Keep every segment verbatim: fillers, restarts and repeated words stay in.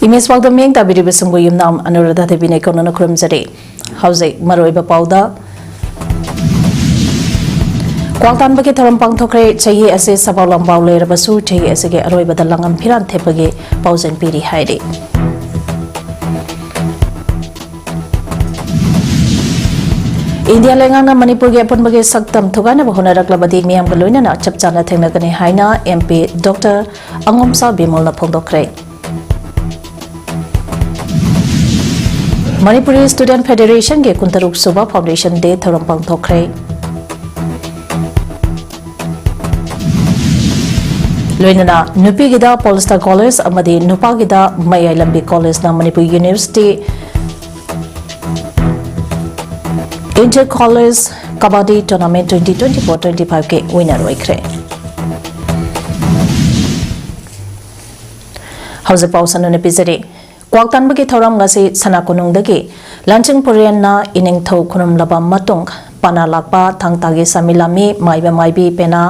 ꯃꯤꯁ ꯄꯥꯎꯗ ꯃꯤꯠꯌꯦꯡ ꯇꯥꯕꯤꯔꯤꯕꯁꯤꯡꯕꯨ ꯌꯨꯝꯅꯥꯝ ꯑꯅꯨꯔꯥꯙꯥ ꯗꯦꯕꯤꯅ ꯏꯀꯣꯟꯅꯅ ꯈꯨꯔꯨꯝꯖꯔꯤ꯫ ꯍꯧꯖꯤꯛ ꯃꯔꯨꯑꯣꯏꯕ ꯄꯥꯎꯗ, ꯀ꯭ꯋꯥꯛ ꯇꯥꯟꯕꯒꯤ ꯊꯧꯔꯝ ꯄꯥꯡꯊꯣꯛꯈ꯭ꯔꯦ꯫ ꯆꯍꯤ ꯑꯁꯤ ꯁꯕꯥꯎ ꯂꯝꯕꯥꯎ ꯂꯩꯔꯕꯁꯨ ꯆꯍꯤ ꯑꯁꯤꯒꯤ ꯑꯔꯣꯏꯕꯗ ꯂꯪꯉꯝ ꯐꯤꯔꯥꯟ ꯊꯦꯠꯄꯒꯤ ꯄꯥꯎꯖꯦꯜ ꯄꯤꯔꯤ ꯍꯥꯏꯔꯤ꯫ ꯏꯟꯗꯤꯌꯥ ꯂꯩꯉꯥꯛꯅ ꯃꯅꯤꯄꯨꯔꯒꯤ ꯑꯄꯨꯟꯕꯒꯤ ꯁꯛꯇꯝ ꯊꯨꯒꯥꯏꯅꯕ ꯍꯣꯠꯅꯔꯛꯂꯕꯗꯤ ꯃꯤꯌꯥꯝꯒ ꯂꯣꯏꯅꯅ ꯆꯞ ꯆꯥꯅ ꯊꯦꯡꯅꯒꯅꯤ ꯍꯥꯏꯅ ꯑꯦꯝ ꯄꯤ ꯗꯣꯛꯇꯔ ꯑꯉꯣꯝꯆꯥ ꯕꯤꯃꯣꯜꯅ ꯐꯣꯡꯗꯣꯛꯈ꯭ꯔꯦ꯫ ꯃꯅꯤꯄꯨꯔꯤ ꯁ꯭ꯇꯨꯗꯦꯟꯠ ꯐꯦꯗꯦꯔꯦꯁꯟꯒꯤ ꯀꯨꯟꯇꯔꯨꯛ ꯁꯨꯕ ꯐꯥꯎꯟꯗꯦꯁꯟ ꯗꯦ ꯊꯧꯔꯝ ꯄꯥꯡꯊꯣꯛꯈ꯭ꯔꯦ꯫ ꯂꯣꯏꯅꯅ ꯅꯨꯄꯤꯒꯤꯗ ꯄꯣꯜꯁꯇꯔ ꯀꯣꯂꯦꯖ ꯑꯃꯗꯤ ꯅꯨꯄꯥꯒꯤꯗ ꯃꯌꯥꯏ ꯂꯝꯕꯤ ꯀꯣꯂꯦꯖꯅ ꯃꯅꯤꯄꯨꯔ ꯌꯨꯅꯤꯚꯔꯁꯤꯇꯤ ꯏꯟꯇꯔ ꯀꯣꯂꯦꯖ ꯀꯕꯥꯗꯤ ꯇꯣꯔꯅꯥꯃꯦꯟꯠ twenty twenty-four twenty-five ꯀꯤ ꯋꯤꯟꯅꯔ ꯑꯣꯏꯈ꯭ꯔꯦ꯫ ꯍꯧꯖꯤꯛ ꯄꯥꯎ ꯁꯟꯗꯨꯅ ꯄꯤꯖꯔꯤ꯫ ꯀ꯭ꯋꯥꯛ ꯇꯥꯟꯕꯒꯤ ꯊꯧꯔꯝ ꯉꯁꯤ ꯁꯅꯥ ꯀꯣꯅꯨꯡꯗꯒꯤ ꯂꯥꯟꯆꯤꯡ ꯄꯨꯔꯦꯟꯅ ꯏꯅꯤꯡꯊꯧ ꯈꯨꯔꯨꯝꯂꯕ ꯃꯇꯨꯡ, ꯄꯅꯥ ꯂꯥꯛꯄ ꯊꯥꯡ ꯇꯥꯒꯤ ꯁꯥꯃꯤ ꯂꯥꯃꯤ ꯃꯥꯏꯕ ꯃꯥꯏꯕꯤ ꯄꯦꯅꯥ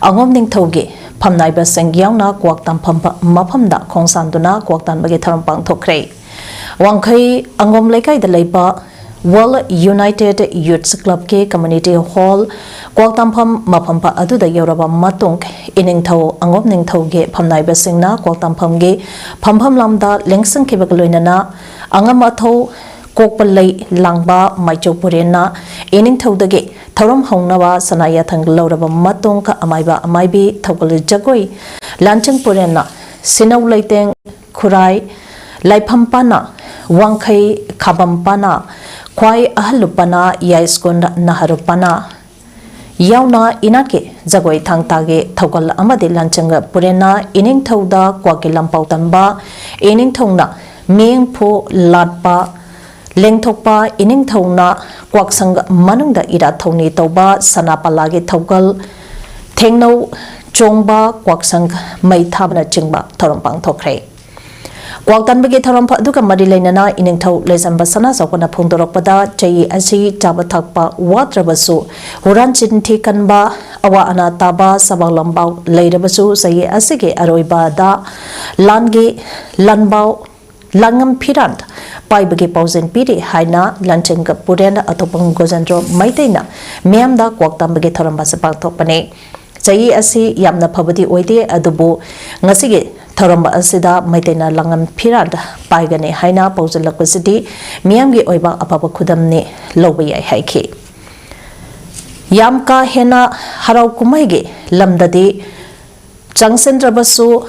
ꯑꯉꯣꯝ ꯅꯤꯡꯊꯧꯒꯤ ꯐꯝꯅꯥꯏꯕꯁꯤꯡ ꯌꯥꯎꯅ ꯀ꯭ꯋꯥꯛ ꯇꯥꯟꯐꯝ ꯃꯐꯝꯗ ꯈꯣꯡꯁꯥꯟꯗꯨꯅ ꯀ꯭ꯋꯥꯛ ꯇꯥꯟꯕꯒꯤ ꯊꯧꯔꯝ ꯄꯥꯡꯊꯣꯛꯈ꯭ꯔꯦ꯫ ꯋꯥꯡꯈꯩ ꯑꯉꯣꯝ ꯂꯩꯀꯥꯏꯗ ꯂꯩꯕ World United Youths Club ꯀꯤ community hall ꯀ꯭ꯋꯥꯛ ꯇꯥꯟꯐꯝ ꯃꯐꯝ ꯑꯗꯨꯗ ꯌꯧꯔꯕ ꯃꯇꯨꯡ, ꯏꯅꯤꯡꯊꯧ ꯑꯉꯣꯝ ꯅꯤꯡꯊꯧꯒꯤ ꯐꯝꯅꯥꯏꯕꯁꯤꯡꯅ ꯀ꯭ꯋꯥꯛ ꯇꯥꯟꯐꯝꯒꯤ ꯐꯝꯐꯝ ꯂꯝꯗ ꯂꯦꯡꯁꯤꯟꯈꯤꯕꯒ ꯂꯣꯏꯅꯅ ꯑꯉꯝ ꯑꯊꯧ ꯀꯣꯛꯄ ꯂꯩ ꯂꯥꯡꯕ ꯃꯥꯏꯆꯧ ꯄꯨꯔꯦꯟꯅ ꯏꯅꯤꯡꯊꯧꯗꯒꯤ ꯊꯧꯔꯝ ꯍꯧꯅꯕ ꯁꯅꯥ ꯌꯥꯊꯪ ꯂꯧꯔꯕ ꯃꯇꯨꯡ, ꯑꯃꯥꯏꯕ ꯑꯃꯥꯏꯕꯤ ꯊꯧꯒꯜ ꯖꯒꯣꯏ ꯂꯥꯟꯆꯤꯡ ꯄꯨꯔꯦꯟꯅ ꯁꯤꯅꯧ ꯂꯩꯇꯦꯡ ꯈꯨꯔꯥꯏ, ꯂꯥꯏꯐꯝ ꯄꯅꯥ, ꯋꯥꯡꯈꯩ, ꯈꯥꯕꯝ ꯄꯅꯥ, ꯈ꯭ꯋꯥꯏ ꯑꯍꯜꯂꯨ ꯄꯅꯥ, ꯌꯥꯏꯁ꯭ꯀꯨꯜ ꯅꯍꯔꯨ ꯄꯅꯥ ꯌꯥꯎꯅ ꯏꯅꯥꯠꯀꯤ ꯖꯒꯣꯏ ꯊꯥꯡ ꯇꯥꯒꯤ ꯊꯧꯒꯜ ꯑꯃꯗꯤ ꯂꯥꯟꯆꯤꯡ ꯄꯨꯔꯦꯟꯅ ꯏꯅꯤꯡꯊꯧꯗ ꯀ꯭ꯋꯥꯛꯀꯤ ꯂꯝꯄꯥꯎ ꯇꯝꯕ, ꯏꯅꯤꯡꯊꯧꯅ ꯃꯤꯡꯐꯨ ꯂꯥꯠꯄ, ꯂꯦꯡꯊꯣꯛꯄ, ꯏꯅꯤꯡꯊꯧꯅ ꯀ꯭ꯋꯥꯛꯁꯪ ꯃꯅꯨꯡꯗ ꯏꯔꯥꯠ ꯊꯧꯅꯤ ꯇꯧꯕ, ꯁꯅꯥ ꯄꯂꯥꯒꯤ ꯊꯧꯒꯜ, ꯊꯦꯡꯅꯧ ꯆꯣꯡꯕ, ꯀ꯭ꯋꯥꯛꯁꯪ ꯃꯩ ꯊꯥꯕꯅꯆꯤꯡꯕ ꯊꯧꯔꯝ ꯄꯥꯡꯊꯣꯛꯈ꯭ꯔꯦ꯫ ꯀ꯭ꯋꯥꯛ ꯇꯥꯟꯕꯒꯤ ꯊꯧꯔꯝ ꯑꯗꯨꯒ ꯃꯔꯤ ꯂꯩꯅꯅ ꯏꯅꯤꯡꯊꯧ ꯂꯩꯖꯝꯕ ꯁꯅꯥ ꯆꯥꯎꯕꯅ ꯐꯣꯡꯗꯣꯔꯛꯄꯗ, ꯆꯍꯤ ꯑꯁꯤ ꯆꯥꯕ ꯊꯛꯄ ꯋꯥꯠꯇ꯭ꯔꯕꯁꯨ, ꯍꯨꯔꯥꯟ ꯆꯤꯟꯊꯤ ꯀꯟꯕ, ꯑꯋꯥ ꯑꯅꯥ ꯇꯥꯕ, ꯁꯕꯥꯎ ꯂꯝꯕꯥꯎ ꯂꯩꯔꯕꯁꯨ, ꯆꯍꯤ ꯑꯁꯤꯒꯤ ꯑꯔꯣꯏꯕꯗ ꯂꯥꯟꯒꯤ ꯂꯥꯟꯕꯥꯎ ꯂꯥꯡꯉꯝ ꯐꯤꯔꯥꯟ ꯄꯥꯏꯕꯒꯤ ꯄꯥꯎꯖꯦꯜ ꯄꯤꯔꯤ ꯍꯥꯏꯅ ꯂꯟꯆꯦꯡ ꯄꯨꯔꯦꯟ ꯑꯇꯣꯞꯄ ꯒꯣꯖꯦꯟꯗ꯭ꯔꯣ ꯃꯩꯇꯩꯅ ꯃꯤꯌꯥꯝꯗ ꯀ꯭ꯋꯥꯛ ꯇꯝꯕꯒꯤ ꯊꯧꯔꯝ ꯑꯁꯤ ꯄꯥꯡꯊꯣꯛꯄꯅꯤ꯫ ꯆꯍꯤ ꯑꯁꯤ ꯌꯥꯝꯅ ꯐꯕꯗꯤ ꯑꯣꯏꯗꯦ, ꯑꯗꯨꯕꯨ ꯉꯁꯤꯒꯤ ꯊꯧꯔꯝ ꯑꯁꯤꯗ ꯃꯩꯇꯩꯅ ꯂꯥꯡꯉꯝ ꯐꯤꯔꯥꯟ ꯄꯥꯏꯒꯅꯤ ꯍꯥꯏꯅ ꯄꯥꯎꯖꯦꯜꯂꯛꯄꯁꯤꯗꯤ ꯃꯤꯌꯥꯝꯒꯤ ꯑꯣꯏꯕ ꯑꯐꯕ ꯈꯨꯗꯝꯅꯤ ꯂꯧꯕ ꯌꯥꯏ ꯍꯥꯏꯈꯤ꯫ ꯌꯥꯝ ꯀꯥ ꯍꯦꯟꯅ ꯍꯔꯥꯎ ꯀꯨꯝꯍꯩꯒꯤ ꯂꯝꯗꯗꯤ ꯆꯪꯁꯤꯟꯗ꯭ꯔꯕꯁꯨ,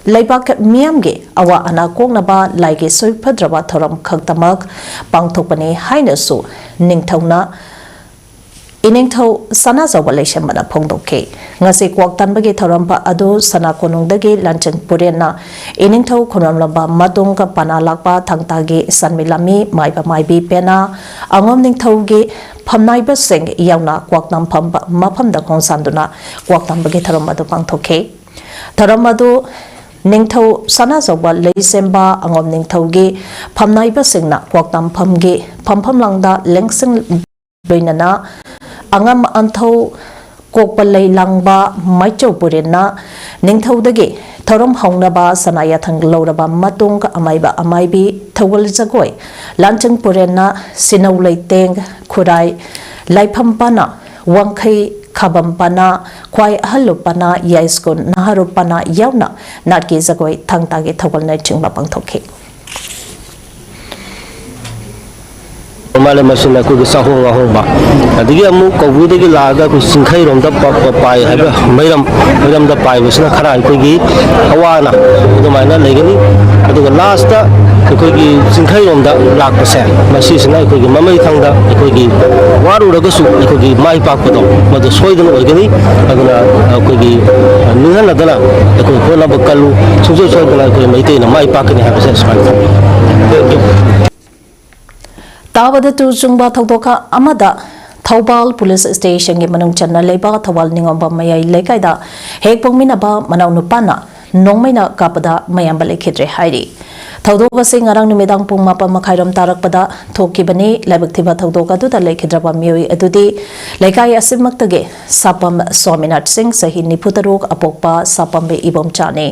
ꯂꯩꯕꯥꯛ ꯃꯤꯌꯥꯝꯒꯤ ꯑꯋꯥ ꯑꯅꯥ ꯀꯣꯛꯅꯕ ꯂꯥꯏꯒꯤ ꯁꯣꯏꯐꯗ꯭ꯔꯕ ꯊꯧꯔꯝ ꯈꯛꯇꯃꯛ ꯄꯥꯡꯊꯣꯛꯄꯅꯤ ꯍꯥꯏꯅꯁꯨ ꯅꯤꯡꯊꯧꯅ ꯏꯅꯤꯡꯊꯧ ꯁꯅꯥꯖꯥꯎꯕ ꯂꯩꯁꯦꯝꯕꯅ ꯐꯣꯡꯗꯣꯛꯈꯤ꯫ ꯉꯁꯤ ꯀ꯭ꯋꯥꯛ ꯇꯥꯟꯕꯒꯤ ꯊꯧꯔꯝ ꯑꯗꯨ ꯁꯅꯥ ꯀꯣꯅꯨꯡꯗꯒꯤ ꯂꯟꯆꯦꯡ ꯄꯨꯔꯦꯟꯅ ꯏꯅꯤꯡꯊꯧ ꯈꯨꯔꯨꯝꯂꯝꯕ ꯃꯇꯨꯡ ꯄꯅꯥ ꯂꯥꯛꯄ ꯊꯥꯡ ꯇꯥꯒꯤ ꯁꯟꯃꯤ ꯂꯥꯟꯃꯤ ꯃꯥꯏꯕ ꯃꯥꯏꯕꯤ ꯄꯦꯅꯥ, ꯑꯉꯣꯝ ꯅꯤꯡꯊꯧꯒꯤ ꯐꯝꯅꯥꯏꯕꯁꯤꯡ ꯌꯥꯎꯅ ꯀ꯭ꯋꯥꯛ ꯇꯝꯐꯝ ꯃꯐꯝꯗ ꯈꯣꯡꯁꯥꯟꯗꯨꯅ ꯀ꯭ꯋꯥꯛ ꯇꯝꯕꯒꯤ ꯊꯧꯔꯝ ꯑꯗꯨ ꯄꯥꯡꯊꯣꯛꯈꯤ꯫ ꯊꯧꯔꯝ ꯑꯗꯨ ꯅꯤꯡꯊꯧ ꯁꯅꯥꯖꯥꯎꯕ ꯂꯩꯁꯦꯝꯕ ꯑꯉꯣꯝ ꯅꯤꯡꯊꯧꯒꯤ ꯐꯝꯅꯥꯏꯕꯁꯤꯡꯅ ꯀ꯭ꯋꯥꯛ ꯇꯝꯐꯝꯒꯤ ꯐꯝꯐꯝ ꯂꯥꯡꯗ ꯂꯦꯡꯁꯤꯟ ꯂꯣꯏꯅꯅ ꯑꯉꯝ ꯑꯟꯊꯧ ꯀꯣꯛꯄ ꯂꯩ ꯂꯥꯡꯕ ꯃꯥꯏꯆꯧ ꯄꯨꯔꯦꯟꯅ ꯅꯤꯡꯊꯧꯗꯒꯤ ꯊꯧꯔꯝ ꯍꯧꯅꯕ ꯁꯅꯥ ꯌꯥꯊꯪ ꯂꯧꯔꯕ ꯃꯇꯨꯡ ꯑꯃꯥꯏꯕ ꯑꯃꯥꯏꯕꯤ ꯊꯧꯒꯜ ꯖꯒꯣꯏ ꯂꯥꯟꯆꯤꯡ ꯄꯨꯔꯦꯟꯅ ꯁꯤꯅꯧ ꯂꯩꯇꯦꯡ ꯈꯨꯔꯥꯏ ꯂꯥꯏꯐꯝ ꯄꯅꯥ ꯋꯥꯡꯈꯩ ꯈꯥꯕꯝ ꯄꯅꯥ ꯈ꯭ꯋꯥꯏ ꯑꯍꯜꯂꯨ ꯄꯅꯥ ꯌꯥꯏꯁ꯭ꯀꯨꯜ ꯅꯍꯥꯔꯨ ꯄꯅꯥ ꯌꯥꯎꯅ ꯅꯥꯠꯀꯤ ꯖꯒꯣꯏ ꯊꯥꯡ ꯇꯥꯒꯤ ꯊꯧꯒꯜꯅꯆꯤꯡꯕ ꯄꯥꯡꯊꯣꯛꯈꯤ꯫ ꯃꯥꯂꯦꯝ ꯑꯁꯤꯅ ꯑꯩꯈꯣꯏꯒꯤ ꯆꯥꯍꯣꯡ ꯉꯥꯍꯣꯡꯕ, ꯑꯗꯒꯤ ꯑꯃꯨꯛ ꯀꯧꯕ꯭ꯔꯨꯗꯒꯤ ꯂꯥꯛꯑꯒ ꯑꯩꯈꯣꯏ ꯆꯤꯡꯈꯩꯔꯣꯝꯗ ꯄ-, ꯄ-, ꯄꯥꯏ ꯍꯥꯏꯕ ꯃꯩꯔꯝ, ꯃꯩꯔꯝꯗ ꯄꯥꯏꯕꯁꯤꯅ ꯈꯔ ꯑꯩꯈꯣꯏꯒꯤ ꯑꯋꯥ ꯑꯅꯥ ꯑꯗꯨꯃꯥꯏꯅ ꯂꯩꯒꯅꯤ꯫ ꯑꯗꯨꯒ ꯂꯥꯁꯇ ꯑꯩꯈꯣꯏꯒꯤ ꯆꯤꯡꯈꯩꯔꯣꯝꯗ ꯂꯥꯛꯄꯁꯦ, ꯃꯁꯤꯁꯤꯅ ꯑꯩꯈꯣꯏꯒꯤ ꯃꯃꯩ ꯊꯪꯗ ꯑꯩꯈꯣꯏꯒꯤ ꯋꯥꯔꯨꯔꯒꯁꯨ ꯑꯩꯈꯣꯏꯒꯤ ꯃꯥꯏ ꯄꯥꯛꯄꯗꯣ ꯃꯗꯨ ꯁꯣꯏꯗꯅ ꯑꯣꯏꯒꯅꯤ꯫ ꯑꯗꯨꯅ ꯑꯩꯈꯣꯏꯒꯤ ꯅꯤꯡꯍꯟꯅꯗꯅ ꯑꯩꯈꯣꯏ ꯍꯣꯠꯅꯕ ꯀꯜꯂꯨ, ꯁꯨꯡꯁꯣꯏ ꯁꯣꯏꯗꯅ ꯑꯩꯈꯣꯏ ꯃꯩꯇꯩꯅ ꯃꯥꯏ ꯄꯥꯛꯀꯅꯤ ꯍꯥꯏꯕꯁꯦ ꯁꯨꯃꯥꯏꯅ ꯊꯝꯖꯒꯦ꯫ ꯇꯥꯕꯗ ꯇꯨ ꯆꯨꯡꯕ ꯊꯧꯗꯣꯛ ꯑꯃꯗ ꯊꯧꯕꯥꯜ ꯄꯨꯂꯤꯁ ꯁ꯭ꯇꯦꯁꯟꯒꯤ ꯃꯅꯨꯡ ꯆꯟꯅ ꯂꯩꯕ ꯊꯧꯕꯥꯜ ꯅꯤꯉꯣꯝꯕꯝ ꯃꯌꯥꯏ ꯂꯩꯀꯥꯏꯗ ꯍꯦꯛ ꯄꯣꯛꯃꯤꯟꯅꯕ ꯃꯅꯥꯎꯅꯨꯄꯥꯅ ꯅꯣꯡꯃꯩꯅ ꯀꯥꯞꯄꯗ ꯃꯌꯥꯝꯕ ꯂꯩꯈꯤꯗ꯭ꯔꯦ ꯍꯥꯏꯔꯤ꯫ ꯊꯧꯗꯣꯛ ꯑꯁꯤ ꯉꯔꯥꯡ ꯅꯨꯃꯤꯗꯥꯡ ꯄꯨꯡ ꯃꯥꯄꯟ ꯃꯈꯥꯏꯔꯣꯝ ꯇꯥꯔꯛꯄꯗ ꯊꯣꯛꯈꯤꯕꯅꯤ꯫ ꯂꯥꯏꯕꯛ ꯊꯤꯕ ꯊꯧꯗꯣꯛ ꯑꯗꯨꯗ ꯂꯩꯈꯤꯗ꯭ꯔꯕ ꯃꯤꯑꯣꯏ ꯑꯗꯨꯗꯤ ꯂꯩꯀꯥꯏ ꯑꯁꯤꯃꯛꯇꯒꯤ ꯁꯥꯄꯝ ꯁ꯭ꯋꯥꯃꯤꯅꯥꯊ ꯁꯤꯡ, ꯆꯍꯤ ꯅꯤꯐꯨ ꯇꯔꯨꯛ, ꯑꯄꯣꯛꯄ ꯁꯥꯄꯝꯕ ꯏꯕꯣꯝꯆꯥꯅꯤ꯫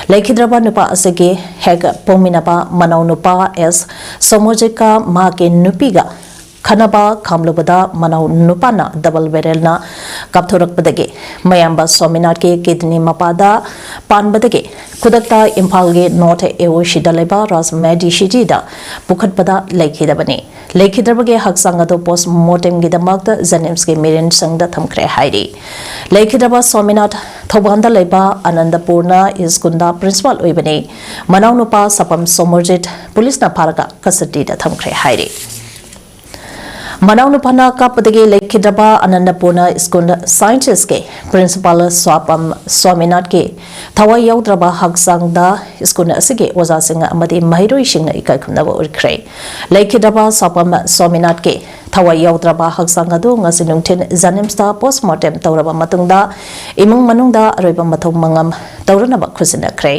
ꯂꯩꯈꯤꯗ꯭ꯔꯕ ꯅꯨꯄꯥ ꯑꯁꯤꯒꯤ ꯍꯦꯛ ꯄꯣꯛꯃꯤꯟꯅꯕ ꯃꯅꯥꯎ ꯅꯨꯄꯥ ꯑꯦꯁ ꯁꯣꯃꯣꯖꯤꯠꯀ ꯃꯍꯥꯛꯀꯤ ꯅꯨꯄꯤꯒ ꯈꯠꯅꯕ ꯈꯥꯝꯂꯨꯕꯗ ꯃꯅꯥꯎ ꯅꯨꯄꯥꯅ ꯗꯕꯜ ꯕꯦꯔꯦꯜꯅ ꯀꯥꯞꯊꯣꯔꯛꯄꯗꯒꯤ ꯃꯌꯥꯝꯕ ꯁ꯭ꯋꯥꯃꯤꯅꯥꯊꯀꯤ ꯀꯤꯗꯅꯤ ꯃꯄꯥꯗ ꯄꯥꯟꯕꯗꯒꯤ ꯈꯨꯗꯛꯇ ꯏꯝꯐꯥꯜꯒꯤ ꯅꯣꯔꯊ ꯑꯦꯑꯣꯁꯤꯗ ꯂꯩꯕ ꯔꯥꯖ ꯃꯦꯗꯤ ꯁꯤꯇꯤꯗ ꯄꯨꯈꯠꯄꯗ ꯂꯩꯈꯤꯗꯕꯅꯤ꯫ ꯂꯩꯈꯤꯗ꯭ꯔꯕꯒꯤ ꯍꯛꯆꯥꯡ ꯑꯗꯨ ꯄꯣꯁꯃꯣꯔꯇꯦꯝꯒꯤꯗꯃꯛꯇ ꯖꯦꯅꯤꯝꯁꯀꯤ ꯃꯤꯔꯦꯟꯁꯪꯗ ꯊꯝꯈ꯭ꯔꯦ ꯍꯥꯏꯔꯤ꯫ ꯂꯩꯈꯤꯗ꯭ꯔꯕ ꯁ꯭ꯋꯥꯃꯤꯅꯥꯊ ꯊꯧꯕꯥꯜꯗ ꯂꯩꯕ ꯑꯅꯟꯗꯄꯨꯔꯅ ꯁ꯭ꯀꯨꯜꯗ ꯄ꯭ꯔꯤꯟꯁꯤꯄꯥꯜ ꯑꯣꯏꯕꯅꯤ꯫ ꯃꯅꯥꯎꯅꯨꯄꯥ ꯁꯥꯄꯝ ꯁꯣꯃꯔꯖꯤꯠ ꯄꯨꯂꯤꯁꯅ ꯐꯥꯔꯒ ꯀꯁꯇꯗꯤꯗ ꯊꯝꯈ꯭ꯔꯦ ꯍꯥꯏꯔꯤ꯫ ꯃꯅꯥꯎꯅꯨꯄꯥꯅ ꯀꯥꯞꯄꯗꯒꯤ ꯂꯩꯈꯤꯗ꯭ꯔꯕ ꯑꯅꯟꯗꯄꯨꯔꯅ ꯁ꯭ꯀꯨꯜ ꯁꯥꯏꯟꯁꯦꯁꯀꯤ ꯄ꯭ꯔꯤꯟꯁꯤꯄꯥꯜ ꯁ꯭ꯋꯥꯄꯝ ꯁ꯭ꯋꯥꯃꯤꯅꯥꯊꯀꯤ ꯊꯋꯥꯏ ꯌꯥꯎꯗ꯭ꯔꯕ ꯍꯛꯆꯥꯡꯗ ꯁ꯭ꯀꯨꯜ ꯑꯁꯤꯒꯤ ꯑꯣꯖꯥꯁꯤꯡ ꯑꯃꯗꯤ ꯃꯍꯩꯔꯣꯏꯁꯤꯡꯅ ꯏꯀꯥꯏ ꯈꯨꯝꯅꯕ ꯎꯠꯈ꯭ꯔꯦ꯫ ꯂꯩꯈꯤꯗ꯭ꯔꯕ ꯁ꯭ꯋꯥꯄꯝ ꯁ꯭ꯋꯥꯃꯤꯅꯥꯊꯀꯤ ꯊꯋꯥꯏ ꯌꯥꯎꯗ꯭ꯔꯕ ꯍꯛꯆꯥꯡ ꯑꯗꯨ ꯉꯁꯤ ꯅꯨꯡꯊꯤꯜ ꯖꯦꯅꯤꯝꯁꯇ ꯄꯣꯁꯃꯣꯔꯇꯦꯝ ꯇꯧꯔꯕ ꯃꯇꯨꯡꯗ ꯏꯃꯨꯡ ꯃꯅꯨꯡꯗ ꯑꯔꯣꯏꯕ ꯃꯊꯧ ꯃꯉꯝ ꯇꯧꯔꯅꯕ ꯈꯨꯠꯁꯤꯟꯅꯈ꯭ꯔꯦ꯫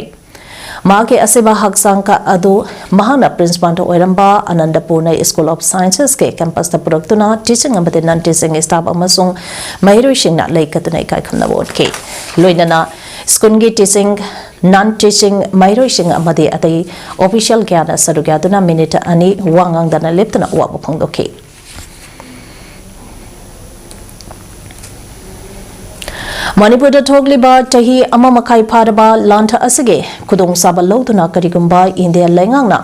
ꯃꯍꯥꯛꯀꯤ ꯑꯁꯤꯕ ꯍꯛꯆꯥꯡ ꯑꯗꯨ ꯃꯍꯥꯛꯅ ꯄ꯭ꯔꯤꯟꯁꯤꯄꯥꯜ ꯑꯣꯏꯔꯝꯕ ꯑꯅꯟꯗꯄꯨꯔꯅ ꯁ꯭ꯀꯨꯜ ꯑꯣꯐ ꯁꯥꯏꯟꯁꯦꯁꯀꯤ ꯀꯦꯝꯄꯁꯇ ꯄꯨꯔꯛꯇꯨꯅ ꯇꯤꯆꯤꯡ ꯑꯃꯗꯤ ꯅꯟ ꯇꯤꯆꯤꯡ ꯁ꯭ꯇꯥꯐ ꯑꯃꯁꯨꯡ ꯃꯍꯩꯔꯣꯏꯁꯤꯡꯅ ꯂꯩ ꯀꯠꯇꯨꯅ ꯏꯀꯥꯏ ꯈꯨꯝꯅꯕ ꯎꯠꯈꯤ꯫ ꯂꯣꯏꯅꯅ ꯁ꯭ꯀꯨꯜꯒꯤ ꯇꯤꯆꯤꯡ, ꯅꯟ ꯇꯤꯆꯤꯡ ꯃꯍꯩꯔꯣꯏꯁꯤꯡ ꯑꯃꯗꯤ ꯑꯇꯩ ꯑꯣꯐꯤꯁꯤꯌꯦꯜ ꯀꯌꯥꯅ ꯁꯔꯨꯛ ꯌꯥꯗꯨꯅ ꯃꯤꯅꯤꯠ ꯑꯅꯤ ꯋꯥ ꯉꯥꯡꯗꯅ ꯂꯦꯞꯇꯨꯅ ꯑꯋꯥꯕ ꯐꯣꯡꯗꯣꯛꯈꯤ꯫ ꯃꯅꯤꯄꯨꯔꯗ ꯊꯣꯛꯂꯤꯕ ꯆꯍꯤ ꯑꯃ ꯃꯈꯥꯏ ꯐꯥꯔꯕ ꯂꯥꯟ ꯑꯁꯤꯒꯤ ꯈꯨꯗꯣꯡꯆꯥꯕ ꯂꯧꯗꯨꯅ ꯀꯔꯤꯒꯨꯝꯕ ꯏꯟꯗꯤꯌꯥ ꯂꯩꯉꯥꯛꯅ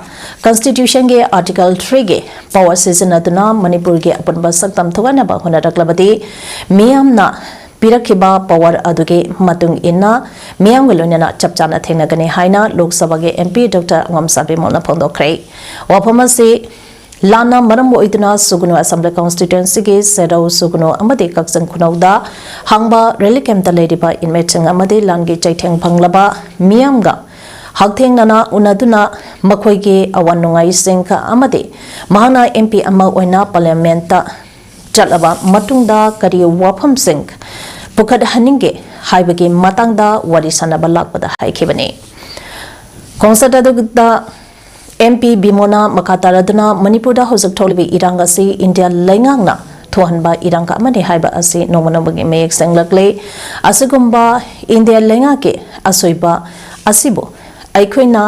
ꯀꯟꯁꯇꯤꯇ꯭ꯌꯨꯁꯟꯒꯤ ꯑꯥꯔꯇꯤꯀꯜ ꯊ꯭ꯔꯤꯒꯤ ꯄꯋꯥꯔ ꯁꯤꯖꯤꯟꯅꯗꯨꯅ ꯃꯅꯤꯄꯨꯔꯒꯤ ꯑꯄꯨꯟꯕ ꯁꯛꯇꯝ ꯊꯨꯒꯥꯏꯅꯕ ꯍꯣꯠꯅꯔꯛꯂꯕꯗꯤ ꯃꯤꯌꯥꯝꯅ ꯄꯤꯔꯛꯈꯤꯕ ꯄꯋꯥꯔ ꯑꯗꯨꯒꯤ ꯃꯇꯨꯡ ꯏꯟꯅ ꯃꯤꯌꯥꯝꯒ ꯂꯣꯏꯅꯅ ꯆꯞ ꯆꯥꯅ ꯊꯦꯡꯅꯒꯅꯤ ꯍꯥꯏꯅ ꯂꯣꯛ ꯁꯚꯥꯒꯤ ꯑꯦꯝ ꯄꯤ ꯗꯣꯛꯇꯔ ꯑꯉꯝꯁꯥ ꯕꯤꯃꯣꯜꯅ ꯐꯣꯡꯗꯣꯛꯈ꯭ꯔꯦ꯫ ꯋꯥꯐꯝ ꯑꯁꯤ ꯂꯥꯟꯅ ꯃꯔꯝ ꯑꯣꯏꯗꯨꯅ ꯁꯨꯒꯨꯅꯨ ꯑꯦꯁꯦꯝꯕ꯭ꯂꯤ ꯀꯟꯁꯇꯤꯇ꯭ꯋꯦꯟꯁꯤꯒꯤ ꯁꯦꯔꯧ, ꯁꯨꯒꯨꯅꯨ ꯑꯃꯗꯤ ꯀꯛꯆꯤꯡ ꯈꯨꯅꯧꯗ ꯍꯥꯡꯕ ꯔꯤꯂꯤꯐ ꯀꯦꯝꯞꯇ ꯂꯩꯔꯤꯕ ꯏꯟꯃꯦꯠꯁꯤꯡ ꯑꯃꯗꯤ ꯂꯥꯟꯒꯤ ꯆꯩꯊꯦꯡ ꯐꯪꯂꯕ ꯃꯤꯌꯥꯝꯒ ꯍꯛꯊꯦꯡꯅꯅ ꯎꯅꯗꯨꯅ ꯃꯈꯣꯏꯒꯤ ꯑꯋꯥ ꯅꯨꯡꯉꯥꯏꯁꯤꯡ ꯑꯃꯗꯤ ꯃꯍꯥꯛꯅ ꯑꯦꯝ ꯄꯤ ꯑꯃ ꯑꯣꯏꯅ ꯄꯥꯔꯂꯤꯌꯥꯃꯦꯟꯠꯇ ꯆꯠꯂꯕ ꯃꯇꯨꯡꯗ ꯀꯔꯤ ꯋꯥꯐꯝꯁꯤꯡ ꯄꯨꯈꯠꯍꯟꯅꯤꯡꯒꯦ ꯍꯥꯏꯕꯒꯤ ꯃꯇꯥꯡꯗ ꯋꯥꯔꯤ ꯁꯥꯟꯅꯕ ꯂꯥꯛꯄꯗ ꯍꯥꯏꯈꯤꯕꯅꯤ꯫ ꯈꯣꯡꯆꯠ ꯑꯗꯨꯗ ꯑꯦꯝ ꯄꯤ ꯕꯤꯃꯣꯅ ꯃꯈꯥ ꯇꯥꯔꯗꯨꯅ ꯃꯅꯤꯄꯨꯔꯗ ꯍꯧꯖꯤꯛ ꯊꯣꯛꯂꯤꯕ ꯏꯔꯥꯡ ꯑꯁꯤ ꯏꯟꯗꯤꯌꯥ ꯂꯩꯉꯥꯛꯅ ꯊꯣꯛꯍꯟꯕ ꯏꯔꯥꯡ ꯑꯃꯅꯤ ꯍꯥꯏꯕ ꯑꯁꯤ ꯅꯣꯡꯃ ꯅꯣꯡꯃꯒꯤ ꯃꯌꯦꯛ ꯁꯦꯡꯂꯛꯂꯦ꯫ ꯑꯁꯤꯒꯨꯝꯕ ꯏꯟꯗꯤꯌꯥ ꯂꯩꯉꯥꯛꯀꯤ ꯑꯁꯣꯏꯕ ꯑꯁꯤꯕꯨ ꯑꯩꯈꯣꯏꯅ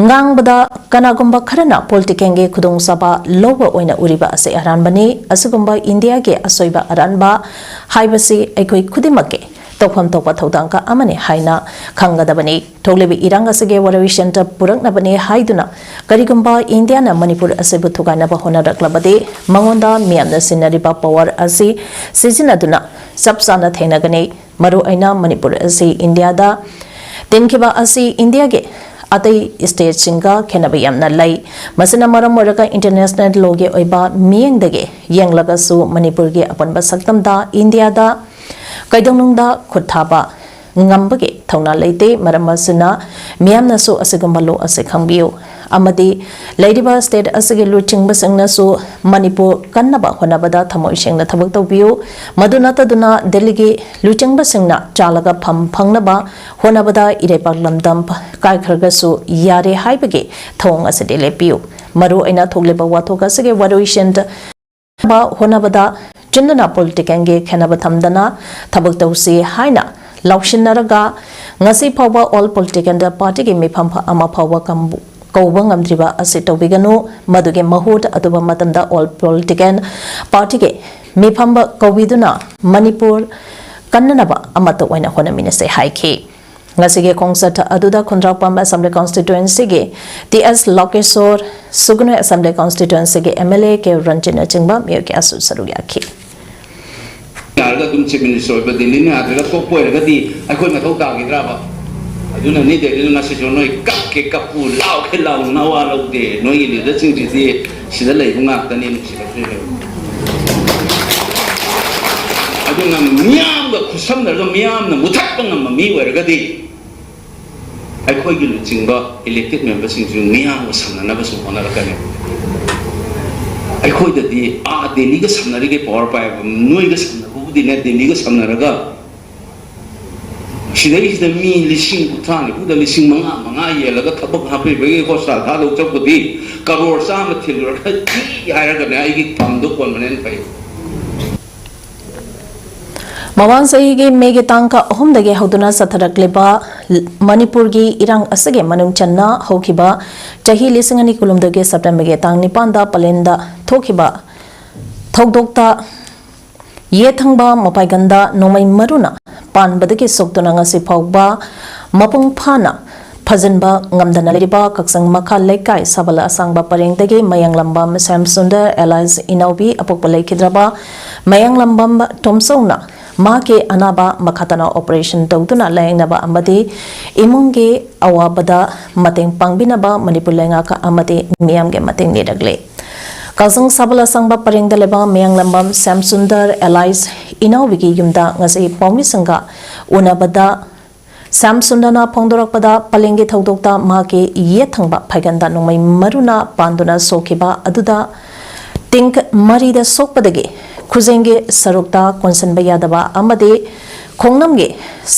ꯉꯥꯡꯕꯗ ꯀꯅꯥꯒꯨꯝꯕ ꯈꯔꯅ ꯄꯣꯂꯤꯇꯤꯀꯦꯜꯒꯤ ꯈꯨꯗꯣꯡꯆꯥꯕ ꯂꯧꯕ ꯑꯣꯏꯅ ꯎꯔꯤꯕ ꯑꯁꯤ ꯑꯔꯥꯟꯕꯅꯤ꯫ ꯑꯁꯤꯒꯨꯝꯕ ꯏꯟꯗꯤꯌꯥꯒꯤ ꯑꯁꯣꯏꯕ ꯑꯔꯥꯟꯕ ꯍꯥꯏꯕꯁꯤ ꯑꯩꯈꯣꯏ ꯈꯨꯗꯤꯡꯃꯛꯀꯤ ꯇꯧꯐꯝ ꯊꯣꯛꯄ ꯊꯧꯗꯥꯡ ꯀꯌꯥ ꯑꯃꯅꯤ ꯍꯥꯏꯅ ꯈꯪꯒꯗꯕꯅꯤ꯫ ꯊꯣꯛꯂꯤꯕ ꯏꯔꯥꯡ ꯑꯁꯤꯒꯤ ꯋꯥꯔꯣꯏꯁꯤꯟ ꯄꯨꯔꯛꯅꯕꯅꯤ ꯍꯥꯏꯗꯨꯅ ꯀꯔꯤꯒꯨꯝꯕ ꯏꯟꯗꯤꯌꯥꯅ ꯃꯅꯤꯄꯨꯔ ꯑꯁꯤꯕꯨ ꯊꯨꯒꯥꯏꯅꯕ ꯍꯣꯠꯅꯔꯛꯂꯕꯗꯤ ꯃꯉꯣꯟꯗ ꯃꯤꯌꯥꯝꯅ ꯁꯤꯖꯤꯟꯅꯔꯤꯕ ꯄꯋꯥꯔ ꯑꯁꯤ ꯁꯤꯖꯤꯟꯅꯗꯨꯅ ꯆꯞ ꯆꯥꯅ ꯊꯦꯡꯅꯒꯅꯤ꯫ ꯃꯔꯨꯑꯣꯏꯅ ꯃꯅꯤꯄꯨꯔ ꯑꯁꯤ ꯏꯟꯗꯤꯌꯥꯗ ꯇꯤꯟꯈꯤꯕ ꯑꯁꯤ ꯏꯟꯗꯤꯌꯥꯒꯤ ꯑꯇꯩ ꯁ꯭ꯇꯦꯠꯁꯤꯡꯒ ꯈꯦꯠꯅꯕ ꯌꯥꯝꯅ ꯂꯩ꯫ ꯃꯁꯤꯅ ꯃꯔꯝ ꯑꯣꯏꯔꯒ ꯏꯟꯇꯔꯅꯦꯁꯅꯦꯜ ꯂꯣꯒꯤ ꯑꯣꯏꯕ ꯃꯤꯠꯌꯦꯡꯗꯒꯤ ꯌꯦꯡꯂꯒꯁꯨ ꯃꯅꯤꯄꯨꯔꯒꯤ ꯑꯄꯨꯟꯕ ꯁꯛꯇꯝꯗ ꯏꯟꯗꯤꯌꯥꯗ ꯀꯩꯗꯧꯅꯨꯡꯗ ꯈꯨꯠ ꯊꯥꯕ ꯉꯝꯕꯒꯤ ꯊꯧꯅꯥ ꯂꯩꯇꯦ꯫ ꯃꯔꯝ ꯑꯁꯤꯅ ꯃꯤꯌꯥꯝꯅꯁꯨ ꯑꯁꯤꯒꯨꯝꯕ ꯂꯣ ꯑꯁꯤ ꯈꯪꯕꯤꯌꯨ ꯑꯃꯗꯤ ꯂꯩꯔꯤꯕ ꯁ꯭ꯇꯦꯠ ꯑꯁꯤꯒꯤ ꯂꯨꯆꯤꯡꯕꯁꯤꯡꯅꯁꯨ ꯃꯅꯤꯄꯨꯔ ꯀꯟꯅꯕ ꯍꯣꯠꯅꯕꯗ ꯊꯃꯣꯏ ꯁꯦꯡꯅ ꯊꯕꯛ ꯇꯧꯕꯤꯌꯨ꯫ ꯃꯗꯨ ꯅꯠꯇꯗꯨꯅ ꯗꯦꯜꯂꯤꯒꯤ ꯂꯨꯆꯤꯡꯕꯁꯤꯡꯅ ꯆꯥꯂꯒ ꯐꯝ ꯐꯪꯅꯕ ꯍꯣꯠꯅꯕꯗ ꯏꯔꯩꯄꯥꯛ ꯂꯝꯗꯝ ꯀꯥꯏꯈ꯭ꯔꯒꯁꯨ ꯌꯥꯔꯦ ꯍꯥꯏꯕꯒꯤ ꯊꯧꯑꯣꯡ ꯑꯁꯤꯗꯤ ꯂꯦꯞꯄꯤꯌꯨ꯫ ꯃꯔꯨꯑꯣꯏꯅ ꯊꯣꯛꯂꯤꯕ ꯋꯥꯊꯣꯛ ꯑꯁꯤꯒꯤ ꯋꯥꯔꯣꯏꯁꯤꯟ ꯍꯣꯠꯅꯕꯗ ꯆꯤꯟꯗꯨꯅ ꯄꯣꯂꯤꯇꯤꯀꯦꯜꯒꯤ ꯈꯦꯠꯅꯕ ꯊꯝꯗꯅ ꯊꯕꯛ ꯇꯧꯁꯤ ꯍꯥꯏꯅ ꯂꯧꯁꯤꯟꯅꯔꯒ ꯉꯁꯤ ꯐꯥꯎꯕ ꯑꯣꯜ ꯄꯣꯂꯤꯇꯤꯀꯦꯜ ꯄꯥꯔꯇꯤꯒꯤ ꯃꯤꯐꯝ ꯑꯃ ꯐꯥꯎꯕ ꯀꯝꯕꯨ-, ꯀꯧꯕ ꯉꯝꯗ꯭ꯔꯤꯕ ꯑꯁꯤ ꯇꯧꯕꯤꯒꯅꯨ꯫ ꯃꯗꯨꯒꯤ ꯃꯍꯨꯠ ꯑꯇꯣꯞꯄ ꯃꯇꯝꯗ ꯑꯣꯜ ꯄꯣꯂꯤꯇꯤꯀꯦꯜ ꯄꯥꯔꯇꯤꯒꯤ ꯃꯤꯐꯝ ꯀꯧꯕꯤꯗꯨꯅ ꯃꯅꯤꯄꯨꯔ ꯀꯟꯅꯅꯕ ꯑꯃꯠꯇ ꯑꯣꯏꯅ ꯍꯣꯠꯅꯃꯤꯟꯅꯁꯦ ꯍꯥꯏꯈꯤ꯫ ꯉꯁꯤꯒꯤ ꯈꯣꯡꯆꯠ ꯑꯗꯨꯗ ꯈꯨꯟꯗ꯭ꯔꯥꯛꯄꯝ ꯑꯦꯁꯦꯝꯕ꯭ꯂꯤ ꯀꯣꯟꯁꯇꯤꯇ꯭ꯋꯦꯟꯁꯤꯒꯤ T S Lokeshor, Sugnu assembly ꯀꯣꯟꯁꯇꯤꯇ꯭ꯋꯦꯟꯁꯤꯒꯤ ꯑꯦꯝ ꯑꯦꯜ ꯑꯦ ꯀꯦ ꯔꯟꯖꯤꯠꯅꯆꯤꯡꯕ ꯃꯤꯑꯣꯏ ꯀꯌꯥꯁꯨ ꯁꯔꯨꯛ ꯌꯥꯈꯤ꯫ ꯌꯥꯔꯒ ꯑꯗꯨꯝ ꯆꯤꯐ ꯃꯤꯅꯤꯁꯇꯔ ꯑꯣꯏꯕ ꯗꯦꯜꯂꯤꯅ ꯌꯥꯗ꯭ꯔꯒ ꯇꯣꯛꯄ ꯑꯣꯏꯔꯒꯗꯤ ꯑꯩꯈꯣꯏ ꯃꯊꯧ ꯇꯥꯈꯤꯗ꯭ꯔꯕ? ꯑꯗꯨꯅꯅꯤ ꯗꯦꯜꯂꯤꯅ ꯉꯁꯤꯁꯨ ꯅꯣꯏ ꯀꯞꯀꯦ ꯀꯞꯄꯨ, ꯂꯥꯎꯒꯦ ꯂꯥꯎ, ꯅꯋꯥ ꯂꯧꯗꯦ꯫ ꯅꯣꯏꯒꯤ ꯂꯤꯗꯔꯁꯤꯡꯁꯤꯗꯤ ꯁꯤꯗ ꯂꯩꯕ ꯉꯥꯛꯇꯅꯤ, ꯅꯨꯡꯁꯤꯔꯛꯇ꯭ꯔꯦ꯫ ꯑꯗꯨꯅ ꯃꯤꯌꯥꯝꯒ ꯈꯨꯠꯁꯝꯅꯔꯒ ꯃꯤꯌꯥꯝꯅ ꯃꯨꯊꯠꯄ ꯉꯝꯕ ꯃꯤ ꯑꯣꯏꯔꯒꯗꯤ ꯑꯩꯈꯣꯏꯒꯤ ꯂꯨꯆꯤꯡꯕ ꯏꯂꯦꯛꯇꯦꯗ ꯃꯦꯝꯕꯔꯁꯤꯡꯁꯨ ꯃꯤꯌꯥꯝꯒ ꯁꯝꯅꯅꯕꯁꯨ ꯍꯣꯠꯅꯔꯛꯀꯅꯤ꯫ ꯑꯩꯈꯣꯏꯗꯗꯤ ꯑꯥ ꯗꯦꯜꯂꯤꯒ ꯁꯝꯅꯔꯤꯈꯩ ꯄꯋꯥꯔ ꯄꯥꯏꯕ, ꯅꯣꯏꯒ ꯁꯝꯅꯕꯕꯨꯗꯤꯅꯦ, ꯗꯦꯜꯂꯤꯒ ꯁꯝꯅꯔꯒ ꯁꯤꯗꯩꯁꯤꯗ ꯃꯤ ꯂꯤꯁꯤꯡ ꯀꯨꯟꯊ꯭ꯔꯥ ꯅꯤꯐꯨꯗ ꯂꯤꯁꯤꯡ ꯃꯉꯥ ꯃꯉꯥ ꯌꯦꯜꯂꯒ ꯊꯕꯛ ꯍꯥꯞꯄꯤꯕꯒꯤ ꯍꯣꯁꯄꯤꯇꯥꯜ ꯊꯥꯗꯧ ꯆꯠꯄꯗꯤ ꯀꯔꯣꯔ ꯆꯥꯝꯃ ꯊꯤꯜꯂꯨꯔꯒ ꯊꯤ ꯍꯥꯏꯔꯒꯅꯦ ꯑꯩꯒꯤ ꯐꯝꯗꯣ ꯀꯣꯟꯕꯅ ꯍꯦꯟꯅ ꯐꯩ꯫ ꯃꯃꯥꯡ ꯆꯍꯤꯒꯤ ꯃꯦꯒꯤ ꯇꯥꯡ ꯑꯍꯨꯝꯗꯒꯤ ꯍꯧꯗꯨꯅ ꯆꯠꯊꯔꯛꯂꯤꯕ ꯃꯅꯤꯄꯨꯔꯒꯤ ꯏꯔꯥꯡ ꯑꯁꯤꯒꯤ ꯃꯅꯨꯡ ꯆꯟꯅ ꯍꯧꯈꯤꯕ ꯆꯍꯤ ꯂꯤꯁꯤꯡ ꯑꯅꯤ ꯀꯨꯟꯍꯨꯝꯗꯣꯏꯒꯤ ꯁꯦꯞꯇꯦꯝꯕꯔꯒꯤ ꯇꯥꯡ ꯅꯤꯄꯥꯟꯗ ꯄꯂꯦꯟꯗ ꯊꯣꯛꯈꯤꯕ ꯊꯧꯗꯣꯛꯇ ꯌꯦꯠ ꯊꯪꯕ ꯃꯄꯥꯏꯒꯟꯗ ꯅꯣꯡꯃꯩ ꯃꯔꯨꯅ ꯄꯥꯟꯕꯗꯒꯤ ꯁꯣꯛꯇꯨꯅ ꯉꯁꯤ ꯐꯥꯎꯕ ꯃꯄꯨꯡ ꯐꯥꯅ ꯐꯖꯤꯟꯕ ꯉꯝꯗꯅ ꯂꯩꯔꯤꯕ ꯀꯛꯆꯤꯡ ꯃꯈꯥ ꯂꯩꯀꯥꯏ ꯁꯥꯕꯜ ꯑꯁꯥꯡꯕ ꯄꯔꯦꯡꯗꯒꯤ ꯃꯌꯥꯡꯂꯝꯕꯝ ꯁ꯭ꯌꯥꯝ ꯁꯨꯟꯗꯔ alias ꯏꯅꯥꯎꯕꯤ ꯑꯄꯣꯛꯄ ꯂꯩꯈꯤꯗ꯭ꯔꯕ ꯃꯌꯥꯡꯂꯝꯕꯝ ꯇꯣꯝꯆꯧꯅ ꯃꯍꯥꯛꯀꯤ ꯑꯅꯥꯕ ꯃꯈꯥ ꯇꯥꯅ ꯑꯣꯄꯔꯦꯁꯟ ꯇꯧꯗꯨꯅ ꯂꯥꯌꯦꯡꯅꯕ ꯑꯃꯗꯤ ꯏꯃꯨꯡꯒꯤ ꯑꯋꯥꯕꯗ ꯃꯇꯦꯡ ꯄꯥꯡꯕꯤꯅꯕ ꯃꯅꯤꯄꯨꯔ ꯂꯩꯉꯥꯛ ꯑꯃꯗꯤ ꯃꯤꯌꯥꯝꯒꯤ ꯃꯇꯦꯡ ꯅꯤꯔꯛꯂꯤ꯫ ꯀꯛꯆꯤꯡ ꯁꯥꯕꯜ ꯑꯁꯥꯡꯕ ꯄꯔꯦꯡꯗ ꯂꯩꯕ ꯃꯌꯥꯡꯂꯝꯕꯝ ꯁ꯭ꯌꯥꯝ ꯁꯨꯟꯗꯔ alias ꯏꯅꯥꯎꯕꯤꯒꯤ ꯌꯨꯝꯗ ꯉꯁꯤ ꯄꯥꯎꯃꯤꯁꯤꯡꯒ ꯎꯅꯕꯗ ꯁ꯭ꯌꯥꯝ ꯁꯨꯟꯗꯔꯅ ꯐꯣꯡꯗꯣꯔꯛꯄꯗ ꯄꯂꯦꯟꯒꯤ ꯊꯧꯗꯣꯛꯇ ꯃꯍꯥꯛꯀꯤ ꯌꯦꯠ ꯊꯪꯕ ꯐꯥꯏꯒꯟꯗ ꯅꯣꯡꯃꯩ ꯃꯔꯨꯅ ꯄꯥꯟꯗꯨꯅ ꯁꯣꯛꯈꯤꯕ ꯑꯗꯨꯗ ꯇꯤꯡ ꯃꯔꯤꯗ ꯁꯣꯛꯄꯗꯒꯤ ꯈꯨꯖꯦꯡꯒꯤ ꯁꯔꯨꯛꯇ ꯀꯣꯟꯁꯤꯟꯕ ꯌꯥꯗꯕ ꯑꯃꯗꯤ ꯈꯣꯡꯅꯝꯒꯤ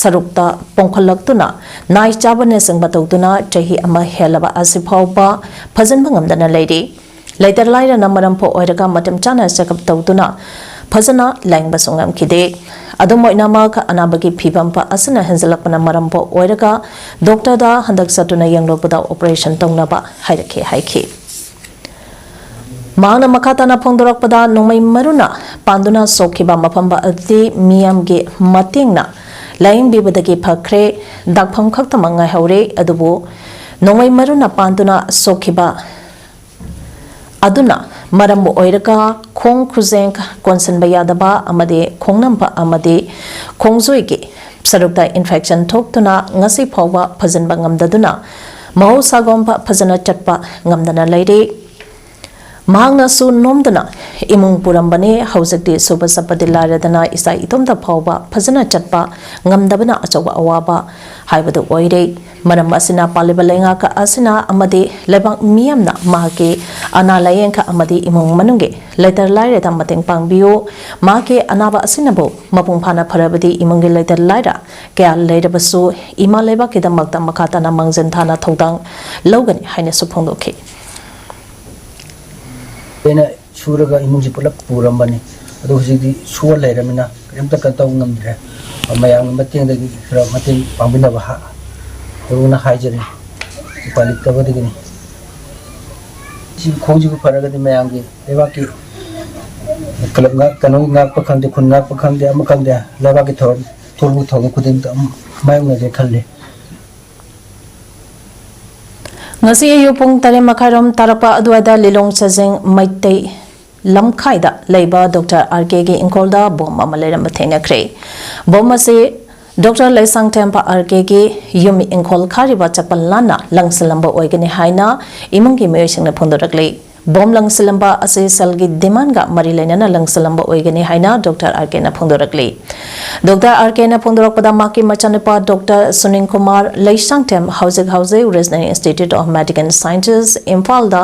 ꯁꯔꯨꯛꯇ ꯄꯣꯝꯈꯠꯂꯛꯇꯨꯅ ꯅꯥꯏ ꯆꯥꯕꯅꯆꯤꯡꯕ ꯇꯧꯗꯨꯅ ꯆꯍꯤ ꯑꯃ ꯍꯦꯜꯂꯕ ꯑꯁꯤ ꯐꯥꯎꯕ ꯐꯖꯤꯟꯕ ꯉꯝꯗꯅ ꯂꯩꯔꯤ꯫ ꯂꯩꯇ ꯂꯥꯏꯔꯅ ꯃꯔꯝ ꯑꯣꯏꯔꯒ ꯃꯇꯝ ꯆꯥꯅ ꯆꯦꯛꯑꯞ ꯇꯧꯗꯨꯅ ꯐꯖꯅ ꯂꯥꯌꯦꯡꯕꯁꯨ ꯉꯝꯈꯤꯗꯦ꯫ ꯑꯗꯨꯝ ꯑꯣꯏꯅꯃꯛ ꯑꯅꯥꯕꯒꯤ ꯐꯤꯕꯝ ꯑꯁꯤꯅ ꯍꯦꯟꯖꯜꯂꯛꯄꯅ ꯃꯔꯝ ꯑꯣꯏꯔꯒ ꯗꯣꯛꯇꯔꯗ ꯍꯟꯗꯛ ꯆꯠꯇꯨꯅ ꯌꯦꯡꯂꯨꯕꯗ ꯑꯣꯄꯔꯦꯁꯟ ꯇꯧꯅꯕ ꯍꯥꯏꯔꯛꯈꯤ ꯍꯥꯏꯈꯤ꯫ ꯃꯍꯥꯛꯅ ꯃꯈꯥ ꯇꯥꯅ ꯐꯣꯡꯗꯣꯔꯛꯄꯗ ꯅꯣꯡꯃꯩ ꯃꯔꯨꯅ ꯄꯥꯟꯗꯨꯅ ꯁꯣꯛꯈꯤꯕ ꯃꯐꯝ ꯑꯗꯨꯗꯤ ꯃꯤꯌꯥꯝꯒꯤ ꯃꯇꯦꯡꯅ ꯂꯥꯌꯦꯡꯕꯤꯕꯗꯒꯤ ꯐꯈ꯭ꯔꯦ꯫ ꯗꯥꯛꯐꯝ ꯈꯛꯇꯃꯛ ꯉꯥꯏꯍꯧꯔꯦ꯫ ꯑꯗꯨꯕꯨ ꯅꯣꯡꯃꯩ ꯃꯔꯨꯅ ꯄꯥꯟꯗꯨꯅ ꯁꯣꯛꯈꯤꯕ ꯑꯗꯨꯅ ꯃꯔꯝ ꯑꯣꯏꯔꯒ ꯈꯣꯡ ꯈꯨꯖꯦꯡ ꯀꯣꯟꯁꯤꯟꯕ ꯌꯥꯗꯕ ꯑꯃꯗꯤ ꯈꯣꯡꯅꯝꯕ ꯑꯃꯗꯤ ꯈꯣꯡꯖꯣꯏꯒꯤ ꯁꯔꯨꯛꯇ ꯏꯟꯐꯦꯛꯁꯟ ꯊꯣꯛꯇꯨꯅ ꯉꯁꯤ ꯐꯥꯎꯕ ꯐꯖꯤꯟꯕ ꯉꯝꯗꯗꯨꯅ ꯃꯍꯧꯁꯥꯒꯨꯝꯕ ꯐꯖꯅ ꯆꯠꯄ ꯉꯝꯗꯅ ꯂꯩꯔꯤ꯫ ꯃꯍꯥꯛꯅꯁꯨ ꯅꯣꯝꯗꯨꯅ ꯏꯃꯨꯡ ꯄꯨꯔꯝꯕꯅꯤ꯫ ꯍꯧꯖꯤꯛꯇꯤ ꯁꯨꯕ ꯆꯠꯄꯗꯤ ꯂꯥꯏꯔꯗꯅ ꯏꯁꯥ ꯏꯇꯣꯝꯇ ꯐꯥꯎꯕ ꯐꯖꯅ ꯆꯠꯄ ꯉꯝꯗꯕꯅ ꯑꯆꯧꯕ ꯑꯋꯥꯕ ꯍꯥꯏꯕꯗꯨ ꯑꯣꯏꯔꯦ꯫ ꯃꯔꯝ ꯑꯁꯤꯅ ꯄꯥꯜꯂꯤꯕ ꯂꯩꯉꯥꯛ ꯑꯁꯤꯅ ꯑꯃꯗꯤ ꯂꯩꯕꯥꯛ ꯃꯤꯌꯥꯝꯅ ꯃꯍꯥꯛꯀꯤ ꯑꯅꯥ ꯂꯥꯌꯦꯡ ꯑꯃꯗꯤ ꯏꯃꯨꯡ ꯃꯅꯨꯡꯒꯤ ꯂꯩꯇ ꯂꯥꯏꯔꯗ ꯃꯇꯦꯡ ꯄꯥꯡꯕꯤꯌꯨ꯫ ꯃꯍꯥꯛꯀꯤ ꯑꯅꯥꯕ ꯑꯁꯤꯅꯕꯨ ꯃꯄꯨꯡ ꯐꯥꯅ ꯐꯔꯕꯗꯤ ꯏꯃꯨꯡꯒꯤ ꯂꯩꯇ ꯂꯥꯏꯔ ꯀꯌꯥ ꯂꯩꯔꯕꯁꯨ ꯏꯃꯥ ꯂꯩꯕꯥꯛꯀꯤꯗꯃꯛꯇ ꯃꯈꯥ ꯇꯥꯅ ꯃꯥꯡꯖꯤꯟ ꯊꯥꯅ ꯊꯧꯗꯥꯡ ꯂꯧꯒꯅꯤ ꯍꯥꯏꯅꯁꯨ ꯐꯣꯡꯗꯣꯛꯈꯤ꯫ ꯑꯩꯅ ꯁꯨꯔꯒ ꯏꯃꯨꯡꯁꯤ ꯄꯨꯂꯞ ꯄꯨꯔꯝꯕꯅꯤ꯫ ꯑꯗꯣ ꯍꯧꯖꯤꯛꯇꯤ ꯁꯨꯔ ꯂꯩꯔꯃꯤꯅ ꯀꯔꯤꯝꯇ ꯀꯩꯅꯣ ꯇꯧꯕ ꯉꯝꯗ꯭ꯔꯦ꯫ ꯃꯌꯥꯝꯒꯤ ꯃꯇꯦꯡꯗꯒꯤ ꯈꯔ ꯃꯇꯦꯡ ꯄꯥꯡꯕꯤꯅꯕ ꯍꯥ-, ꯍꯧꯅ ꯍꯥꯏꯖꯔꯤ꯫ ꯎꯄꯥꯏ ꯂꯩꯇꯕꯗꯒꯤꯅꯤ꯫ ꯁꯤ ꯈꯣꯡꯁꯤꯕꯨ ꯐꯔꯒꯗꯤ ꯃꯌꯥꯝꯒꯤ ꯂꯩꯕꯥꯛꯀꯤ ꯀ꯭ꯂꯕ ꯉꯥꯛ-, ꯀꯩꯅꯣ ꯉꯥꯛꯄ ꯈꯪꯗꯦ, ꯈꯨꯟ ꯉꯥꯛꯄ ꯈꯪꯗꯦ, ꯑꯃ ꯈꯪꯗꯦ, ꯂꯩꯕꯥꯛꯀꯤ ꯊꯧꯔꯝ, ꯊꯣꯛꯄ ꯊꯧꯔꯝ ꯈꯨꯗꯤꯡꯗ ꯑꯗꯨꯝ ꯃꯥꯌꯣꯛꯅꯒꯦ ꯈꯜꯂꯤ꯫ ꯉꯁꯤ ꯑꯌꯨꯛ ꯄꯨꯡ ꯇꯔꯦꯠ ꯃꯈꯥꯏꯔꯣꯝ ꯇꯥꯔꯛꯄ ꯑꯗꯨꯋꯥꯏꯗ ꯂꯤꯂꯣꯡ ꯆꯥꯖꯤꯡ ꯃꯩꯇꯩ ꯂꯝꯈꯥꯏꯗ ꯂꯩꯕ ꯗꯣꯛꯇꯔ ꯑꯥꯔ ꯀꯦꯒꯤ ꯏꯪꯈꯣꯜꯗ ꯕꯣꯝ ꯑꯃ ꯂꯩꯔꯝꯕ ꯊꯦꯡꯅꯈ꯭ꯔꯦ꯫ ꯕꯣꯝ ꯑꯁꯤ ꯗꯣꯛꯇꯔ ꯂꯩꯁꯥꯡꯊꯦꯝ ꯑꯥꯔ ꯀꯦꯒꯤ ꯌꯨꯝ ꯏꯪꯈꯣꯜ ꯈꯥꯔꯤꯕ ꯆꯄꯜ ꯂꯥꯟꯅ ꯂꯪꯁꯤꯜꯂꯝꯕ ꯑꯣꯏꯒꯅꯤ ꯍꯥꯏꯅ ꯏꯃꯨꯡꯒꯤ ꯃꯤꯑꯣꯏꯁꯤꯡꯅ ꯐꯣꯡꯗꯣꯔꯛꯂꯤ꯫ ꯕꯣꯝ ꯂꯪꯁꯤꯜꯂꯝꯕ ꯑꯁꯤ ꯁꯦꯜꯒꯤ ꯗꯤꯃꯥꯟꯒ ꯃꯔꯤ ꯂꯩꯅꯅ ꯂꯪꯁꯤꯜꯂꯝꯕ ꯑꯣꯏꯒꯅꯤ ꯍꯥꯏꯅ ꯗꯣꯛꯇꯔ ꯑꯥꯔ ꯀꯦꯅ ꯐꯣꯡꯗꯣꯔꯛꯂꯤ꯫ ꯗꯣꯛꯇꯔ ꯑꯥꯔ ꯀꯦꯅ ꯐꯣꯡꯗꯣꯔꯛꯄꯗ ꯃꯍꯥꯛꯀꯤ ꯃꯆꯥꯅꯨꯄꯥ ꯗꯣꯛꯇꯔ ꯁꯨꯅꯤꯜ ꯀꯨꯃꯥꯔ ꯂꯩꯁꯥꯡꯊꯦꯝ ꯍꯧꯖꯤꯛ ꯍꯧꯖꯤꯛ Regional Institute of Medical Sciences ꯏꯝꯐꯥꯜꯗ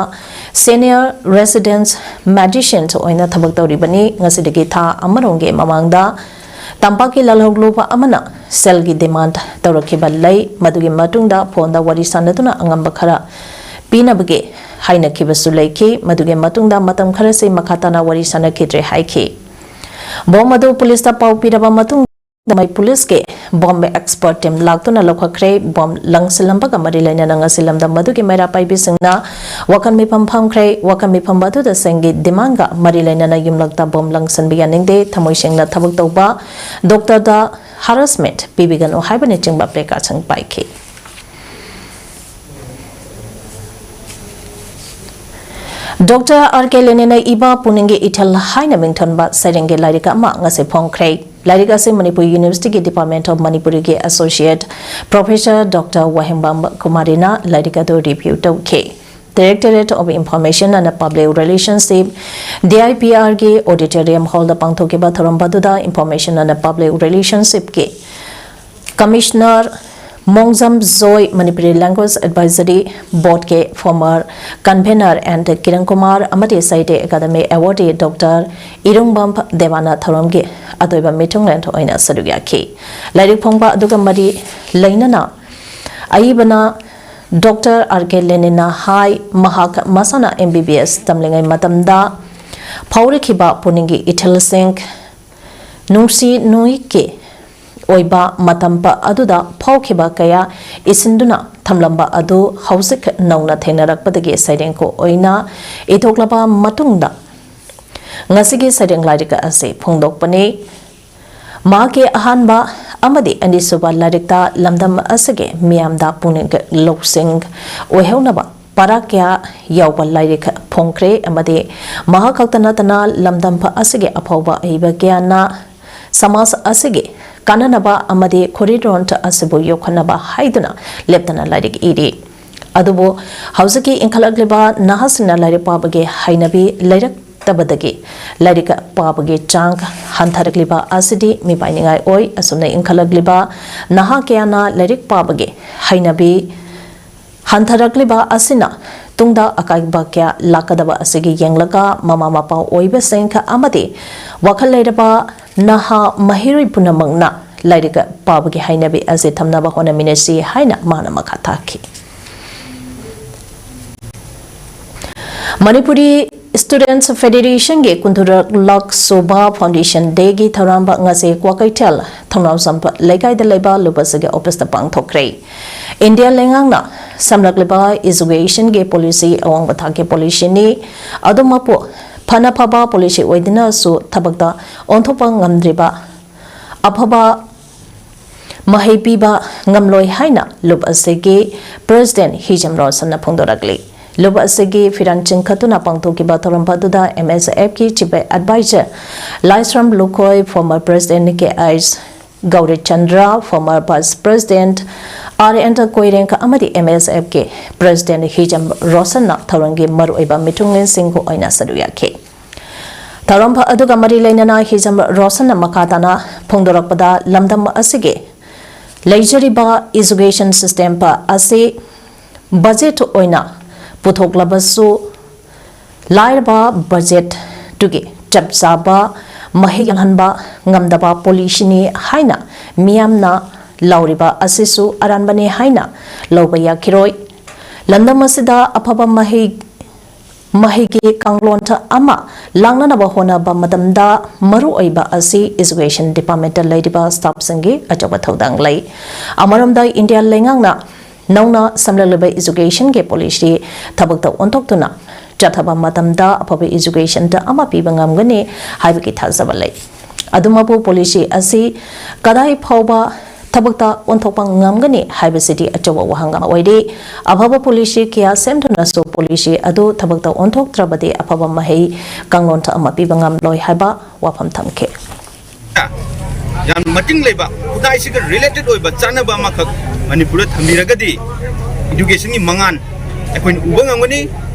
Senior Resident Medicine ꯑꯣꯏꯅ ꯊꯕꯛ ꯇꯧꯔꯤꯕꯅꯤ꯫ ꯉꯁꯤꯗꯒꯤ ꯊꯥ ꯑꯃꯔꯣꯝꯒꯤ ꯃꯃꯥꯡꯗ ꯇꯝꯄꯥꯛꯀꯤ ꯂꯥꯜꯍꯧꯂꯨꯕ ꯑꯃꯅ ꯁꯦꯜꯒꯤ ꯗꯤꯃꯥꯟ ꯇꯧꯔꯛꯈꯤꯕ ꯂꯩ꯫ ꯃꯗꯨꯒꯤ ꯃꯇꯨꯡꯗ ꯐꯣꯟꯗ ꯋꯥꯔꯤ ꯁꯥꯟꯅꯗꯨꯅ ꯑꯉꯝꯕ ꯈꯔ ꯄꯤꯅꯕꯒꯤ ꯍꯥꯏꯅꯈꯤꯕꯁꯨ ꯂꯩꯈꯤ꯫ ꯃꯗꯨꯒꯤ ꯃꯇꯨꯡꯗ ꯃꯇꯝ ꯈꯔꯁꯤ ꯃꯈꯥ ꯇꯥꯅ ꯋꯥꯔꯤ ꯁꯥꯟꯅꯈꯤꯗ꯭ꯔꯦ ꯍꯥꯏꯈꯤ꯫ ꯕꯣꯝ ꯑꯗꯨ ꯄꯨꯂꯤꯁꯇ ꯄꯥꯎ ꯄꯤꯔꯕ ꯃꯇꯨꯡꯗ ꯃꯩ ꯄꯨꯂꯤꯁꯀꯤ ꯕꯣꯝ expert team ꯂꯥꯛꯇꯨꯅ ꯂꯧꯈꯠꯈ꯭ꯔꯦ꯫ ꯕꯣꯝ ꯂꯪꯁꯤꯜꯂꯝꯕꯒ ꯃꯔꯤ ꯂꯩꯅꯅ ꯉꯁꯤ ꯂꯝꯗꯝ ꯑꯗꯨꯒꯤ ꯃꯩꯔꯥ ꯄꯥꯏꯕꯤꯁꯤꯡꯅ ꯋꯥꯈꯜ ꯃꯤꯐꯝ ꯐꯝꯈ꯭ꯔꯦ꯫ ꯋꯥꯈꯜ ꯃꯤꯐꯝ ꯑꯗꯨꯗ ꯁꯦꯜꯒꯤ ꯗꯤꯃꯥꯟꯒ ꯃꯔꯤ ꯂꯩꯅꯅ ꯌꯨꯝꯂꯛꯇ ꯕꯣꯝ ꯂꯪꯁꯤꯟꯕ ꯌꯥꯅꯤꯡꯗꯦ, ꯊꯃꯣꯏ ꯁꯦꯡꯅ ꯊꯕꯛ ꯇꯧꯕ ꯗꯣꯛꯇꯔꯗ harassment ꯄꯤꯕꯤꯒꯅꯨ ꯍꯥꯏꯕꯅꯆꯤꯡꯕ placard ꯁꯤꯡ ꯄꯥꯏꯈꯤ꯫ ꯗꯣꯛꯇꯔ ꯑꯥꯔ ꯀꯦ ꯂꯦꯅꯤꯟꯅ ꯏꯕ ꯄꯨꯛꯅꯤꯡꯒꯤ ꯏꯊꯤꯜ ꯍꯥꯏꯅ ꯃꯤꯡꯊꯣꯟꯕ ꯁꯩꯔꯦꯡꯒꯤ ꯂꯥꯏꯔꯤꯛ ꯑꯃ ꯉꯁꯤ ꯐꯣꯡꯈ꯭ꯔꯦ꯫ ꯂꯥꯏꯔꯤꯛ ꯑꯁꯤ ꯃꯅꯤꯄꯨꯔ ꯌꯨꯅꯤꯚꯔꯁꯤꯇꯤꯒꯤ Department of ꯃꯅꯤꯄꯨꯔꯤꯒꯤ Associate Professor ꯗꯣꯛꯇꯔ ꯋꯥꯍꯦꯡꯕꯝ ꯀꯨꯃꯥꯔꯤꯅ ꯂꯥꯏꯔꯤꯛ ꯑꯗꯨ review ꯇꯧꯈꯤ꯫ Directorate of Information and Public Relationship, D I P R ꯒꯤ auditorium hall ꯗ ꯄꯥꯡꯊꯣꯛꯈꯤꯕ ꯊꯧꯔꯝ ꯑꯗꯨꯗ Information and Public Relationship ꯀꯤ Commissioner Mongjam Joy Manipuri Language Advisory Board ꯀꯤ former convener and Kiran Kumar ꯑꯃꯗꯤ Saite Academy Awardee Doctor ꯏꯔꯨꯡꯕꯝ ꯗꯦꯕꯥꯅ ꯊꯧꯔꯝꯒꯤ ꯑꯇꯣꯏꯕ ꯃꯤꯊꯨꯡꯂꯦꯟ ꯑꯣꯏꯅ ꯁꯔꯨꯛ ꯌꯥꯈꯤ꯫ ꯂꯥꯏꯔꯤꯛ ꯐꯣꯡꯕ ꯑꯗꯨꯒ ꯃꯔꯤ ꯂꯩꯅꯅ ꯑꯏꯕꯅ Doctor R K Leninꯅ ꯍꯥꯏ, ꯃꯍꯥꯛ ꯃꯁꯥꯅ M B B S ꯇꯝꯂꯤꯉꯩ ꯃꯇꯝꯗ ꯐꯥꯎꯔꯛꯈꯤꯕ ꯄꯨꯛꯅꯤꯡꯒꯤ ꯏꯊꯤꯜꯁꯤꯡ, ꯅꯨꯡꯁꯤ ꯅꯨꯡꯒꯤ ꯑꯣꯏꯕ ꯃꯇꯝ ꯑꯗꯨꯗ ꯐꯥꯎꯈꯤꯕ ꯀꯌꯥ ꯏꯁꯤꯟꯗꯨꯅ ꯊꯝꯂꯝꯕ ꯑꯗꯨ ꯍꯧꯖꯤꯛ ꯅꯧꯅ ꯊꯦꯡꯅꯔꯛꯄꯗꯒꯤ ꯁꯩꯔꯦꯡ ꯑꯣꯏꯅ ꯏꯊꯣꯛꯂꯕ ꯃꯇꯨꯡꯗ ꯉꯁꯤꯒꯤ ꯁꯩꯔꯦꯡ ꯂꯥꯏꯔꯤꯛ ꯑꯁꯤ ꯐꯣꯡꯗꯣꯛꯄꯅꯤ꯫ ꯃꯍꯥꯛꯀꯤ ꯑꯍꯥꯟꯕ ꯑꯃꯗꯤ ꯑꯅꯤꯁꯨꯕ ꯂꯥꯏꯔꯤꯛꯇ ꯂꯝꯗꯝ ꯑꯁꯤꯒꯤ ꯃꯤꯌꯥꯝꯗ ꯄꯨꯛꯅꯤꯡ ꯂꯧꯁꯤꯡ ꯑꯣꯏꯍꯧꯅꯕ ꯄꯥꯔꯥ ꯀꯌꯥ ꯌꯥꯎꯕ ꯂꯥꯏꯔꯤꯛ ꯐꯣꯡꯈ꯭ꯔꯦ ꯑꯃꯗꯤ ꯃꯍꯥꯛ ꯈꯛꯇ ꯅꯠꯇꯅ ꯂꯝꯗꯝ ꯑꯁꯤꯒꯤ ꯑꯐꯥꯎꯕ ꯑꯏꯕ ꯀꯌꯥꯅ ꯁꯃꯥꯖ ꯑꯁꯤꯒꯤ ꯀꯥꯟꯅꯅꯕ ꯑꯃꯗꯤ ꯈꯨꯔꯤꯔꯣꯟ ꯑꯁꯤꯕꯨ ꯌꯣꯛꯈꯠꯅꯕ ꯍꯥꯏꯗꯨꯅ ꯂꯦꯞꯇꯅ ꯂꯥꯏꯔꯤꯛ ꯏꯔꯤ꯫ ꯑꯗꯨꯕꯨ ꯍꯧꯖꯤꯛꯀꯤ ꯏꯟꯈꯠꯂꯛꯂꯤꯕ ꯅꯍꯥꯁꯤꯡꯅ ꯂꯥꯏꯔꯤꯛ ꯄꯥꯕꯒꯤ ꯍꯩꯅꯕꯤ ꯂꯩꯔꯛꯇꯕꯗꯒꯤ ꯂꯥꯏꯔꯤꯛ ꯄꯥꯕꯒꯤ ꯆꯥꯡ ꯍꯟꯊꯔꯛꯂꯤꯕ ꯑꯁꯤꯗꯤ ꯃꯤꯄꯥꯏꯅꯤꯡꯉꯥꯏ ꯑꯣꯏ꯫ ꯑꯁꯨꯝꯅ ꯏꯟꯈꯠꯂꯛꯂꯤꯕ ꯅꯍꯥ ꯀꯌꯥꯅ ꯂꯥꯏꯔꯤꯛ ꯄꯥꯕꯒꯤ ꯍꯩꯅꯕꯤ ꯍꯟꯊꯔꯛꯂꯤꯕ ꯑꯁꯤꯅ ꯇꯨꯡꯗ ꯑꯀꯥꯏꯕ ꯀꯌꯥ ꯂꯥꯛꯀꯗꯕ ꯑꯁꯤꯒꯤ ꯌꯦꯡꯂꯒ ꯃꯃꯥ ꯃꯄꯥ ꯑꯣꯏꯕꯁꯤꯡ ꯑꯃꯗꯤ ꯋꯥꯈꯜ ꯂꯩꯔꯕ ꯅꯍꯥ ꯃꯍꯩꯔꯣꯏ ꯄꯨꯝꯅꯃꯛꯅ ꯂꯥꯏꯔꯤꯛ ꯄꯥꯕꯒꯤ ꯍꯩꯅꯕꯤ ꯑꯁꯤ ꯊꯝꯅꯕ ꯍꯣꯠꯅꯃꯤꯟꯅꯁꯤ ꯍꯥꯏꯅ ꯃꯥꯅ ꯃꯈꯥ ꯇꯥꯈꯤ꯫ ꯃꯅꯤꯄꯨꯔꯤ Students Federationꯒꯤ ꯀꯨꯟꯊ꯭ꯔꯥ ꯂꯛ ꯁꯨꯕ Foundation Dayꯒꯤ ꯊꯧꯔꯝ ꯉꯁꯤ ꯀ꯭ꯋꯥꯀꯩꯊꯦꯜ ꯊꯧꯅꯥꯎꯖꯝ ꯂꯩꯀꯥꯏꯗ ꯂꯩꯕ ꯂꯨꯕꯁꯤꯒꯤ officeꯇ ꯄꯥꯡꯊꯣꯛꯈ꯭ꯔꯦ꯫ ꯏꯟꯗꯤꯌꯥ ꯂꯩꯉꯥꯛꯅ ꯁꯦꯝꯂꯛꯂꯤꯕ educationꯒꯤ policy ꯑꯋꯥꯡꯕ ꯊꯥꯛꯀꯤ policyꯅꯤ꯫ ꯑꯗꯨꯃꯛꯄꯨ ꯐꯅ ꯐꯕ policy ꯑꯣꯏꯗꯨꯅꯁꯨ ꯊꯕꯛꯇ ꯑꯣꯟꯊꯣꯛꯄ ꯉꯝꯗ꯭ꯔꯤꯕ ꯑꯐꯕ ꯃꯍꯩ ꯄꯤꯕ ꯉꯝꯂꯣꯏ ꯍꯥꯏꯅ ꯂꯨꯞ ꯑꯁꯤꯒꯤ President ꯍꯤꯖꯝ ꯔꯣꯁꯟꯅ ꯐꯣꯡꯗꯣꯔꯛꯂꯤ꯫ ꯂꯨꯞ ꯑꯁꯤꯒꯤ ꯐꯤꯔꯥꯟ ꯆꯤꯡꯈꯠꯇꯨꯅ ꯄꯥꯡꯊꯣꯛꯈꯤꯕ ꯊꯧꯔꯝ ꯑꯗꯨꯗ M S Fꯀꯤ Chief Advisor ꯂꯥꯏꯁ꯭ꯔꯝ Lukhoi, former President K H ꯒꯧꯔꯤꯆꯟꯗ꯭ꯔ, former Vice President R N Koireng ꯑꯃꯗꯤ M S Fꯀꯤ President ꯍꯤꯖꯝ ꯔꯣꯁꯟꯅ ꯊꯧꯔꯝꯒꯤ ꯃꯔꯨꯑꯣꯏꯕ ꯃꯤꯊꯨꯡꯂꯦꯟꯁꯤꯡ ꯑꯣꯏꯅ ꯁꯔꯨꯛ ꯌꯥꯈꯤ꯫ ꯊꯧꯔꯝ ꯑꯗꯨꯒ ꯃꯔꯤ ꯂꯩꯅꯅ ꯍꯤꯖꯝ ꯔꯣꯁꯟꯅ ꯃꯈꯥ ꯇꯥꯅ ꯐꯣꯡꯗꯣꯔꯛꯄꯗ ꯂꯝꯗꯝ ꯑꯁꯤꯒꯤ ꯂꯩꯖꯔꯤꯕ education system ꯑꯁꯤ budget ꯑꯣꯏꯅ ꯄꯨꯊꯣꯛꯂꯕꯁꯨ, ꯂꯥꯏꯔꯕ budgetꯇꯨꯒꯤ ꯆꯞ ꯆꯥꯕ ꯃꯍꯩ ꯌꯥꯜꯍꯟꯕ ꯉꯝꯗꯕ policyꯅꯤ ꯍꯥꯏꯅ ꯃꯤꯌꯥꯝꯅ ꯂꯥꯎꯔꯤꯕ ꯑꯁꯤꯁꯨ ꯑꯔꯥꯟꯕꯅꯤ ꯍꯥꯏꯅ ꯂꯧꯕ ꯌꯥꯈꯤꯔꯣꯏ꯫ ꯂꯝꯗꯝ ꯑꯁꯤꯗ ꯑꯐꯕ ꯃꯍꯩ ꯃꯍꯩꯒꯤ ꯀꯥꯡꯂꯣꯟ ꯑꯃ ꯂꯥꯡꯅꯅꯕ ꯍꯣꯠꯅꯕ ꯃꯇꯝꯗ ꯃꯔꯨꯑꯣꯏꯕ ꯑꯁꯤ education departmentꯇ ꯂꯩꯔꯤꯕ staffꯁꯤꯡꯒꯤ ꯑꯆꯧꯕ ꯊꯧꯗꯥꯡ ꯂꯩ꯫ ꯑꯃꯔꯣꯝꯗ, ꯏꯟꯗꯤꯌꯥ ꯂꯩꯉꯥꯛꯅ ꯅꯧꯅ ꯁꯦꯝꯂꯛꯂꯤꯕ educationꯒꯤ policy ꯊꯕꯛꯇ ꯑꯣꯟꯊꯣꯛꯇꯨꯅ ꯆꯠꯊꯕ ꯃꯇꯝꯗ ꯑꯐꯕ educationꯗ ꯑꯃ ꯄꯤꯕ ꯉꯝꯒꯅꯤ ꯍꯥꯏꯕꯒꯤ ꯊꯥꯖꯕ ꯂꯩ꯫ ꯑꯗꯨꯃꯛꯄꯨ, policy ꯑꯁꯤ ꯀꯗꯥꯏ ꯐꯥꯎꯕ ꯊꯕꯛꯇ ꯑꯣꯟꯊꯣꯛꯄ ꯉꯝꯒꯅꯤ ꯍꯥꯏꯕꯁꯤꯗꯤ ꯑꯆꯧꯕ ꯋꯥꯍꯪ ꯑꯃ ꯑꯣꯏꯔꯤ꯫ ꯑꯐꯕ policy ꯀꯌꯥ ꯁꯦꯝꯗꯨꯅꯁꯨ policy ꯑꯗꯨ ꯊꯕꯛꯇ ꯑꯣꯟꯊꯣꯛꯇ꯭ꯔꯕꯗꯤ ꯑꯐꯕ ꯃꯍꯩ ꯀꯥꯡꯂꯣꯟ ꯑꯃ ꯄꯤꯕ ꯉꯝꯂꯣꯏ ꯍꯥꯏꯕ ꯋꯥꯐꯝ ꯊꯝꯈꯤ꯫ ꯌꯥꯝ ꯃꯇꯤꯡ ꯂꯩꯕ, ꯈꯨꯟꯅꯥꯏꯁꯤꯒ related ꯑꯣꯏꯕ ꯆꯥꯟꯅꯕ ꯑꯃꯈꯛ ꯃꯅꯤꯄꯨꯔꯗ ꯊꯝꯕꯤꯔꯒꯗꯤ educationꯒꯤ ꯃꯉꯥꯜ ꯑꯩꯈꯣꯏꯅ ꯎꯕ ꯉꯝꯒꯅꯤ꯫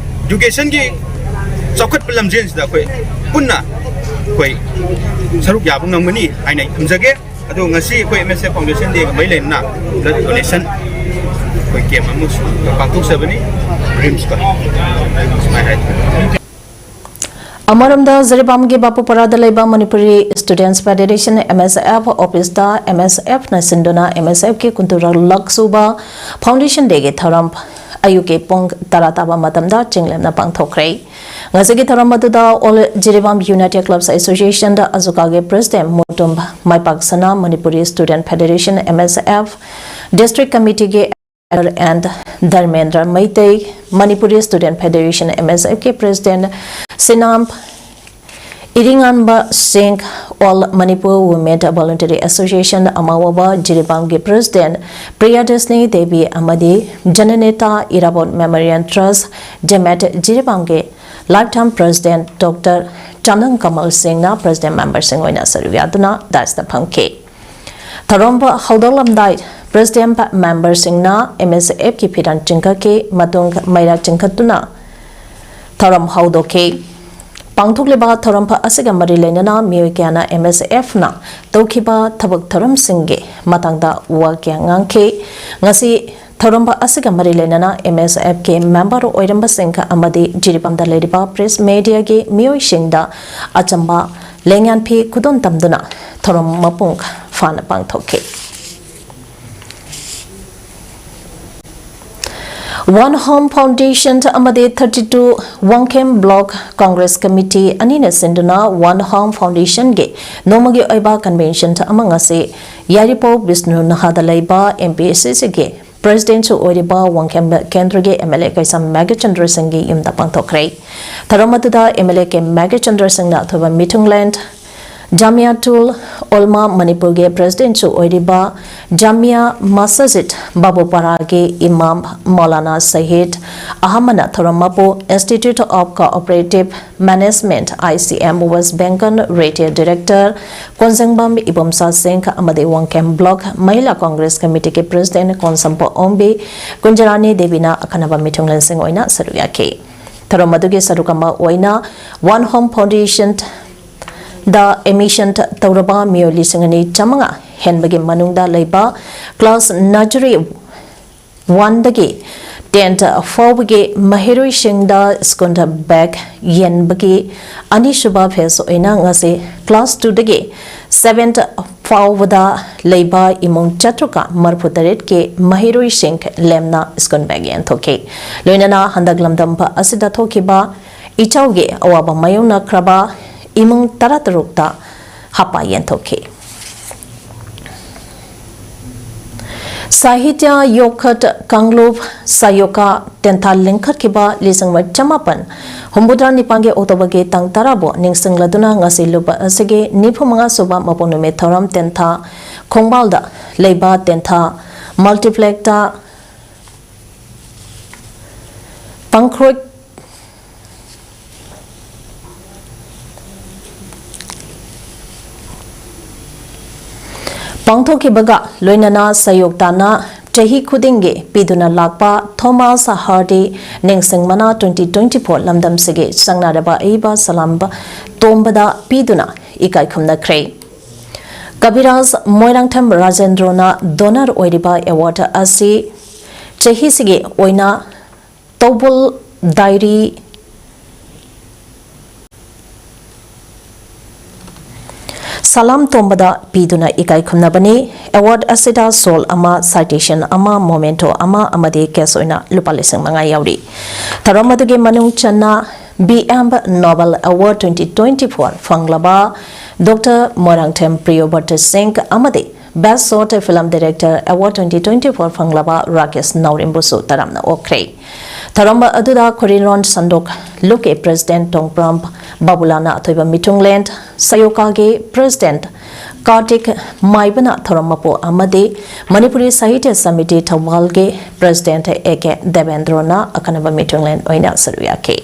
Educationꯒꯤ ꯆꯥꯎꯈꯠꯄ ꯂꯝꯖꯦꯜꯁꯤꯗ ꯑꯩꯈꯣꯏ ꯄꯨꯟꯅ ꯑꯩꯈꯣꯏ ꯁꯔꯨꯛ ꯌꯥꯕ ꯉꯝꯒꯅꯤ ꯍꯥꯏꯅ ꯑꯩ ꯊꯝꯖꯒꯦ꯫ ꯑꯗꯣ ꯉꯁꯤ ꯑꯩꯈꯣꯏ MSF Foundation Dayꯒ ꯃꯔꯤ ꯂꯩꯅꯅ blood donation ꯑꯩꯈꯣꯏ camp ꯑꯃꯁꯨ ꯄꯥꯡꯊꯣꯛꯆꯕꯅꯤ RIMSꯀ꯫ ꯁꯨꯃꯥꯏꯅ ꯍꯥꯏ꯫ ꯑꯃꯔꯣꯝꯗ, ꯖꯤꯔꯤꯕꯥꯝꯒꯤ ꯕꯥꯄꯨꯄꯥꯔꯥꯗ ꯂꯩꯕ Manipuri Students Federation, MSF, officeꯇ MSFꯅ ꯁꯤꯟꯗꯨꯅ MSFꯀꯤ ꯀꯨꯟꯊ꯭ꯔꯥꯔꯛ ꯁꯨꯕ Foundation Dayꯒꯤ ꯊꯧꯔꯝ ꯑꯌꯨꯛꯀꯤ ꯄꯨꯡ ꯇꯔꯥ ꯇꯥꯕ ꯃꯇꯝꯗ ꯆꯤꯡꯂꯦꯝꯅ ꯄꯥꯡꯊꯣꯛꯈ꯭ꯔꯦ꯫ ꯉꯁꯤꯒꯤ ꯊꯧꯔꯝ ꯑꯗꯨꯗ All Jiribam United Clubs Associationꯗ ꯑꯖꯨꯀꯥꯒꯤ President Mutum Maipaksana, Manipuri Student Federation, MSF, District Committeeꯒꯤ N Dharmendra Meitei, Manipuri Student Federation, MSFꯀꯤ President Sinam Iringanba Singh, All Manipur Women Voluntary Association, ꯑꯃꯥꯋꯥꯕ ꯖꯤꯔꯤꯕꯥꯝꯒꯤ President ꯄ꯭ꯔꯤꯌꯥꯗꯔꯁꯤꯅꯤ ꯗꯦꯕꯤ ꯑꯃꯗꯤ Jananeta Irabot Memorial Trust, ꯖꯦꯃꯦꯠ ꯖꯤꯔꯤꯕꯥꯝꯒꯤ Lifetime President Doctor ꯆꯥꯅꯪ ꯀꯃꯜ ꯁꯤꯡꯅ President memberꯁꯤꯡ ꯑꯣꯏꯅ ꯁꯔꯨꯛ ꯌꯥꯗꯨꯅ dais ꯐꯝꯈꯤ꯫ ꯊꯧꯔꯝ ꯍꯧꯗꯣꯛꯂꯝꯗꯥꯏ President memberꯁꯤꯡꯅ MSFꯀꯤ ꯐꯤꯔꯥꯟ ꯆꯤꯡꯈꯠꯈꯤ꯫ ꯃꯇꯨꯡ ꯃꯩꯔꯥ ꯆꯤꯡꯈꯠꯇꯨꯅ ꯊꯧꯔꯝ ꯍꯧꯗꯣꯛꯈꯤ꯫ ꯄꯥꯡꯊꯣꯛꯂꯤꯕ ꯊꯧꯔꯝ ꯑꯁꯤꯒ ꯃꯔꯤ ꯂꯩꯅꯅ ꯃꯤꯑꯣꯏ ꯀꯌꯥꯅ M S F ꯅ ꯇꯧꯈꯤꯕ ꯊꯕꯛ ꯊꯧꯔꯝꯁꯤꯡꯒꯤ ꯃꯇꯥꯡꯗ ꯋꯥ ꯀꯌꯥ ꯉꯥꯡꯈꯤ꯫ ꯉꯁꯤ ꯊꯧꯔꯝ ꯑꯁꯤꯒ ꯃꯔꯤ ꯂꯩꯅꯅ M S F ꯀꯤ member ꯑꯣꯏꯔꯝꯕꯁꯤꯡ ꯑꯃꯗꯤ ꯖꯤꯔꯤꯕꯥꯝꯗ ꯂꯩꯔꯤꯕ press media ꯒꯤ ꯃꯤꯑꯣꯏꯁꯤꯡꯗ ꯑꯆꯝꯕ ꯂꯦꯡꯌꯥꯟ ꯐꯤ ꯈꯨꯗꯣꯜ ꯇꯝꯗꯨꯅ ꯊꯧꯔꯝ ꯃꯄꯨꯡ ꯐꯥꯅ ꯄꯥꯡꯊꯣꯛꯈꯤ꯫ One Home Foundation ꯑꯃꯗꯤ thirty two Wangkhem Block Congress Committee ꯑꯅꯤꯅ ꯁꯤꯟꯗꯨꯅ One Home Foundation ꯒꯤ ꯅꯣꯡꯃꯒꯤ ꯑꯣꯏꯕ convention ꯑꯃ ꯉꯁꯤ ꯌꯥꯏꯔꯤꯄꯣꯛ ꯕꯤꯁꯅꯨ ꯅꯍꯥꯗ ꯂꯩꯕ M P C C ꯒꯤ president ꯁꯨ ꯑꯣꯏꯔꯤꯕ ꯋꯥꯡꯈꯦꯝ ꯀꯦꯟꯗ꯭ꯔꯒꯤ M L A ꯀꯩꯁꯥꯝ ꯃꯦꯘꯆꯟꯗ꯭ꯔ ꯁꯤꯡꯒꯤ ꯌꯨꯝꯗ ꯄꯥꯡꯊꯣꯛꯈ꯭ꯔꯦ꯫ ꯊꯧꯔꯝ ꯑꯗꯨꯗ M L A ꯀꯦ ꯃꯦꯘꯆꯟꯗ꯭ꯔ ꯁꯤꯡꯅ ꯑꯊꯣꯏꯕ ꯃꯤꯊꯨꯡꯂꯦꯟ ꯖꯥꯃꯤꯌꯥꯇꯨꯜ ꯎꯜꯃꯥ ꯃꯅꯤꯄꯨꯔꯒꯤ president ꯁꯨ ꯑꯣꯏꯔꯤꯕ ꯖꯥꯃꯤꯌꯥ ꯃꯁꯖꯤꯗ ꯕꯥꯕꯨꯄꯥꯔꯥꯒꯤ ꯏꯃꯥꯝ ꯃꯧꯂꯥꯅꯥ ꯁꯍꯤꯗ ꯑꯍꯃꯗꯅ ꯊꯧꯔꯝ ꯃꯄꯨ Institute of Cooperative Management, I C M West Bengal, retail director ꯀꯣꯟꯖꯪꯕꯝ Ibomcha ꯁꯤꯡ ꯑꯃꯗꯤ ꯋꯥꯡꯈꯦꯝ block ꯃꯍꯤꯂꯥ congress committee ꯒꯤ president ꯀꯣꯟꯁꯝꯄ ꯑꯣꯝꯕꯤ ꯀꯨꯟꯖꯔꯥꯅꯤ ꯗꯦꯕꯤꯅ ꯑꯈꯟꯅꯕ ꯃꯤꯊꯨꯡꯂꯦꯟꯁꯤꯡ ꯑꯣꯏꯅ ꯁꯔꯨꯛ ꯌꯥꯈꯤ꯫ ꯊꯧꯔꯝ ꯑꯗꯨꯒꯤ ꯁꯔꯨꯛ ꯑꯃ ꯑꯣꯏꯅ One Home Foundation ꯗ admission ꯇꯧꯔꯕ ꯃꯤꯑꯣꯏ ꯂꯤꯁꯤꯡ ꯑꯅꯤ ꯆꯥꯃꯉꯥ ꯍꯦꯟꯕꯒꯤ ꯃꯅꯨꯡꯗ ꯂꯩꯕ class nursery one ꯗꯒꯤ ten ꯐꯥꯎꯕꯒꯤ ꯃꯍꯩꯔꯣꯏꯁꯤꯡꯗ school bag ꯌꯦꯟꯕꯒꯤ ꯑꯅꯤꯁꯨꯕ phase ꯑꯣꯏꯅ ꯉꯁꯤ class two ꯗꯒꯤ seven ꯐꯥꯎꯕꯗ ꯂꯩꯕ ꯏꯃꯨꯡ ꯆꯥꯇ꯭ꯔꯨꯛꯀ ꯃꯔꯤꯐꯨ ꯇꯔꯦꯠꯀꯤ ꯃꯍꯩꯔꯣꯏꯁꯤꯡ ꯂꯦꯝꯅ school bag ꯌꯦꯟꯊꯣꯛꯈꯤ꯫ ꯂꯣꯏꯅꯅ ꯍꯟꯗꯛ ꯂꯝꯗꯝ ꯑꯁꯤꯗ ꯊꯣꯛꯈꯤꯕ ꯏꯆꯥꯎꯒꯤ ꯑꯋꯥꯕ ꯃꯥꯌꯣꯛꯅꯈ꯭ꯔꯕ ꯏꯃꯨꯡ ꯇꯔꯥꯇꯔꯨꯛꯇ ꯍꯥꯞꯄ ꯌꯦꯟꯊꯣꯛꯈꯤ꯫ ꯁꯥꯍꯤꯇ꯭ꯌ ꯌꯣꯛꯈꯠ ꯀꯥꯡꯂꯨꯞ ꯁꯥꯌꯣꯀꯥ ꯇꯦꯟꯊꯥ ꯂꯤꯡꯈꯠꯈꯤꯕ ꯂꯤꯁꯤꯡ ꯑꯃ ꯆꯃꯥꯄꯟ ꯍꯨꯝꯐꯨꯇꯔꯥ ꯅꯤꯄꯥꯟꯒꯤ October ꯒꯤ ꯇꯥꯡ ꯇꯔꯥꯕꯨ ꯅꯤꯡꯁꯤꯡꯂꯗꯨꯅ ꯉꯁꯤ ꯂꯨꯞ ꯑꯁꯤꯒꯤ ꯅꯤꯐꯨ ꯃꯉꯥ ꯁꯨꯕ ꯃꯄꯣꯛ ꯅꯨꯃꯤꯠ ꯊꯧꯔꯝ ꯇꯦꯟꯊꯥ ꯈꯣꯡꯕꯥꯜꯗ ꯂꯩꯕ ꯇꯦꯟꯊꯥ multiplex ꯇ ꯄꯥꯡꯊꯣꯛ ꯄꯥꯡꯊꯣꯛꯈꯤꯕꯒ ꯂꯣꯏꯅꯅ ꯁꯥꯌꯣꯛ ꯇꯥꯅ ꯆꯍꯤ ꯈꯨꯗꯤꯡꯒꯤ ꯄꯤꯗꯨꯅ ꯂꯥꯛꯄ ꯊꯣꯃꯥꯁ ꯍꯥꯔꯗꯤ ꯅꯤꯡꯁꯤꯡ ꯃꯅꯥ twenty twenty four ꯂꯝꯗꯝꯁꯤꯒꯤ ꯆꯪꯅꯔꯕ ꯑꯏꯕ ꯁꯂꯥꯝ ꯇꯣꯝꯕꯗ ꯄꯤꯗꯨꯅ ꯏꯀꯥꯏ ꯈꯨꯝꯅꯈ꯭ꯔꯦ꯫ ꯀꯕꯤꯔꯥꯖ ꯃꯣꯏꯔꯥꯡꯊꯦꯝ ꯔꯥꯖꯦꯟꯗ꯭ꯔꯣꯅ ꯗꯣꯅꯔ ꯑꯣꯏꯔꯤꯕ ꯑꯦꯋꯥꯔꯗ ꯑꯁꯤ ꯆꯍꯤꯁꯤꯒꯤ ꯑꯣꯏꯅ ꯇꯧꯕꯨꯜ ꯗꯥꯏꯔꯤ ꯁꯂꯥꯝ ꯇꯣꯝꯕꯗ ꯄꯤꯗꯨꯅ ꯏꯀꯥꯏ ꯈꯨꯝꯅꯕꯅꯤ꯫ ꯑꯦꯋꯥꯔꯗ ꯑꯁꯤꯗ ꯁꯣꯜ ꯑꯃ, ꯁꯥꯏꯇꯦꯁꯟ ꯑꯃ, ꯃꯣꯃꯦꯟꯇꯣ ꯑꯃ ꯑꯃꯗꯤ ꯀꯦꯁ ꯑꯣꯏꯅ ꯂꯨꯄꯥ ꯂꯤꯁꯤꯡ ꯃꯉꯥ ꯌꯥꯎꯔꯤ꯫ ꯊꯧꯔꯝ ꯑꯗꯨꯒꯤ ꯃꯅꯨꯡ ꯆꯟꯅ B M Nobel Award twenty twenty four ꯐꯪꯂꯕ ꯗꯣꯛꯇꯔ ꯃꯣꯏꯔꯥꯡꯊꯦꯝ ꯄ꯭ꯔꯤꯌꯣꯕ꯭ꯔꯇ ꯁꯤꯡ ꯑꯃꯗꯤ Best Short Film Director Award twenty twenty four ꯐꯪꯂꯕ ꯔꯥꯀꯦꯁ ꯅꯥꯎꯔꯦꯝꯕꯨꯁꯨ ꯇꯔꯥꯝꯅ ꯑꯣꯛꯈ꯭ꯔꯦ꯫ ꯊꯧꯔꯝ ꯑꯗꯨꯗ ꯈꯣꯔꯤꯔꯣꯟ ꯁꯟꯗꯣꯛ ꯂꯨꯞꯀꯤ ꯄ꯭ꯔꯦꯁꯤꯗꯦꯟꯠ ꯇꯣꯡꯄ꯭ꯔꯝ ꯕꯥꯕꯨꯂꯥꯅ ꯑꯊꯣꯏꯕ ꯃꯤꯊꯨꯡꯂꯦꯟ, ꯁꯌꯣꯀꯥꯒꯤ ꯄ꯭ꯔꯦꯁꯤꯗꯦꯟꯠ ꯀꯥꯔꯇꯤꯛ ꯃꯥꯏꯕꯅ ꯊꯧꯔꯝ ꯃꯄꯨ ꯑꯃꯗꯤ ꯃꯅꯤꯄꯨꯔꯤ ꯁꯥꯍꯤꯇ꯭ꯌ ꯁꯃꯤꯇꯤ ꯊꯧꯕꯥꯜꯒꯤ ꯄ꯭ꯔꯦꯁꯤꯗꯦꯟꯠ A K ꯗꯦꯕꯦꯟꯗ꯭ꯔꯣꯅ ꯑꯈꯟꯅꯕ ꯃꯤꯊꯨꯡꯂꯦꯟ ꯑꯣꯏꯅ ꯁꯔꯨꯛ ꯌꯥꯈꯤ꯫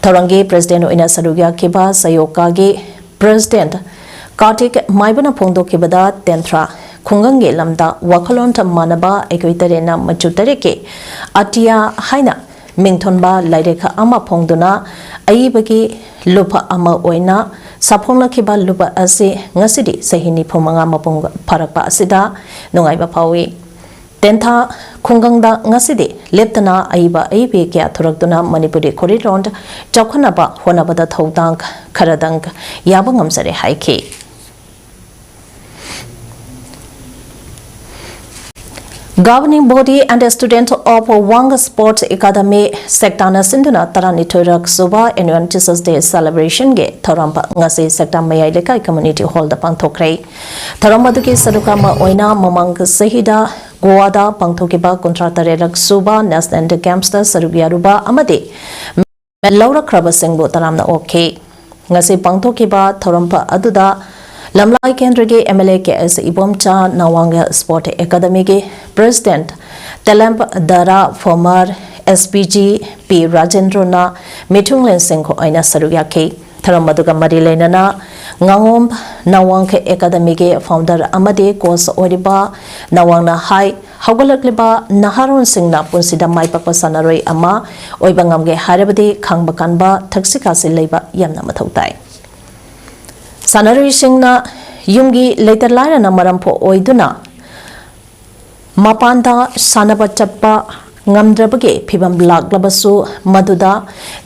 ꯊꯧꯔꯝꯒꯤ ꯄ꯭ꯔꯦꯁꯤꯗꯦꯟꯠ ꯑꯣꯏꯅ ꯁꯔꯨꯛ ꯌꯥꯈꯤꯕ ꯁꯌꯣꯀꯥꯒꯤ ꯄ꯭ꯔꯦꯁꯤꯗꯦꯟꯠ ꯀꯥꯔꯇꯤꯛ ꯃꯥꯏꯕꯅ ꯐꯣꯡꯗꯣꯛꯈꯤꯕꯗ, ꯇꯦꯟꯊ꯭ꯔꯥ ꯈꯨꯡꯒꯪꯒꯤ ꯂꯝꯗ ꯋꯥꯈꯜꯂꯣꯟ ꯃꯥꯟꯅꯕ ꯑꯩꯈꯣꯏ ꯇꯔꯦꯠꯅ ꯃꯆꯨ ꯇꯔꯦꯠꯀꯤ ꯑꯇꯤꯌꯥ ꯍꯥꯏꯅ ꯃꯤꯡꯊꯣꯟꯕ ꯂꯥꯏꯔꯤꯛ ꯑꯃ ꯐꯣꯡꯗꯨꯅ ꯑꯏꯕꯒꯤ ꯂꯨꯞ ꯑꯃ ꯑꯣꯏꯅ ꯁꯥꯐꯣꯡꯂꯛꯈꯤꯕ ꯂꯨꯞ ꯑꯁꯤ ꯉꯁꯤꯗꯤ ꯆꯍꯤ ꯅꯤꯐꯨ ꯃꯉꯥ ꯃꯄꯨꯡ ꯐꯥꯔꯛꯄ ꯑꯁꯤꯗ ꯅꯨꯡꯉꯥꯏꯕ ꯐꯥꯎꯏ꯫ ꯇꯦꯟꯊꯥ ꯈꯨꯡꯒꯪꯗ ꯉꯁꯤꯗꯤ ꯂꯦꯞꯇꯅ ꯑꯏꯕ ꯑꯏꯕꯤ ꯀꯌꯥ ꯊꯣꯔꯛꯇꯨꯅ ꯃꯅꯤꯄꯨꯔꯤ ꯈꯣꯔꯤꯂꯣꯟ ꯆꯥꯎꯈꯠꯅꯕ ꯍꯣꯠꯅꯕꯗ ꯊꯧꯗꯥꯡ ꯈꯔꯗꯪ ꯌꯥꯕ ꯉꯝꯖꯔꯦ ꯍꯥꯏꯈꯤ꯫ Governing Body and Student of Wang Sports Academy ꯁꯦꯛꯇꯥꯅ ꯁꯤꯟꯗꯨꯅ ꯇꯔꯥꯅꯤꯊꯣꯏꯔꯛ ꯁꯨꯕ Annual Teachers Day Celebration ꯒꯤ ꯊꯧꯔꯝ ꯉꯁꯤ ꯁꯦꯛꯇꯥ ꯃꯌꯥꯏ ꯂꯩꯀꯥꯏ Community Hall ꯗ ꯄꯥꯡꯊꯣꯛꯈ꯭ꯔꯦ꯫ ꯊꯧꯔꯝ ꯑꯗꯨꯒꯤ ꯁꯔꯨꯛ ꯑꯃ ꯑꯣꯏꯅ ꯃꯃꯥꯡ ꯆꯍꯤꯗ ꯒꯣꯋꯥꯗ ꯄꯥꯡꯊꯣꯛꯈꯤꯕ ꯀꯨꯟꯊ꯭ꯔꯥ ꯇꯔꯦꯠꯔꯛ ꯁꯨꯕ National Games ꯇ ꯁꯔꯨꯛ ꯌꯥꯔꯨꯕ ꯑꯃꯗꯤ ꯂꯧꯔꯛꯈ꯭ꯔꯕꯁꯤꯡꯕꯨ ꯇꯔꯥꯝꯅ ꯑꯣꯛꯈꯤ꯫ ꯉꯁꯤ ꯄꯥꯡꯊꯣꯛꯈꯤꯕ ꯊꯧꯔꯝ ꯑꯗꯨꯗ ꯂꯝꯂꯥꯏ ꯀꯦꯟꯗ꯭ꯔꯒꯤ M L A K S Ibomcha, ꯅꯋꯥꯡꯒ Sport Academy ꯒꯤ President ꯇꯦꯂꯦꯝ ꯗꯔꯥ, former S P G P ꯔꯥꯖꯦꯟꯗ꯭ꯔꯣꯅ ꯃꯤꯊꯨꯡꯂꯦꯟꯁꯤꯡ ꯑꯣꯏꯅ ꯁꯔꯨꯛ ꯌꯥꯈꯤ꯫ ꯊꯧꯔꯝ ꯑꯗꯨꯒ ꯃꯔꯤ ꯂꯩꯅꯅ ꯉꯥꯉꯣꯝ ꯅꯋꯥꯡ Academy ꯒꯤ founder ꯑꯃꯗꯤ coach ꯑꯣꯏꯔꯤꯕ ꯅꯋꯥꯡꯅ ꯍꯥꯏ, ꯍꯧꯒꯠꯂꯛꯂꯤꯕ ꯅꯍꯥꯔꯣꯟꯁꯤꯡꯅ ꯄꯨꯟꯁꯤꯗ ꯃꯥꯏ ꯄꯥꯛꯄ ꯁꯥꯟꯅꯔꯣꯏ ꯑꯃ ꯑꯣꯏꯕ ꯉꯝꯒꯦ ꯍꯥꯏꯔꯕꯗꯤ ꯈꯪꯕ ꯀꯟꯕ, ꯊꯛꯁꯤ ꯈꯥꯁꯤ ꯂꯩꯕ ꯌꯥꯝꯅ ꯃꯊꯧ ꯇꯥꯏ꯫ ꯁꯥꯟꯅꯔꯣꯏꯁꯤꯡꯅ ꯌꯨꯝꯒꯤ ꯂꯩꯇ ꯂꯥꯏꯔꯅ ꯃꯔꯝ ꯑꯣꯏꯗꯨꯅ ꯃꯄꯥꯟꯗ ꯁꯥꯟꯅꯕ ꯆꯠꯄ ꯉꯝꯗ꯭ꯔꯕꯒꯤ ꯐꯤꯚꯝ ꯂꯥꯛꯂꯕꯁꯨ, ꯃꯗꯨꯗ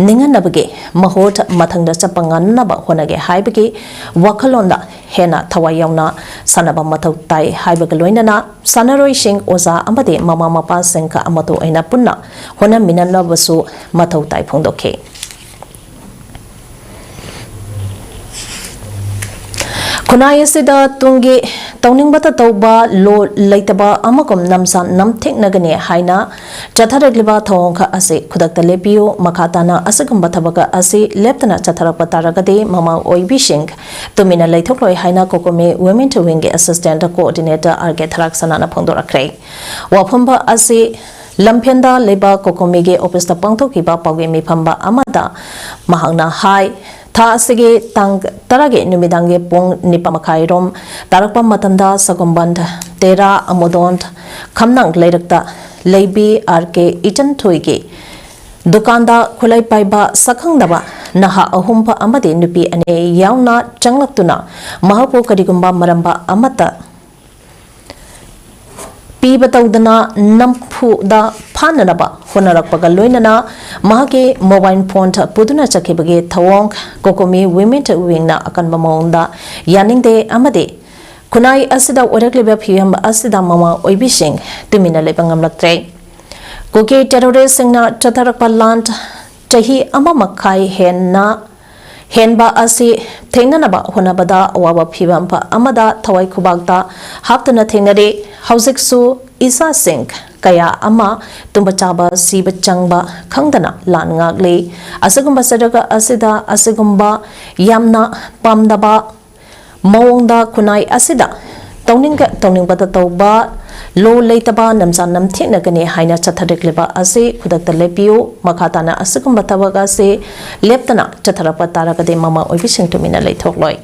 ꯅꯤꯡꯍꯟꯅꯕꯒꯤ ꯃꯍꯨꯠ ꯃꯊꯪꯗ ꯆꯠꯄ ꯉꯝꯅꯕ ꯍꯣꯠꯅꯒꯦ ꯍꯥꯏꯕꯒꯤ ꯋꯥꯈꯜꯂꯣꯟꯗ ꯍꯦꯟꯅ ꯊꯋꯥꯏ ꯌꯥꯎꯅ ꯁꯥꯟꯅꯕ ꯃꯊꯧ ꯇꯥꯏ ꯍꯥꯏꯕꯒ ꯂꯣꯏꯅꯅ, ꯁꯥꯟꯅꯔꯣꯏꯁꯤꯡ, ꯑꯣꯖꯥ ꯑꯃꯗꯤ ꯃꯃꯥ ꯃꯄꯥꯁꯤꯡꯒ ꯑꯃꯠꯇ ꯑꯣꯏꯅ ꯄꯨꯟꯅ ꯍꯣꯠꯅꯃꯤꯟꯅꯅꯕꯁꯨ ꯃꯊꯧ ꯇꯥꯏ ꯐꯣꯡꯗꯣꯛꯈꯤ꯫ ꯈꯨꯟꯅꯥꯏ ꯑꯁꯤꯗ ꯇꯨꯡꯒꯤ ꯇꯧꯅꯤꯡꯕꯇ ꯇꯧꯕ ꯂꯣ ꯂꯩꯇꯕ ꯑꯃꯒꯨꯝ ꯅꯝꯖꯥ ꯅꯝꯊꯦꯛꯅꯒꯅꯤ ꯍꯥꯏꯅ ꯆꯠꯊꯔꯛꯂꯤꯕ ꯊꯧꯑꯣꯡ ꯈꯔ ꯑꯁꯤ ꯈꯨꯗꯛꯇ ꯂꯦꯞꯄꯤꯌꯨ꯫ ꯃꯈꯥ ꯇꯥꯅ ꯑꯁꯤꯒꯨꯝꯕ ꯊꯕꯛ ꯑꯁꯤ ꯂꯦꯞꯇꯅ ꯆꯠꯊꯔꯛꯄ ꯇꯥꯔꯒꯗꯤ ꯃꯃꯥ ꯑꯣꯏꯕꯤꯁꯤꯡ ꯇꯨꯃꯤꯟꯅ ꯂꯩꯊꯣꯛꯂꯣꯏ ꯍꯥꯏꯅ ꯀꯣꯀꯣꯃꯤ Women Wingꯒꯤ Assistant Coordinator ꯑꯥꯔ ꯀꯦ ꯊꯔꯥꯛꯁꯅꯥꯅ ꯐꯣꯡꯗꯣꯔꯛꯈ꯭ꯔꯦ꯫ ꯋꯥꯐꯝ ꯑꯁꯤ ꯂꯝꯐꯦꯜꯗ ꯂꯩꯕ ꯀꯣꯀꯣꯃꯤꯒꯤ ꯑꯣꯐꯤꯁꯇ ꯄꯥꯡꯊꯣꯛꯈꯤꯕ ꯄꯥꯎꯒꯤ ꯃꯤꯐꯝꯕ ꯑꯃꯗ ꯃꯍꯥꯛꯅ ꯍꯥꯏ, ꯊꯥ ꯑꯁꯤꯒꯤ ꯇꯥꯡ ꯇꯔꯥꯒꯤ ꯅꯨꯃꯤꯗꯥꯡꯒꯤ ꯄꯨꯡ ꯅꯤꯄꯥꯟ ꯃꯈꯥꯏꯔꯣꯝ ꯇꯥꯔꯛꯄ ꯃꯇꯝꯗ ꯁꯒꯣꯝꯕꯟ ꯇꯦꯔꯥ ꯑꯃꯣꯗꯣꯟ ꯈꯝꯅꯥꯡ ꯂꯩꯔꯛꯇ ꯂꯩꯕꯤ ꯑꯥꯔ ꯀꯦ ꯏꯆꯟꯊꯣꯏꯒꯤ ꯗꯨꯀꯥꯟꯗ ꯈꯨꯠꯂꯥꯏ ꯄꯥꯏꯕ ꯁꯛꯈꯪꯗꯕ ꯅꯍꯥ ꯑꯍꯨꯝ ꯑꯃꯗꯤ ꯅꯨꯄꯤ ꯑꯅꯤ ꯌꯥꯎꯅ ꯆꯪꯂꯛꯇꯨꯅ ꯃꯍꯥꯛꯄꯨ ꯀꯔꯤꯒꯨꯝꯕ ꯃꯔꯝꯕ ꯑꯃꯠꯇ ꯄꯤꯕ ꯇꯧꯗꯅ ꯅꯝꯐꯨꯗ ꯐꯥꯅꯅꯕ ꯍꯣꯠꯅꯔꯛꯄꯒ ꯂꯣꯏꯅꯅ ꯃꯍꯥꯛꯀꯤ mobile phone ꯄꯨꯗꯨꯅ ꯆꯠꯈꯤꯕꯒꯤ ꯊꯧꯑꯣꯡ ꯀꯣꯀꯣꯃꯤ Women Wingꯅ ꯑꯀꯟꯕ ꯃꯑꯣꯡꯗ ꯌꯥꯅꯤꯡꯗꯦ ꯑꯃꯗꯤ ꯈꯨꯟꯅꯥꯏ ꯑꯁꯤꯗ ꯑꯣꯏꯔꯛꯂꯤꯕ ꯐꯤꯚꯝ ꯑꯁꯤꯗ ꯃꯃꯥ ꯑꯣꯏꯕꯤꯁꯤꯡ ꯇꯨꯃꯤꯟꯅ ꯂꯩꯕ ꯉꯝꯂꯛꯇ꯭ꯔꯦ꯫ ꯀꯨꯀꯤ terroristꯁꯤꯡꯅ ꯆꯠꯊꯔꯛꯄ ꯂꯥꯟ ꯆꯍꯤ ꯑꯃ ꯃꯈꯥꯏ ꯍꯦꯟꯅ ꯍꯦꯟꯕ ꯑꯁꯤ ꯊꯦꯡꯅꯅꯕ ꯍꯣꯠꯅꯕꯗ ꯑꯋꯥꯕ ꯐꯤꯚꯝ ꯑꯃꯗ ꯊꯋꯥꯏ ꯈꯨꯕꯥꯛꯇ ꯍꯥꯞꯇꯨꯅ ꯊꯦꯡꯅꯔꯤ꯫ ꯍꯧꯖꯤꯛꯁꯨ ꯏꯆꯥꯁꯤꯡ ꯀꯌꯥ ꯑꯃ ꯇꯨꯝꯕ ꯆꯥꯕ ꯁꯤꯕ ꯆꯪꯕ ꯈꯪꯗꯅ ꯂꯥꯟ ꯉꯥꯛꯂꯤ꯫ ꯑꯁꯤꯒꯨꯝꯕ ꯆꯠꯊꯔꯛꯄ ꯑꯁꯤꯗ ꯑꯁꯤꯒꯨꯝꯕ ꯌꯥꯝꯅ ꯄꯥꯝꯗꯕ ꯃꯑꯣꯡꯗ ꯈꯨꯟꯅꯥꯏ ꯑꯁꯤꯗ ꯇꯧꯅꯤꯡꯒ ꯇꯧꯅꯤꯡꯕꯗ ꯇꯧꯕ ꯂꯣ ꯂꯩꯇꯕ ꯅꯝꯖꯥ ꯅꯝꯊꯦꯛꯅꯒꯅꯤ ꯍꯥꯏꯅ ꯆꯠꯊꯔꯛꯂꯤꯕ ꯑꯁꯤ ꯈꯨꯗꯛꯇ ꯂꯦꯞꯄꯤꯌꯨ꯫ ꯃꯈꯥ ꯇꯥꯅ ꯑꯁꯤꯒꯨꯝꯕ ꯊꯕꯛ ꯑꯁꯤ ꯂꯦꯞꯇꯅ ꯆꯠꯊꯔꯛꯄ ꯇꯥꯔꯒꯗꯤ ꯃꯃꯥ ꯑꯣꯏꯕꯤꯁꯤꯡ ꯇꯨꯃꯤꯟꯅ ꯂꯩꯊꯣꯛꯂꯣꯏ꯫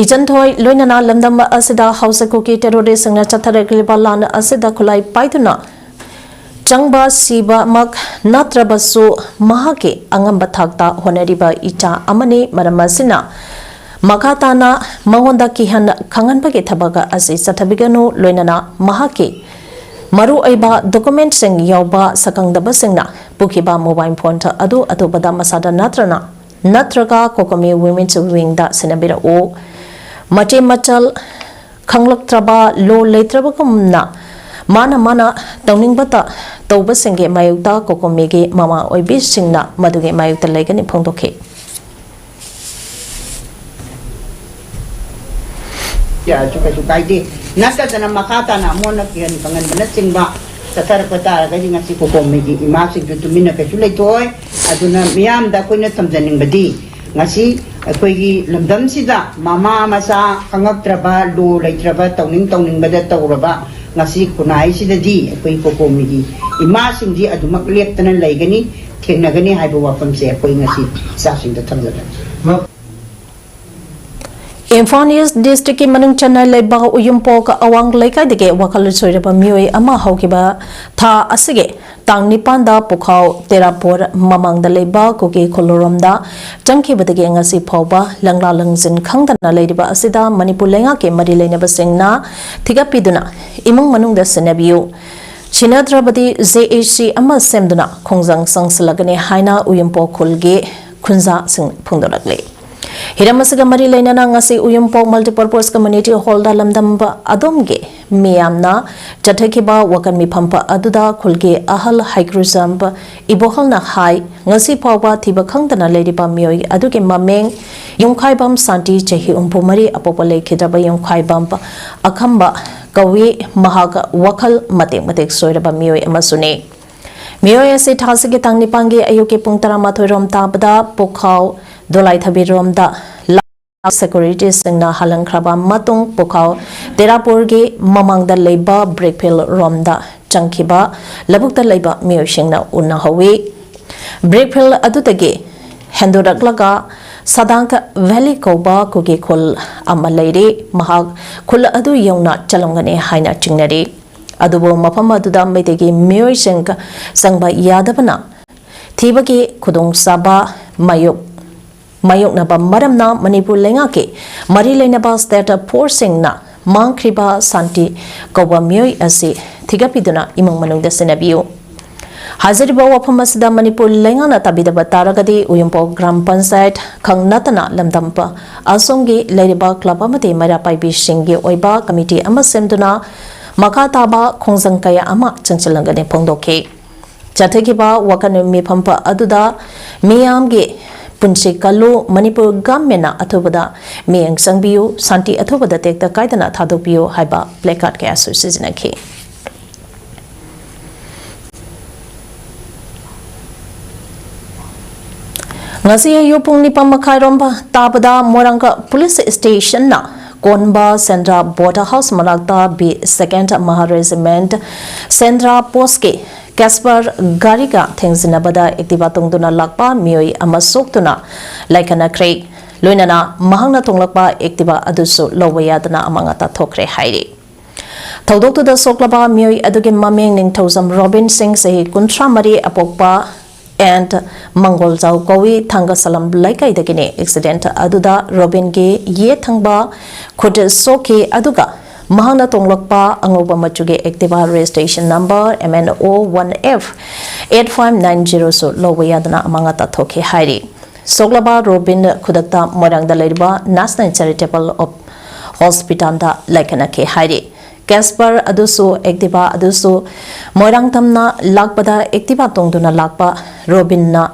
ꯏꯆꯟꯊꯣꯏ ꯂꯣꯏꯅꯅ ꯂꯝꯗꯝ ꯑꯁꯤꯗ ꯍꯧꯖꯤꯛ ꯀꯨꯀꯤ ꯇꯦꯔꯣꯔꯤꯁꯁꯤꯡꯅ ꯆꯠꯊꯔꯛꯂꯤꯕ ꯂꯥꯟ ꯑꯁꯤꯗ ꯈꯨꯠꯂꯥꯏ ꯄꯥꯏꯗꯨꯅ ꯆꯪꯕ ꯁꯤꯕꯃꯛ ꯅꯠꯇ꯭ꯔꯕꯁꯨ, ꯃꯍꯥꯛꯀꯤ ꯑꯉꯝꯕ ꯊꯥꯛꯇ ꯍꯣꯠꯅꯔꯤꯕ ꯏꯆꯥ ꯑꯃꯅꯤ꯫ ꯃꯔꯝ ꯑꯁꯤꯅ ꯃꯈꯥ ꯇꯥꯅ ꯃꯉꯣꯟꯗ ꯀꯤꯍꯟ ꯈꯪꯍꯟꯕꯒꯤ ꯊꯕꯛ ꯑꯁꯤ ꯆꯠꯊꯕꯤꯒꯅꯨ꯫ ꯂꯣꯏꯅꯅ ꯃꯍꯥꯛꯀꯤ ꯃꯔꯨꯑꯣꯏꯕ ꯗꯣꯀꯨꯃꯦꯟꯠꯁꯤꯡ ꯌꯥꯎꯕ ꯁꯛꯈꯪꯗꯕꯁꯤꯡꯅ ꯄꯨꯈꯤꯕ ꯃꯣꯕꯥꯏꯜ ꯐꯣꯟ ꯑꯗꯨ ꯑꯇꯣꯞꯄꯗ ꯃꯁꯥꯗ ꯅꯠꯇ꯭ꯔꯅ ꯅꯠꯇ꯭ꯔꯒ ꯀꯣꯀꯣꯃꯤ ꯋꯤꯃꯦꯟꯁ ꯋꯤꯡꯗ ꯁꯤꯟꯅꯕꯤꯔꯛꯎ꯫ ꯃꯆꯦ ꯃꯆꯜ ꯈꯪꯂꯛꯇ꯭ꯔꯕ, ꯂꯣ ꯂꯩꯇ꯭ꯔꯕꯒꯨꯝꯅ ꯃꯥꯅ ꯃꯥꯅ ꯇꯧꯅꯤꯡꯕꯇ ꯇꯧꯕꯁꯤꯡꯒꯤ ꯃꯥꯌꯣꯛꯇ ꯀꯣꯀꯣꯃꯤꯒꯤ ꯃꯃꯥ ꯑꯣꯏꯕꯤꯁꯤꯡꯅ ꯃꯗꯨꯒꯤ ꯃꯥꯌꯣꯛꯇ ꯂꯩꯒꯅꯤ ꯐꯣꯡꯗꯣꯛꯈꯤ꯫ ꯌꯥꯔꯁꯨ ꯀꯩꯁꯨ ꯀꯥꯏꯗꯦ꯫ ꯅꯠꯇꯗꯅ ꯃꯈꯥ ꯇꯥꯅ ꯑꯃꯨꯛ ꯍꯟꯅ ꯀꯤꯍꯟ ꯈꯪꯍꯟꯕꯅꯆꯤꯡꯕ ꯆꯠꯊꯔꯛꯄ ꯇꯥꯔꯒꯗꯤ ꯉꯁꯤ ꯀꯣꯀꯣꯃꯤꯒꯤ ꯏꯃꯥꯁꯤꯡꯁꯨ ꯇꯨꯃꯤꯟꯅ ꯀꯩꯁꯨ ꯂꯩꯊꯣꯛꯑꯣꯏ꯫ ꯑꯗꯨꯅ ꯃꯤꯌꯥꯝꯗ ꯑꯩꯈꯣꯏꯅ ꯊꯝꯖꯅꯤꯡꯕꯗꯤ, ꯉꯁꯤ ꯑꯩꯈꯣꯏꯒꯤ ꯂꯝꯗꯝꯁꯤꯗ ꯃꯃꯥ ꯃꯆꯥ ꯈꯪꯉꯛꯇ꯭ꯔꯕ, ꯂꯣ ꯂꯩꯇ꯭ꯔꯕ, ꯇꯧꯅꯤꯡ ꯇꯧꯅꯤꯡꯕꯗ ꯇꯧꯔꯕ ꯉꯁꯤ ꯈꯨꯟꯅꯥꯏꯁꯤꯗꯗꯤ ꯑꯩꯈꯣꯏ ꯀꯣꯀꯣꯃꯤꯒꯤ ꯏꯃꯥꯁꯤꯡꯗꯤ ꯑꯗꯨꯃꯛ ꯂꯦꯞꯇꯅ ꯂꯩꯒꯅꯤ, ꯊꯦꯡꯅꯒꯅꯤ ꯍꯥꯏꯕ ꯋꯥꯐꯝꯁꯦ ꯑꯩꯈꯣꯏ ꯉꯁꯤ ꯏꯆꯥꯁꯤꯡꯗ ꯊꯝꯖꯕꯅꯤ꯫ ꯏꯝꯐꯥꯜ ꯏꯁ ꯗꯤꯁꯇ꯭ꯔꯤꯛꯀꯤ ꯃꯅꯨꯡ ꯆꯟꯅ ꯂꯩꯕ ꯎꯌꯨꯝꯄꯣꯛ ꯑꯋꯥꯡ ꯂꯩꯀꯥꯏꯗꯒꯤ ꯋꯥꯈꯜ ꯁꯣꯏꯔꯕ ꯃꯤꯑꯣꯏ ꯑꯃ ꯍꯧꯈꯤꯕ ꯊꯥ ꯑꯁꯤꯒꯤ ꯇꯥꯡ ꯅꯤꯄꯥꯟꯗ ꯄꯨꯈꯥꯎ ꯇꯦꯔꯥꯄꯣꯔ ꯃꯃꯥꯡꯗ ꯂꯩꯕ ꯀꯨꯀꯤ ꯈꯨꯜꯂꯨꯔꯣꯝꯗ ꯆꯪꯈꯤꯕꯗꯒꯤ ꯉꯁꯤ ꯐꯥꯎꯕ ꯂꯪꯂꯥ ꯂꯪꯖꯤꯟ ꯈꯪꯗꯅ ꯂꯩꯔꯤꯕ ꯑꯁꯤꯗ ꯃꯅꯤꯄꯨꯔ ꯂꯩꯉꯥꯛꯀꯤ ꯃꯔꯤ ꯂꯩꯅꯕꯁꯤꯡꯅ ꯊꯤꯒꯠꯄꯤꯗꯨꯅ ꯏꯃꯨꯡ ꯃꯅꯨꯡꯗ ꯁꯤꯟꯅꯕꯤꯌꯨ, ꯁꯤꯟꯅꯗ꯭ꯔꯕꯗꯤ ꯖꯦ ꯑꯦ ꯁꯤ ꯑꯃ ꯁꯦꯝꯗꯨꯅ ꯈꯣꯡꯖꯪ ꯆꯪꯁꯤꯜꯂꯒꯅꯤ ꯍꯥꯏꯅ ꯎꯌꯨꯝꯄꯣꯛ ꯈꯨꯜꯒꯤ ꯈꯨꯟꯖꯥꯁꯤꯡ ꯐꯣꯡꯗꯣꯔꯛꯂꯤ꯫ ꯍꯤꯔꯝ ꯑꯁꯤꯒ ꯃꯔꯤ ꯂꯩꯅꯅ ꯉꯁꯤ ꯎꯌꯨꯝꯄꯣꯛ Multipurpose Community Hallꯗ ꯂꯝꯗꯝ ꯑꯗꯣꯝꯒꯤ ꯃꯤꯌꯥꯝꯅ ꯆꯠꯊꯈꯤꯕ ꯋꯥꯀꯠ ꯃꯤꯐꯝ ꯑꯗꯨꯗ ꯈꯨꯜꯒꯤ ꯑꯍꯜ ꯍꯩꯀ꯭ꯔꯨꯖꯝ ꯏꯕꯣꯍꯜꯅ ꯍꯥꯏ, ꯉꯁꯤ ꯐꯥꯎꯕ ꯊꯤꯕ ꯈꯪꯗꯅ ꯂꯩꯔꯤꯕ ꯃꯤꯑꯣꯏ ꯑꯗꯨꯒꯤ ꯃꯃꯤꯡ ꯌꯨꯝꯈꯥꯏꯕꯝ ꯁꯥꯟꯇꯤ, ꯆꯍꯤ ꯍꯨꯝꯐꯨ ꯃꯔꯤ, ꯑꯄꯣꯛꯄ ꯂꯩꯈꯤꯗ꯭ꯔꯕ ꯌꯨꯝꯈꯥꯏꯕꯝ ꯑꯈꯝꯕ ꯀꯧꯏ꯫ ꯃꯍꯥꯛ ꯋꯥꯈꯜ ꯃꯇꯦꯛ ꯃꯇꯦꯛ ꯁꯣꯏꯔꯕ ꯃꯤꯑꯣꯏ ꯑꯃꯁꯨꯅꯤ꯫ ꯃꯤꯑꯣꯏ ꯑꯁꯤ ꯊꯥꯁꯤꯒꯤ ꯇꯥꯡ ꯅꯤꯄꯥꯟꯒꯤ ꯑꯌꯨꯛꯀꯤ ꯄꯨꯡ ꯇꯔꯥꯃꯥꯊꯣꯏ ꯔꯣꯝ ꯇꯥꯕꯗ ꯄꯨꯈꯥꯎ ꯗꯣꯂꯥꯏꯊꯕꯤꯔꯣꯝꯗ ꯁꯦꯀꯨꯔꯤꯇꯤꯁꯤꯡꯅ ꯍꯜꯍꯟꯈ꯭ꯔꯕ ꯃꯇꯨꯡ ꯄꯨꯈꯥꯎ ꯇꯦꯔꯥꯄꯨꯔꯒꯤ ꯃꯃꯥꯡꯗ ꯂꯩꯕ ꯕ꯭ꯔꯤꯛ ꯐꯤꯜ ꯔꯣꯝꯗ ꯆꯪꯈꯤꯕ ꯂꯧꯕꯨꯛꯇ ꯂꯩꯕ ꯃꯤꯑꯣꯏꯁꯤꯡꯅ ꯎꯅꯍꯧꯏ꯫ ꯕ꯭ꯔꯤꯛ ꯐꯤꯜ ꯑꯗꯨꯗꯒꯤ ꯍꯦꯟꯗꯣꯔꯛꯂꯒ ꯁꯗꯥꯡꯀ ꯚꯦꯂꯤ ꯀꯧꯕ ꯀꯨꯀꯤ ꯈꯨꯜ ꯑꯃ ꯂꯩꯔꯤ꯫ ꯃꯍꯥꯛ ꯈꯨꯜ ꯑꯗꯨ ꯌꯧꯅ ꯆꯠꯂꯝꯒꯅꯤ ꯍꯥꯏꯅ ꯆꯤꯡꯅꯔꯤ꯫ ꯑꯗꯨꯕꯨ ꯃꯐꯝ ꯑꯗꯨꯗ ꯃꯩꯇꯩꯒꯤ ꯃꯤꯑꯣꯏꯁꯤꯡ ꯆꯪꯕ ꯌꯥꯗꯕꯅ ꯊꯤꯕꯒꯤ ꯈꯨꯗꯣꯡꯆꯥꯕ ꯃꯥꯌꯣꯛ-, ꯃꯥꯌꯣꯛꯅꯕ ꯃꯔꯝꯅ ꯃꯅꯤꯄꯨꯔ ꯂꯩꯉꯥꯛꯀꯤ ꯃꯔꯤ ꯂꯩꯅꯕ state forceꯁꯤꯡꯅ ꯃꯥꯡꯈ꯭ꯔꯤꯕ ꯁꯥꯟꯇꯤ ꯀꯧꯕ ꯃꯤꯑꯣꯏ ꯑꯁꯤ ꯊꯤꯒꯠꯄꯤꯗꯨꯅ ꯏꯃꯨꯡ ꯃꯅꯨꯡꯗ ꯁꯤꯟꯅꯕꯤꯌꯨ꯫ ꯍꯥꯏꯖꯔꯤꯕ ꯋꯥꯐꯝ ꯑꯁꯤꯗ ꯃꯅꯤꯄꯨꯔ ꯂꯩꯉꯥꯛꯅ ꯇꯥꯕꯤꯗꯕ ꯇꯥꯔꯒꯗꯤ ꯎꯌꯨꯝꯄꯣꯛ ꯒ꯭ꯔꯥꯝ ꯄꯟꯆꯥꯌꯠ ꯈꯛ ꯅꯠꯇꯅ ꯂꯝꯗꯝ ꯑꯁꯣꯝꯒꯤ ꯂꯩꯔꯤꯕ club ꯑꯃꯗꯤ ꯃꯩꯔꯥ ꯄꯥꯏꯕꯤꯁꯤꯡꯒꯤ ꯑꯣꯏꯕ committee ꯑꯃ ꯁꯦꯝꯗꯨꯅ ꯃꯈꯥ ꯇꯥꯕ ꯈꯣꯡꯖꯪ ꯀꯌꯥ ꯑꯃ ꯆꯪꯁꯤꯜꯂꯝꯒꯅꯤ ꯐꯣꯡꯗꯣꯛꯈꯤ꯫ ꯆꯠꯊꯈꯤꯕ ꯋꯥꯈꯜ ꯃꯤꯐꯝ ꯑꯗꯨꯗ ꯃꯤꯌꯥꯝꯒꯤ ꯄꯨꯟꯁꯤ ꯀꯜꯂꯨ, ꯃꯅꯤꯄꯨꯔ governmentꯅ ꯑꯊꯨꯕꯗ ꯃꯤꯠꯌꯦꯡ ꯆꯪꯕꯤꯌꯨ, ꯁꯥꯟꯇꯤ ꯑꯊꯨꯕꯗ ꯇꯦꯛꯇ ꯀꯥꯏꯗꯅ ꯊꯥꯗꯣꯛꯄꯤꯌꯨ ꯍꯥꯏꯕ placard ꯀꯌꯥꯁꯨ ꯁꯤꯖꯤꯟꯅꯈꯤ꯫ ꯉꯁꯤ ꯑꯌꯨꯛ ꯄꯨꯡ ꯅꯤꯄꯥꯟ ꯃꯈꯥꯏꯔꯣꯝ ꯇꯥꯕꯗ ꯃꯣꯏꯔꯥꯡ police stationꯅ ꯀꯣꯟꯕ ꯁꯦꯟꯗ꯭ꯔꯥ boat house ꯃꯅꯥꯛꯇ B second Mahar Regiment ꯁꯦꯟꯗ꯭ꯔꯥ postꯀꯤ Casper ꯒꯥꯔꯤꯒ ꯊꯦꯡꯖꯤꯟꯅꯕꯗ Activa ꯇꯣꯡꯗꯨꯅ ꯂꯥꯛꯄ ꯃꯤꯑꯣꯏ ꯑꯃ ꯁꯣꯛꯇꯨꯅ ꯂꯥꯏꯀꯠꯅꯈ꯭ꯔꯦ꯫ ꯂꯣꯏꯅꯅ ꯃꯍꯥꯛꯅ ꯇꯣꯡꯂꯛꯄ Activa ꯑꯗꯨꯁꯨ ꯂꯧꯕ ꯌꯥꯗꯅ ꯑꯃꯥꯡ ꯑꯇꯥ ꯊꯣꯛꯈ꯭ꯔꯦ ꯍꯥꯏꯔꯤ꯫ ꯊꯧꯗꯣꯛꯇꯨꯗ ꯁꯣꯛꯂꯕ ꯃꯤꯑꯣꯏ ꯑꯗꯨꯒꯤ ꯃꯃꯤꯡ ꯅꯤꯡꯊꯧꯖꯝ ꯔꯣꯕꯤꯟ ꯁꯤꯡ, ꯆꯍꯤ ꯀꯨꯟꯊ꯭ꯔꯥ ꯃꯔꯤ, ꯑꯄꯣꯛꯄ and ꯃꯪꯒꯣꯜꯖꯥꯎ ꯀꯧꯏ, ꯊꯥꯡꯒ ꯁꯂꯝ ꯂꯩꯀꯥꯏꯗꯒꯤꯅꯤ꯫ Accident ꯑꯗꯨꯗ ꯔꯣꯕꯤꯟꯒꯤ ꯌꯦꯠ ꯊꯪꯕ ꯈꯨꯠ ꯁꯣꯛꯈꯤ, ꯑꯗꯨꯒ ꯃꯍꯥꯛꯅ ꯇꯣꯡꯂꯛꯄ ꯑꯉꯧꯕ ꯃꯆꯨꯒꯤ Activa registration number M N O one F eight five nine zero ꯁꯨ ꯂꯧꯕ ꯌꯥꯗꯅ ꯑꯃꯥꯡ ꯑꯇꯥ ꯊꯣꯛꯈꯤ ꯍꯥꯏꯔꯤ꯫ ꯁꯣꯛꯂꯕ ꯔꯣꯕꯤꯟ ꯈꯨꯗꯛꯇ ꯃꯣꯏꯔꯥꯡꯗ ꯂꯩꯔꯤꯕ National Charitable of Hospitalꯗ ꯂꯥꯏꯀꯠꯅꯈꯤ ꯍꯥꯏꯔꯤ꯫ Casper ꯑꯗꯨꯁꯨ Activa ꯑꯗꯨꯁꯨ ꯃꯣꯏꯔꯥꯡ ꯇꯝꯅ ꯂꯥꯛꯄꯗ Activa ꯇꯣꯡꯗꯨꯅ ꯂꯥꯛꯄ ꯔꯣꯕꯤꯟꯅ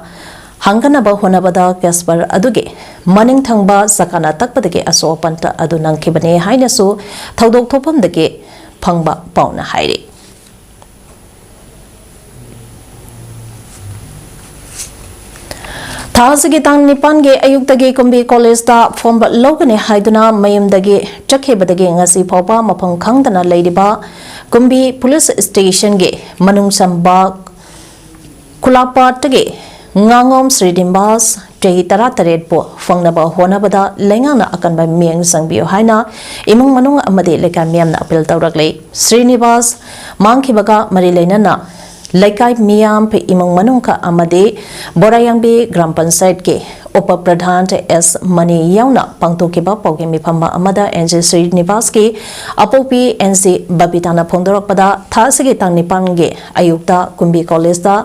ꯍꯪꯒꯅꯕ ꯍꯣꯠꯅꯕꯗ Casper ꯑꯗꯨꯒꯤ ꯃꯅꯤꯡ ꯊꯪꯕ ꯆꯀꯥꯅ ꯇꯛꯄꯗꯒꯤ ꯑꯁꯣꯛ ꯑꯄꯟ ꯑꯗꯨ ꯅꯪꯈꯤꯕꯅꯤ ꯍꯥꯏꯅꯁꯨ ꯊꯧꯗꯣꯛ ꯊꯣꯛꯐꯝꯗꯒꯤ ꯐꯪꯕ ꯄꯥꯎꯅ ꯍꯥꯏꯔꯤ꯫ ꯊꯥ ꯑꯁꯤꯒꯤ ꯇꯥꯡ ꯅꯤꯄꯥꯟꯒꯤ ꯑꯌꯨꯛꯇꯒꯤ ꯀꯨꯝꯕꯤ collegeꯇ form ꯂꯧꯒꯅꯤ ꯍꯥꯏꯗꯨꯅ ꯃꯌꯨꯝꯗꯒꯤ ꯆꯠꯈꯤꯕꯗꯒꯤ ꯉꯁꯤ ꯐꯥꯎꯕ ꯃꯐꯝ ꯈꯪꯗꯅ ꯂꯩꯔꯤꯕ ꯀꯨꯝꯕꯤ police stationꯒꯤ ꯃꯅꯨꯡ ꯆꯟꯕ ꯈꯨꯂꯥꯛꯄꯥꯠꯇꯒꯤ ꯉꯥꯉꯣꯝ ꯁ꯭ꯔꯤꯅꯤꯕꯥꯁ, ꯆꯍꯤ ꯇꯔꯥꯇꯔꯦꯠꯄꯨ ꯐꯪꯅꯕ ꯍꯣꯠꯅꯕꯗ ꯂꯩꯉꯥꯛꯅ ꯑꯀꯟꯕ ꯃꯤꯠꯌꯦꯡ ꯆꯪꯕꯤꯌꯨ ꯍꯥꯏꯅ ꯏꯃꯨꯡ ꯃꯅꯨꯡ ꯑꯃꯗꯤ ꯂꯩꯀꯥꯏ ꯃꯤꯌꯥꯝꯅ ꯑꯄꯤꯜ ꯇꯧꯔꯛꯂꯤ꯫ ꯁ꯭ꯔꯤꯅꯤꯕꯥꯁ ꯃꯥꯡꯈꯤꯕꯒ ꯃꯔꯤ ꯂꯩꯅꯅ ꯂꯩꯀꯥꯏ ꯃꯤꯌꯥꯝ, ꯏꯃꯨꯡ ꯃꯅꯨꯡ ꯑꯃꯗꯤ ꯕꯣꯔꯥꯌꯥꯡꯕꯤ ꯒ꯭ꯔꯥꯝ ꯄꯟꯆꯥꯌꯠꯀꯤ ꯎꯄ ꯄ꯭ꯔꯙꯥꯟ ꯑꯦꯁ ꯃꯅꯤ ꯌꯥꯎꯅ ꯄꯥꯡꯊꯣꯛꯈꯤꯕ ꯄꯥꯎꯒꯤ ꯃꯤꯐꯝ ꯑꯃꯗ ꯑꯦꯟ ꯖꯤ ꯁ꯭ꯔꯤꯅꯤꯕꯥꯁꯀꯤ ꯑꯄꯣꯛꯄꯤ ꯑꯦꯟ ꯁꯤ ꯕꯕꯤꯇꯥꯅ ꯐꯣꯡꯗꯣꯔꯛꯄꯗ, ꯊꯥ ꯑꯁꯤꯒꯤ ꯇꯥꯡ ꯅꯤꯄꯥꯟꯒꯤ ꯑꯌꯨꯛꯇ ꯀꯨꯝꯕꯤ ꯀꯣꯂꯦꯖꯇ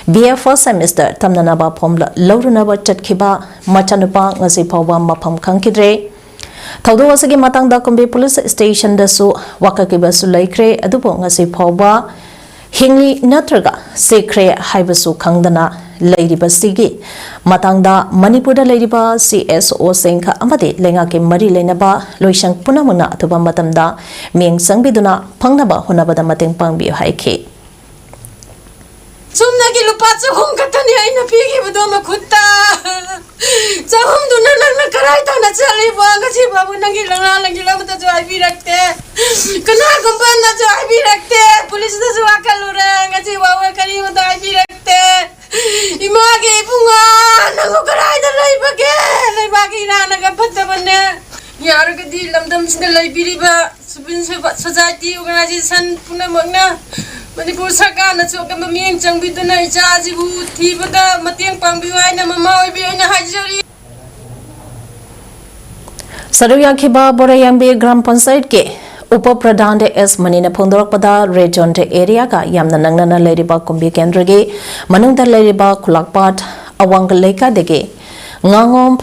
ꯕꯤ ꯑꯦ ꯐꯥꯔꯁ ꯁꯦꯃꯤꯁꯇꯔ ꯇꯝꯅꯅꯕ ꯐꯣꯝ ꯂꯧꯔꯨꯅꯕ ꯆꯠꯈꯤꯕ ꯃꯆꯥꯅꯨꯄꯥ ꯉꯁꯤ ꯐꯥꯎꯕ ꯃꯐꯝ ꯈꯪꯈꯤꯗ꯭ꯔꯦ꯫ ꯊꯧꯗꯣꯛ ꯑꯁꯤꯒꯤ ꯃꯇꯥꯡꯗ ꯀꯨꯝꯕꯤ ꯄꯨꯂꯤꯁ ꯁ꯭ꯇꯦꯁꯟꯗꯁꯨ ꯋꯥꯀꯠꯈꯤꯕꯁꯨ ꯂꯩꯈ꯭ꯔꯦ, ꯑꯗꯨꯕꯨ ꯉꯁꯤ ꯐꯥꯎꯕ ꯍꯤꯡꯂꯤ ꯅꯠꯇ꯭ꯔꯒ ꯁꯤꯈ꯭ꯔꯦ ꯍꯥꯏꯕꯁꯨ ꯈꯪꯗꯅ ꯂꯩꯔꯤꯕꯁꯤꯒꯤ ꯃꯇꯥꯡꯗ ꯃꯅꯤꯄꯨꯔꯗ ꯂꯩꯔꯤꯕ ꯁꯤ ꯑꯦꯁ ꯑꯣꯁꯤꯡ ꯑꯃꯗꯤ ꯂꯩꯉꯥꯛꯀꯤ ꯃꯔꯤ ꯂꯩꯅꯕ ꯂꯣꯏꯁꯪ ꯄꯨꯝꯅꯃꯛꯅ ꯑꯊꯨꯕ ꯃꯇꯝꯗ ꯃꯤꯠꯌꯦꯡ ꯆꯪꯕꯤꯗꯨꯅ ꯐꯪꯅꯕ ꯍꯣꯠꯅꯕꯗ ꯃꯇꯦꯡ ꯄꯥꯡꯕꯤꯌꯨ ꯍꯥꯏꯈꯤ꯫ ꯆꯨꯝꯅꯒꯤ ꯂꯨꯄꯥ ꯆꯍꯨꯝ ꯈꯛꯇꯅꯤ ꯑꯩꯅ ꯄꯤꯈꯤꯕꯗꯣ ꯃꯈꯨꯠꯇ꯫ ꯆꯍꯨꯝꯗꯨꯅ ꯅꯪꯅ ꯀꯔꯥꯏ ꯇꯥꯅ ꯆꯠꯂꯤꯕꯣ? ꯉꯁꯤ ꯐꯥꯎꯕ ꯅꯪꯒꯤ ꯂꯪꯂꯥ ꯂꯪꯒꯤꯜ ꯑꯃꯠꯇꯁꯨ ꯍꯥꯏꯕꯤꯔꯛꯇꯦ꯫ ꯀꯅꯥꯒꯨꯝꯕ ꯑꯃꯅꯁꯨ ꯍꯥꯏꯕꯤꯔꯛꯇꯦ꯫ ꯄꯨꯂꯤꯁꯇꯁꯨ ꯋꯥꯀꯠꯂꯨꯔꯦ꯫ ꯉꯁꯤ ꯐꯥꯎꯕ ꯀꯔꯤꯃꯠꯇ ꯍꯥꯏꯕꯤꯔꯛꯇꯦ꯫ ꯏꯃꯥꯒꯤ ꯏꯕꯨꯡꯉꯣ, ꯅꯪꯕꯨ ꯀꯗꯥꯏꯗ ꯂꯩꯕꯒꯦ? ꯂꯩꯕꯥꯛꯀꯤ ꯏꯔꯥꯡꯅꯒ ꯐꯠꯇꯕꯅꯦ꯫ ꯌꯥꯔꯒꯗꯤ ꯂꯝꯗꯝꯁꯤꯗ ꯂꯩꯕꯤꯔꯤꯕ civil society organization ꯄꯨꯝꯅꯃꯛꯅ ꯃꯅꯤꯄꯨꯔ ꯁꯔꯀꯥꯔꯅꯁꯨ ꯑꯀꯟꯕ ꯃꯤꯠꯌꯦꯡ ꯆꯪꯕꯤꯗꯨꯅ ꯏꯆꯥ ꯑꯁꯤꯕꯨ ꯊꯤꯕꯗ ꯃꯇꯦꯡ ꯄꯥꯡꯕꯤꯌꯨ ꯍꯥꯏꯅ ꯃꯃꯥ ꯑꯣꯏꯕꯤ ꯑꯣꯏꯅ ꯍꯥꯏꯖꯔꯤ꯫ ꯁꯔꯨꯛ ꯌꯥꯈꯤꯕ ꯕꯣꯔꯥꯌꯥꯡꯕꯤ ꯒ꯭ꯔꯥꯝ ꯄꯟꯆꯥꯌꯠꯀꯤ ꯎꯄ ꯄ꯭ꯔꯙꯥꯟ ꯑꯦꯁ ꯃꯅꯤꯅ ꯐꯣꯡꯗꯣꯔꯛꯄꯗ, ꯔꯦꯗ ꯖꯣꯟ ꯑꯦꯔꯤꯌꯥꯒ ꯌꯥꯝꯅ ꯅꯛꯅꯅ ꯂꯩꯔꯤꯕ ꯀꯨꯝꯕꯤ ꯀꯦꯟꯗ꯭ꯔꯒꯤ ꯃꯅꯨꯡꯗ ꯂꯩꯔꯤꯕ ꯈꯨꯂꯥꯛꯄꯥꯠ ꯑꯋꯥꯡ ꯂꯩꯀꯥꯏꯗꯒꯤ ꯉꯥꯉꯣꯝ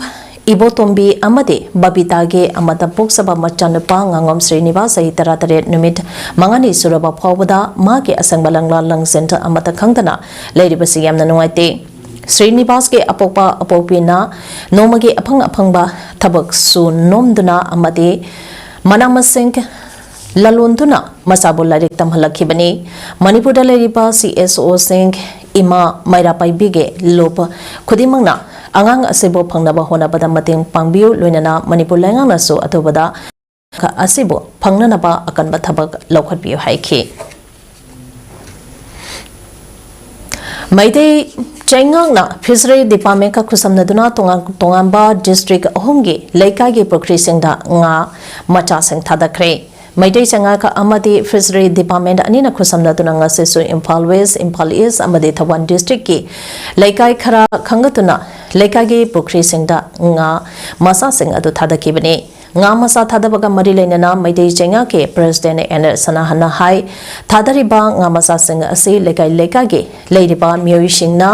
ꯏꯕꯣꯇꯣꯝꯕꯤ ꯑꯃꯗꯤ ꯕꯕꯤꯇꯥꯒꯤ ꯑꯃꯠꯇ ꯄꯣꯛꯆꯕ ꯃꯆꯥꯅꯨꯄꯥ ꯉꯥꯉꯣꯝ ꯁ꯭ꯔꯤꯅꯤꯕꯥꯁ, ꯆꯍꯤ ꯇꯔꯥꯇꯔꯦꯠ, ꯅꯨꯃꯤꯠ ꯃꯉꯥꯅꯤ ꯁꯨꯔꯕ ꯐꯥꯎꯕꯗ ꯃꯥꯒꯤ ꯑꯁꯪꯕ ꯂꯪꯂꯥ ꯂꯪꯖꯦꯟ ꯑꯃꯠꯇ ꯈꯪꯗꯅ ꯂꯩꯔꯤꯕꯁꯤ ꯌꯥꯝꯅ ꯅꯨꯡꯉꯥꯏꯇꯦ꯫ ꯁ꯭ꯔꯤꯅꯤꯕꯥꯁꯀꯤ ꯑꯄꯣꯛꯄ ꯑꯄꯣꯛꯄꯤꯅ ꯅꯣꯡꯃꯒꯤ ꯑꯐꯪ ꯑꯐꯪꯕ ꯊꯕꯛ ꯁꯨ ꯅꯣꯝꯗꯨꯅ ꯑꯃꯗꯤ ꯃꯅꯥ ꯃꯁꯤꯡ ꯂꯂꯣꯟꯗꯨꯅ ꯃꯆꯥꯕꯨ ꯂꯥꯏꯔꯤꯛ ꯇꯝꯍꯜꯂꯛꯈꯤꯕꯅꯤ꯫ ꯃꯅꯤꯄꯨꯔꯗ ꯂꯩꯔꯤꯕ ꯁꯤ ꯑꯦꯁ ꯑꯣꯁꯤꯡ, ꯏꯃꯥ ꯃꯩꯔꯥ ꯄꯥꯏꯕꯤꯒꯤ ꯂꯨꯞ ꯈꯨꯗꯤꯡꯃꯛꯅ ꯑꯉꯥꯡ ꯑꯁꯤꯕꯨ ꯐꯪꯅꯕ ꯍꯣꯠꯅꯕꯗ ꯃꯇꯦꯡ ꯄꯥꯡꯕꯤꯌꯨ, ꯂꯣꯏꯅꯅ ꯃꯅꯤꯄꯨꯔ ꯂꯩꯉꯥꯛꯅꯁꯨ ꯑꯊꯨꯕꯗ ꯑꯁꯤꯕꯨ ꯐꯪꯅꯅꯕ ꯑꯀꯟꯕ ꯊꯕꯛ ꯂꯧꯈꯠꯄꯤꯌꯨ ꯍꯥꯏꯈꯤ꯫ ꯃꯩꯇꯩ ꯆꯩꯉꯥꯛꯅ Fishery Departmentꯀ ꯈꯨꯠꯁꯝꯅꯗꯨꯅ ꯇꯣꯉꯥꯟ ꯇꯣꯉꯥꯟꯕ district ꯑꯍꯨꯝꯒꯤ ꯂꯩꯀꯥꯏꯒꯤ ꯄꯨꯈ꯭ꯔꯤꯁꯤꯡꯗ ꯉꯥ ꯃꯆꯥꯁꯤꯡ ꯊꯥꯗꯈ꯭ꯔꯦ꯫ ꯃꯩꯇꯩ ꯆꯩꯉꯥꯛ ꯑꯃꯗꯤ Fishery Department ꯑꯅꯤꯅ ꯈꯨꯠꯁꯝꯅꯗꯨꯅ ꯉꯁꯤꯁꯨ ꯏꯝꯐꯥꯜ West, ꯏꯝꯐꯥꯜ East ꯑꯃꯗꯤ ꯊꯧꯕꯥꯜ districtꯀꯤ ꯂꯩꯀꯥꯏ ꯈꯔ ꯈꯟꯒꯠꯇꯨꯅ ꯂꯩꯀꯥꯏꯒꯤ ꯄꯨꯈ꯭ꯔꯤꯁꯤꯡꯗ ꯉꯥ ꯃꯆꯥꯁꯤꯡ ꯑꯗꯨ ꯊꯥꯗꯈꯤꯕꯅꯤ꯫ ꯉꯥ ꯃꯆꯥ ꯊꯥꯗꯕꯒ ꯃꯔꯤ ꯂꯩꯅꯅ ꯃꯩꯇꯩ ꯆꯩꯉꯥꯛꯀꯤ President ꯑꯦꯟ ꯁꯅꯥꯍꯟꯅ ꯍꯥꯏ, ꯊꯥꯗꯔꯤꯕ ꯉꯥ ꯃꯆꯥꯁꯤꯡ ꯑꯁꯤ ꯂꯩꯀꯥꯏ ꯂꯩꯀꯥꯏꯒꯤ ꯂꯩꯔꯤꯕ ꯃꯤꯑꯣꯏꯁꯤꯡꯅ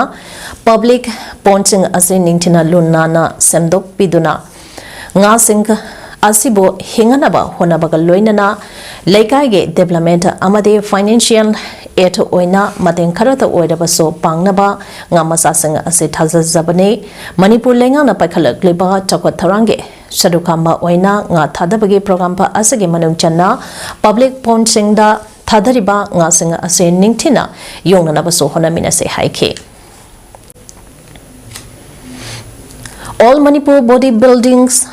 public pondꯁꯤꯡ ꯑꯁꯤ ꯅꯤꯡꯊꯤꯅ ꯂꯨ ꯅꯥꯟꯅ ꯁꯦꯝꯗꯣꯛꯄꯤꯗꯨꯅ ꯉꯥꯁꯤꯡ ꯑꯁꯤꯕꯨ ꯍꯤꯡꯅꯅꯕ ꯍꯣꯠꯅꯕꯒ ꯂꯣꯏꯅꯅ ꯂꯩꯀꯥꯏꯒꯤ development ꯑꯃꯗꯤ financial aid ꯑꯣꯏꯅ ꯃꯇꯦꯡ ꯈꯔꯇ ꯑꯣꯏꯔꯕꯁꯨ ꯄꯥꯡꯅꯕ ꯉꯥ ꯃꯆꯥꯁꯤꯡ ꯑꯁꯤ ꯊꯥꯖꯖꯕꯅꯤ꯫ ꯃꯅꯤꯄꯨꯔ ꯂꯩꯉꯥꯛꯅ ꯄꯥꯏꯈꯠꯂꯛꯂꯤꯕ ꯆꯥꯎꯈꯠ ꯊꯧꯔꯥꯡꯒꯤ ꯁꯔꯨꯛ ꯑꯃ ꯑꯣꯏꯅ ꯉꯥ ꯊꯥꯗꯕꯒꯤ program ꯑꯁꯤꯒꯤ ꯃꯅꯨꯡ ꯆꯟꯅ public pondꯁꯤꯡꯗ ꯊꯥꯗꯔꯤꯕ ꯉꯥꯁꯤꯡ ꯑꯁꯤ ꯅꯤꯡꯊꯤꯅ ꯌꯣꯛꯅꯅꯕꯁꯨ ꯍꯣꯠꯅꯃꯤꯟꯅꯁꯤ ꯍꯥꯏꯈꯤ꯫ All Manipur Body Buildings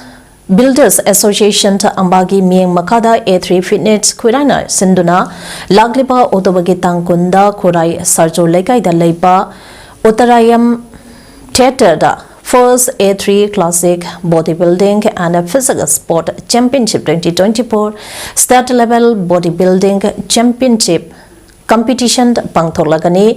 Builders Association ꯑꯝꯕꯥꯒꯤ ꯃꯤꯠꯌꯦꯡ ꯃꯈꯥꯗ A three Fitness ꯈꯨꯔꯥꯏꯅ ꯁꯤꯟꯗꯨꯅ ꯂꯥꯛꯂꯤꯕ Octoberꯒꯤ ꯇꯥꯡ ꯀꯨꯟꯗ ꯈꯨꯔꯥꯏ ꯁꯔꯖꯨ ꯂꯩꯀꯥꯏꯗ ꯂꯩꯕ Uttarayam Theatreꯗ First A three Classic Bodybuilding and Physical Sport Championship twenty twenty-four State Level Bodybuilding Championship competition ꯄꯥꯡꯊꯣꯛꯂꯒꯅꯤ꯫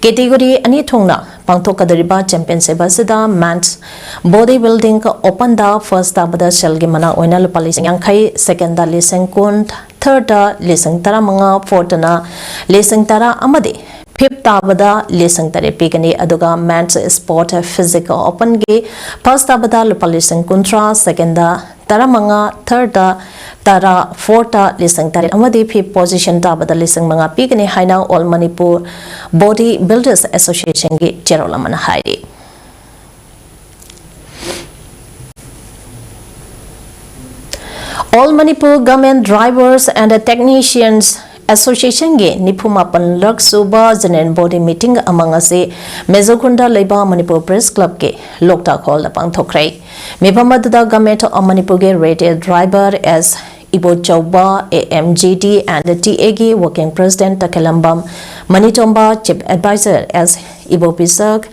Category ꯑꯅꯤ ꯊꯣꯛꯅ ꯄꯥꯡꯊꯣꯛꯀꯗꯧꯔꯤꯕ championship ꯑꯁꯤꯗ Men's Bodybuilding Openꯗ first ꯇꯥꯕꯗ ꯁꯦꯜꯒꯤ ꯃꯅꯥ ꯑꯣꯏꯅ ꯂꯨꯄꯥ ꯂꯤꯁꯤꯡ ꯌꯥꯡꯈꯩ, secondꯗ ꯂꯤꯁꯤꯡ ꯀꯨꯟ, thirdꯇ ꯂꯤꯁꯤꯡ ꯇꯔꯥꯃꯉꯥ, fourthꯇꯅ ꯂꯤꯁꯤꯡ ꯇꯔꯥ ꯑꯃꯗꯤ fifth ꯇꯥꯕꯗ ꯂꯤꯁꯤꯡ ꯇꯔꯦꯠ ꯄꯤꯒꯅꯤ꯫ ꯑꯗꯨꯒ Men's Sport Physical Openꯒꯤ first ꯇꯥꯕꯗ ꯂꯨꯄꯥ ꯂꯤꯁꯤꯡ ꯀꯨꯟꯊ꯭ꯔꯥ, secondꯗ ꯇꯔꯥꯃꯉꯥ, thirdꯇ ꯇꯔꯥ, fourthꯇ ꯂꯤꯁꯤꯡ ꯇꯔꯦꯠ ꯑꯃꯗꯤ fifth position ꯇꯥꯕꯗ ꯂꯤꯁꯤꯡ ꯃꯉꯥ ꯄꯤꯒꯅꯤ ꯍꯥꯏꯅ All Manipur Body Builders Associationꯒꯤ ꯆꯦꯔꯣꯜ ꯑꯃꯅ ꯍꯥꯏꯔꯤ꯫ All Manipur Government Drivers and Technicians Associationꯒꯤ ꯅꯤꯐꯨ ꯃꯥꯄꯟ ꯂꯛ ꯁꯨꯕ General Body Meeting ꯑꯃ ꯉꯁꯤ ꯃꯦꯖꯣꯈꯨꯟꯗ ꯂꯩꯕ Manipur Press Clubꯀꯤ ꯂꯣꯛꯇꯥꯛ Hallꯗ ꯄꯥꯡꯊꯣꯛꯈ꯭ꯔꯦ꯫ ꯃꯤꯐꯝ ꯑꯗꯨꯗ Government of Manipurꯒꯤ Retired Driver S Ibochouba, A M G D and T Aꯒꯤ Working President ꯇꯈꯦꯂꯝꯕꯝ ꯃꯅꯤꯆꯣꯝꯕ, Chief Advisor S ꯏꯕꯣꯕꯤꯁꯛ,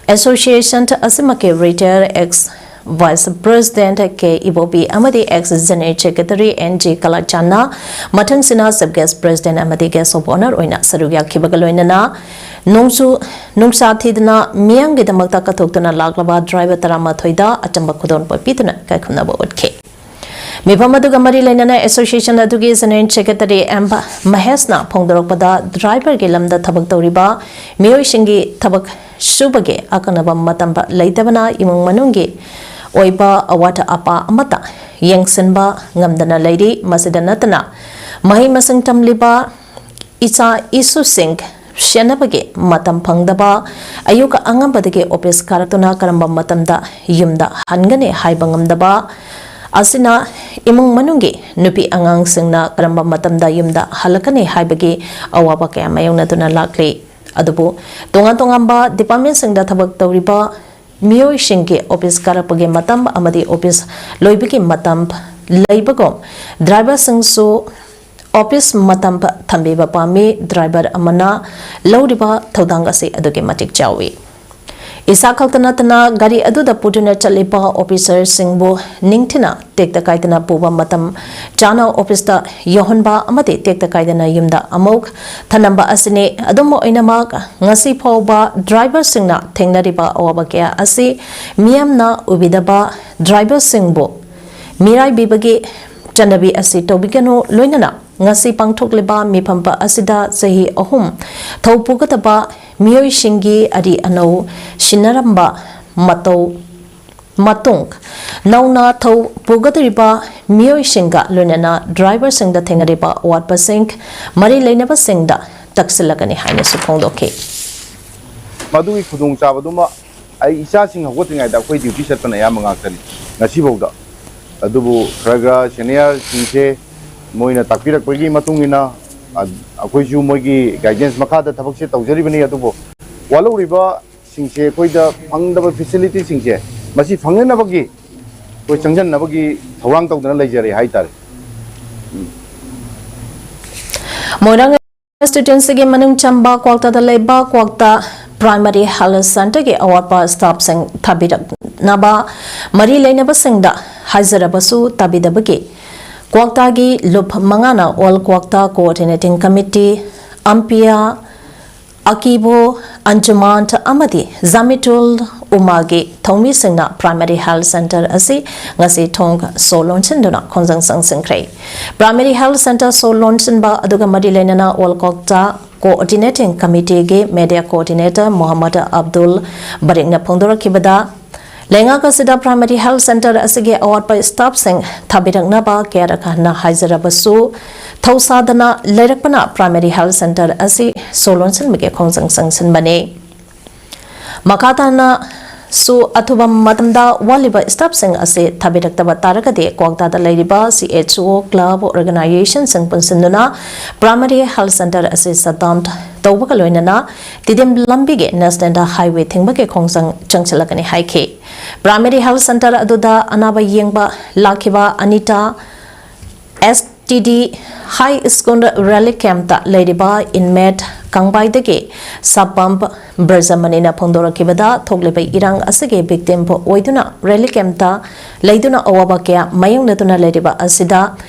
Association ꯑꯁꯤꯃꯛꯀꯤ Retired Ex Vice President K ꯏꯕꯣꯕꯤ ꯑꯃꯗꯤ Ex General Secretary N G ꯀꯂꯥꯆꯥꯟꯅ ꯃꯊꯪꯁꯤꯅ Chief Guest President ꯑꯃꯗꯤ Guest of Honour ꯑꯣꯏꯅ ꯁꯔꯨꯛ ꯌꯥꯈꯤꯕꯒ ꯂꯣꯏꯅꯅ ꯅꯣꯡꯖꯨ ꯅꯨꯡꯁꯥ ꯊꯤꯗꯅ ꯃꯤꯌꯥꯝꯒꯤꯗꯃꯛꯇ ꯀꯠꯊꯣꯛꯇꯨꯅ ꯂꯥꯛꯂꯕ driver ꯇꯔꯥꯃꯥꯊꯣꯏꯗ ꯑꯆꯝꯕ ꯈꯨꯗꯣꯜꯄꯣꯠ ꯄꯤꯗꯨꯅ ꯏꯀꯥꯏ ꯈꯨꯝꯅꯕ ꯎꯠꯈꯤ꯫ ꯃꯤꯐꯝ ꯑꯗꯨꯒ ꯃꯔꯤ ꯂꯩꯅꯅ Association ꯑꯗꯨꯒꯤ General Secretary M ꯃꯍꯦꯁꯅ ꯐꯣꯡꯗꯣꯔꯛꯄꯗ, driverꯒꯤ ꯂꯝꯗ ꯊꯕꯛ ꯇꯧꯔꯤꯕ ꯃꯤꯑꯣꯏꯁꯤꯡꯒꯤ ꯊꯕꯛ ꯁꯨꯕꯒꯤ ꯑꯀꯛꯅꯕ ꯃꯇꯝ ꯂꯩꯇꯕꯅ ꯏꯃꯨꯡ ꯃꯅꯨꯡꯒꯤ ꯑꯣꯏꯕ ꯑꯋꯥꯠ ꯑꯄꯥ ꯑꯃꯠꯇ ꯌꯦꯡꯁꯤꯟꯕ ꯉꯝꯗꯅ ꯂꯩꯔꯤ꯫ ꯃꯁꯤꯗ ꯅꯠꯇꯅ ꯃꯍꯩ ꯃꯁꯤꯡ ꯇꯝꯂꯤꯕ ꯏꯆꯥ ꯏꯁꯨꯁꯤꯡ ꯁꯦꯟꯅꯕꯒꯤ ꯃꯇꯝ ꯐꯪꯗꯕ, ꯑꯌꯨꯛ ꯑꯉꯟꯕꯗꯒꯤ office ꯀꯥꯔꯛꯇꯨꯅ ꯀꯔꯝꯕ ꯃꯇꯝꯗ ꯌꯨꯝꯗ ꯍꯟꯒꯅꯤ ꯍꯥꯏꯕ ꯉꯝꯗꯕ ꯑꯁꯤꯅ ꯏꯃꯨꯡ ꯃꯅꯨꯡꯒꯤ ꯅꯨꯄꯤ ꯑꯉꯥꯡꯁꯤꯡꯅ ꯀꯔꯝꯕ ꯃꯇꯝꯗ ꯌꯨꯝꯗ ꯍꯜꯂꯛꯀꯅꯤ ꯍꯥꯏꯕꯒꯤ ꯑꯋꯥꯕ ꯀꯌꯥ ꯃꯥꯌꯣꯛꯅꯗꯨꯅ ꯂꯥꯛꯂꯤ꯫ ꯑꯗꯨꯕꯨ ꯇꯣꯉꯥꯟ ꯇꯣꯉꯥꯟꯕ departmentꯁꯤꯡꯗ ꯊꯕꯛ ꯇꯧꯔꯤꯕ ꯃꯤꯑꯣꯏꯁꯤꯡꯒꯤ office ꯀꯥꯔꯛꯄꯒꯤ ꯃꯇꯝ ꯑꯃꯗꯤ office ꯂꯣꯏꯕꯒꯤ ꯃꯇꯝ ꯂꯩꯕꯒꯨꯝ, driverꯁꯤꯡꯁꯨ office ꯃꯇꯝ ꯊꯝꯕꯤꯕ ꯄꯥꯝꯃꯤ꯫ Driver ꯑꯃꯅ ꯂꯧꯔꯤꯕ ꯊꯧꯗꯥꯡ ꯑꯁꯤ ꯑꯗꯨꯛꯀꯤ ꯃꯇꯤꯛ ꯆꯥꯎꯏ꯫ ꯏꯁꯥ ꯈꯛꯇ ꯅꯠꯇꯅ ꯒꯥꯔꯤ ꯑꯗꯨꯗ ꯄꯨꯗꯨꯅ ꯆꯠꯂꯤꯕ officerꯁꯤꯡꯕꯨ ꯅꯤꯡꯊꯤꯅ ꯇꯦꯛꯇ ꯀꯥꯏꯗꯅ ꯄꯨꯕ, ꯃꯇꯝ ꯆꯥꯅ officeꯇ ꯌꯧꯍꯟꯕ ꯑꯃꯗꯤ ꯇꯦꯛꯇ ꯀꯥꯏꯗꯅ ꯌꯨꯝꯗ ꯑꯃꯨꯛ ꯊꯅꯝꯕ ꯑꯁꯤꯅꯤ꯫ ꯑꯗꯨꯝ ꯑꯣꯏꯅꯃꯛ, ꯉꯁꯤ ꯐꯥꯎꯕ driverꯁꯤꯡꯅ ꯊꯦꯡꯅꯔꯤꯕ ꯑꯋꯥꯕ ꯀꯌꯥ ꯑꯁꯤ ꯃꯤꯌꯥꯝꯅ ꯎꯕꯤꯗꯕ, driverꯁꯤꯡꯕꯨ ꯃꯤꯔꯥꯏꯕꯤꯕꯒꯤ ꯆꯠꯅꯕꯤ ꯑꯁꯤ ꯇꯧꯕꯤꯒꯅꯨ꯫ ꯂꯣꯏꯅꯅ ꯉꯁꯤ ꯄꯥꯡꯊꯣꯛꯂꯤꯕ ꯃꯤꯐꯝ ꯑꯁꯤꯗ ꯆꯍꯤ ꯑꯍꯨꯝ ꯊꯧ ꯄꯨꯒꯗꯕ ꯃꯤꯑꯣꯏꯁꯤꯡꯒꯤ ꯑꯔꯤ ꯑꯅꯧ ꯁꯤꯟꯅꯔꯝꯕ ꯃꯇꯧ ꯃꯇꯨꯡ ꯅꯧꯅ ꯊꯧ ꯄꯨꯒꯗꯧꯔꯤꯕ ꯃꯤꯑꯣꯏꯁꯤꯡꯒ ꯂꯣꯏꯅꯅ driverꯁꯤꯡꯗ ꯊꯦꯡꯅꯔꯤꯕ ꯑꯋꯥꯠꯄꯁꯤꯡ ꯃꯔꯤ ꯂꯩꯅꯕꯁꯤꯡꯗ ꯇꯛꯁꯤꯜꯂꯒꯅꯤ ꯍꯥꯏꯅꯁꯨ ꯐꯣꯡꯗꯣꯛꯈꯤ꯫ ꯃꯗꯨꯒꯤ ꯈꯨꯗꯣꯡꯆꯥꯕꯗꯨꯃ ꯑꯩ ꯏꯆꯥꯁꯤꯡ ꯍꯧꯒꯠꯇ꯭ꯔꯤꯉꯩꯗ ꯑꯩꯈꯣꯏ duty ꯆꯠꯄꯅ ꯑꯌꯥꯝꯕ ꯉꯥꯛꯇꯅꯤ ꯉꯁꯤꯐꯥꯎꯗ꯫ ꯑꯗꯨꯕꯨ ꯈꯔ ꯈꯔ seniorꯁꯤꯡꯁꯦ ꯃꯣꯏꯅ ꯇꯥꯛꯄꯤꯔꯛꯄꯒꯤ ꯃꯇꯨꯡ ꯏꯟꯅ, ꯑ, ꯑꯩꯈꯣꯏꯁꯨ ꯃꯣꯏꯒꯤ guidance ꯃꯈꯥꯗ ꯊꯕꯛꯁꯦ ꯇꯧꯖꯔꯤꯕꯅꯤ꯫ ꯑꯗꯨꯕꯨ ꯋꯥꯠꯍꯧꯔꯤꯕꯁꯤꯡꯁꯦ, ꯑꯩꯈꯣꯏꯗ ꯐꯪꯗꯕ facilityꯁꯤꯡꯁꯦ, ꯃꯁꯤ ꯐꯪꯅꯅꯕꯒꯤ ꯑꯩꯈꯣꯏ ꯆꯪꯁꯤꯟꯅꯕꯒꯤ ꯊꯧꯔꯥꯡ ꯇꯧꯗꯅ ꯂꯩꯖꯔꯦ ꯍꯥꯏꯇꯥꯔꯦ꯫ ꯃꯣꯏꯔꯥꯡ Constituencyꯒꯤ ꯃꯅꯨꯡ ꯆꯟꯕ ꯀ꯭ꯋꯥꯛꯇꯥꯗ ꯂꯩꯕ ꯀ꯭ꯋꯥꯛꯇꯥ Primary Health Centreꯒꯤ ꯑꯋꯥꯠꯄ staffꯁꯤꯡ ꯊꯥꯕꯤꯔꯛꯅꯕ ꯃꯔꯤ ꯂꯩꯅꯕꯁꯤꯡꯗ ꯍꯥꯏꯖꯔꯕꯁꯨ ꯇꯥꯕꯤꯗꯕꯒꯤ ꯀ꯭ꯋꯥꯛꯇꯥꯒꯤ ꯂꯨꯞ ꯃꯉꯥꯅ All Kwakta Coordinating Committee, ꯑꯝꯄꯤꯌꯥ, ꯑꯀꯤꯕꯣ, ꯑꯟꯖꯨꯃꯥꯟ ꯑꯃꯗꯤ ꯖꯥꯃꯤꯇꯨꯜ ꯎꯃꯥꯒꯤ ꯊꯧꯃꯤꯁꯤꯡꯅ Primary Health Centre ꯑꯁꯤ ꯉꯁꯤ ꯊꯣꯡ ꯁꯣ ꯂꯣꯟꯁꯤꯟꯗꯨꯅ ꯈꯣꯡꯖꯪ ꯆꯪꯁꯤꯟꯈ꯭ꯔꯦ꯫ Primary Health Centre ꯁꯣ ꯂꯣꯟꯁꯤꯟꯕ ꯑꯗꯨꯒ ꯃꯔꯤ ꯂꯩꯅꯅ All Kwakta Coordinating Committeeꯒꯤ Media Coordinator Mohammad Abdul ꯕꯔꯤꯛꯅ ꯐꯣꯡꯗꯣꯔꯛꯈꯤꯕꯗ, ꯂꯩꯉꯥꯛ ꯑꯁꯤꯗ Primary Health Centre ꯑꯁꯤꯒꯤ ꯑꯋꯥꯠꯄ staffꯁꯤꯡ ꯊꯥꯕꯤꯔꯛꯅꯕ ꯀꯌꯥꯔꯛ ꯍꯟꯅ ꯍꯥꯏꯖꯔꯕꯁꯨ ꯊꯧꯁꯥꯗꯅ ꯂꯩꯔꯛꯄꯅ Primary Health Centre ꯑꯁꯤ ꯁꯣ ꯂꯣꯟꯁꯤꯟꯕꯒꯤ ꯈꯣꯡꯖꯪ ꯆꯪꯁꯤꯟꯕꯅꯤ꯫ ꯃꯈꯥ ꯇꯥꯅꯁꯨ ꯑꯊꯨꯕ ꯃꯇꯝꯗ ꯋꯥꯠꯂꯤꯕ staffꯁꯤꯡ ꯑꯁꯤ ꯊꯥꯕꯤꯔꯛꯇꯕ ꯇꯥꯔꯒꯗꯤ ꯀ꯭ꯋꯥꯛꯇꯥꯗ ꯂꯩꯔꯤꯕ C H O club organisationꯁꯤꯡ ꯄꯨꯟꯁꯤꯟꯗꯨꯅ Primary Health Centre ꯑꯁꯤ shutdown ꯇꯧꯕꯒ ꯂꯣꯏꯅꯅ ꯇꯤꯗꯤꯝ ꯂꯝꯕꯤꯒꯤ National Highway ꯊꯤꯡꯕꯒꯤ ꯈꯣꯡꯖꯪ ꯆꯪꯁꯤꯜꯂꯛꯀꯅꯤ ꯍꯥꯏꯈꯤ꯫ Primary Health Centre ꯑꯗꯨꯗ ꯑꯅꯥꯕ ꯌꯦꯡꯕ ꯂꯥꯛꯈꯤꯕ Anita S T D High School Relief Campꯇ ꯂꯩꯔꯤꯕ inmate ꯀꯪꯕꯥꯏꯗꯒꯤ ꯁꯕ ꯄꯝꯞ ꯕ꯭ꯔꯖꯃꯅꯤꯅ ꯐꯣꯡꯗꯣꯔꯛꯈꯤꯕꯗ, ꯊꯣꯛꯂꯤꯕ ꯏꯔꯥꯡ ꯑꯁꯤꯒꯤ victim ꯑꯣꯏꯗꯨꯅ relief campꯇ ꯂꯩꯗꯨꯅ ꯑꯋꯥꯕ ꯀꯌꯥ ꯃꯥꯌꯣꯛꯅꯗꯨꯅ ꯂꯩꯔꯤꯕ ꯑꯁꯤꯗ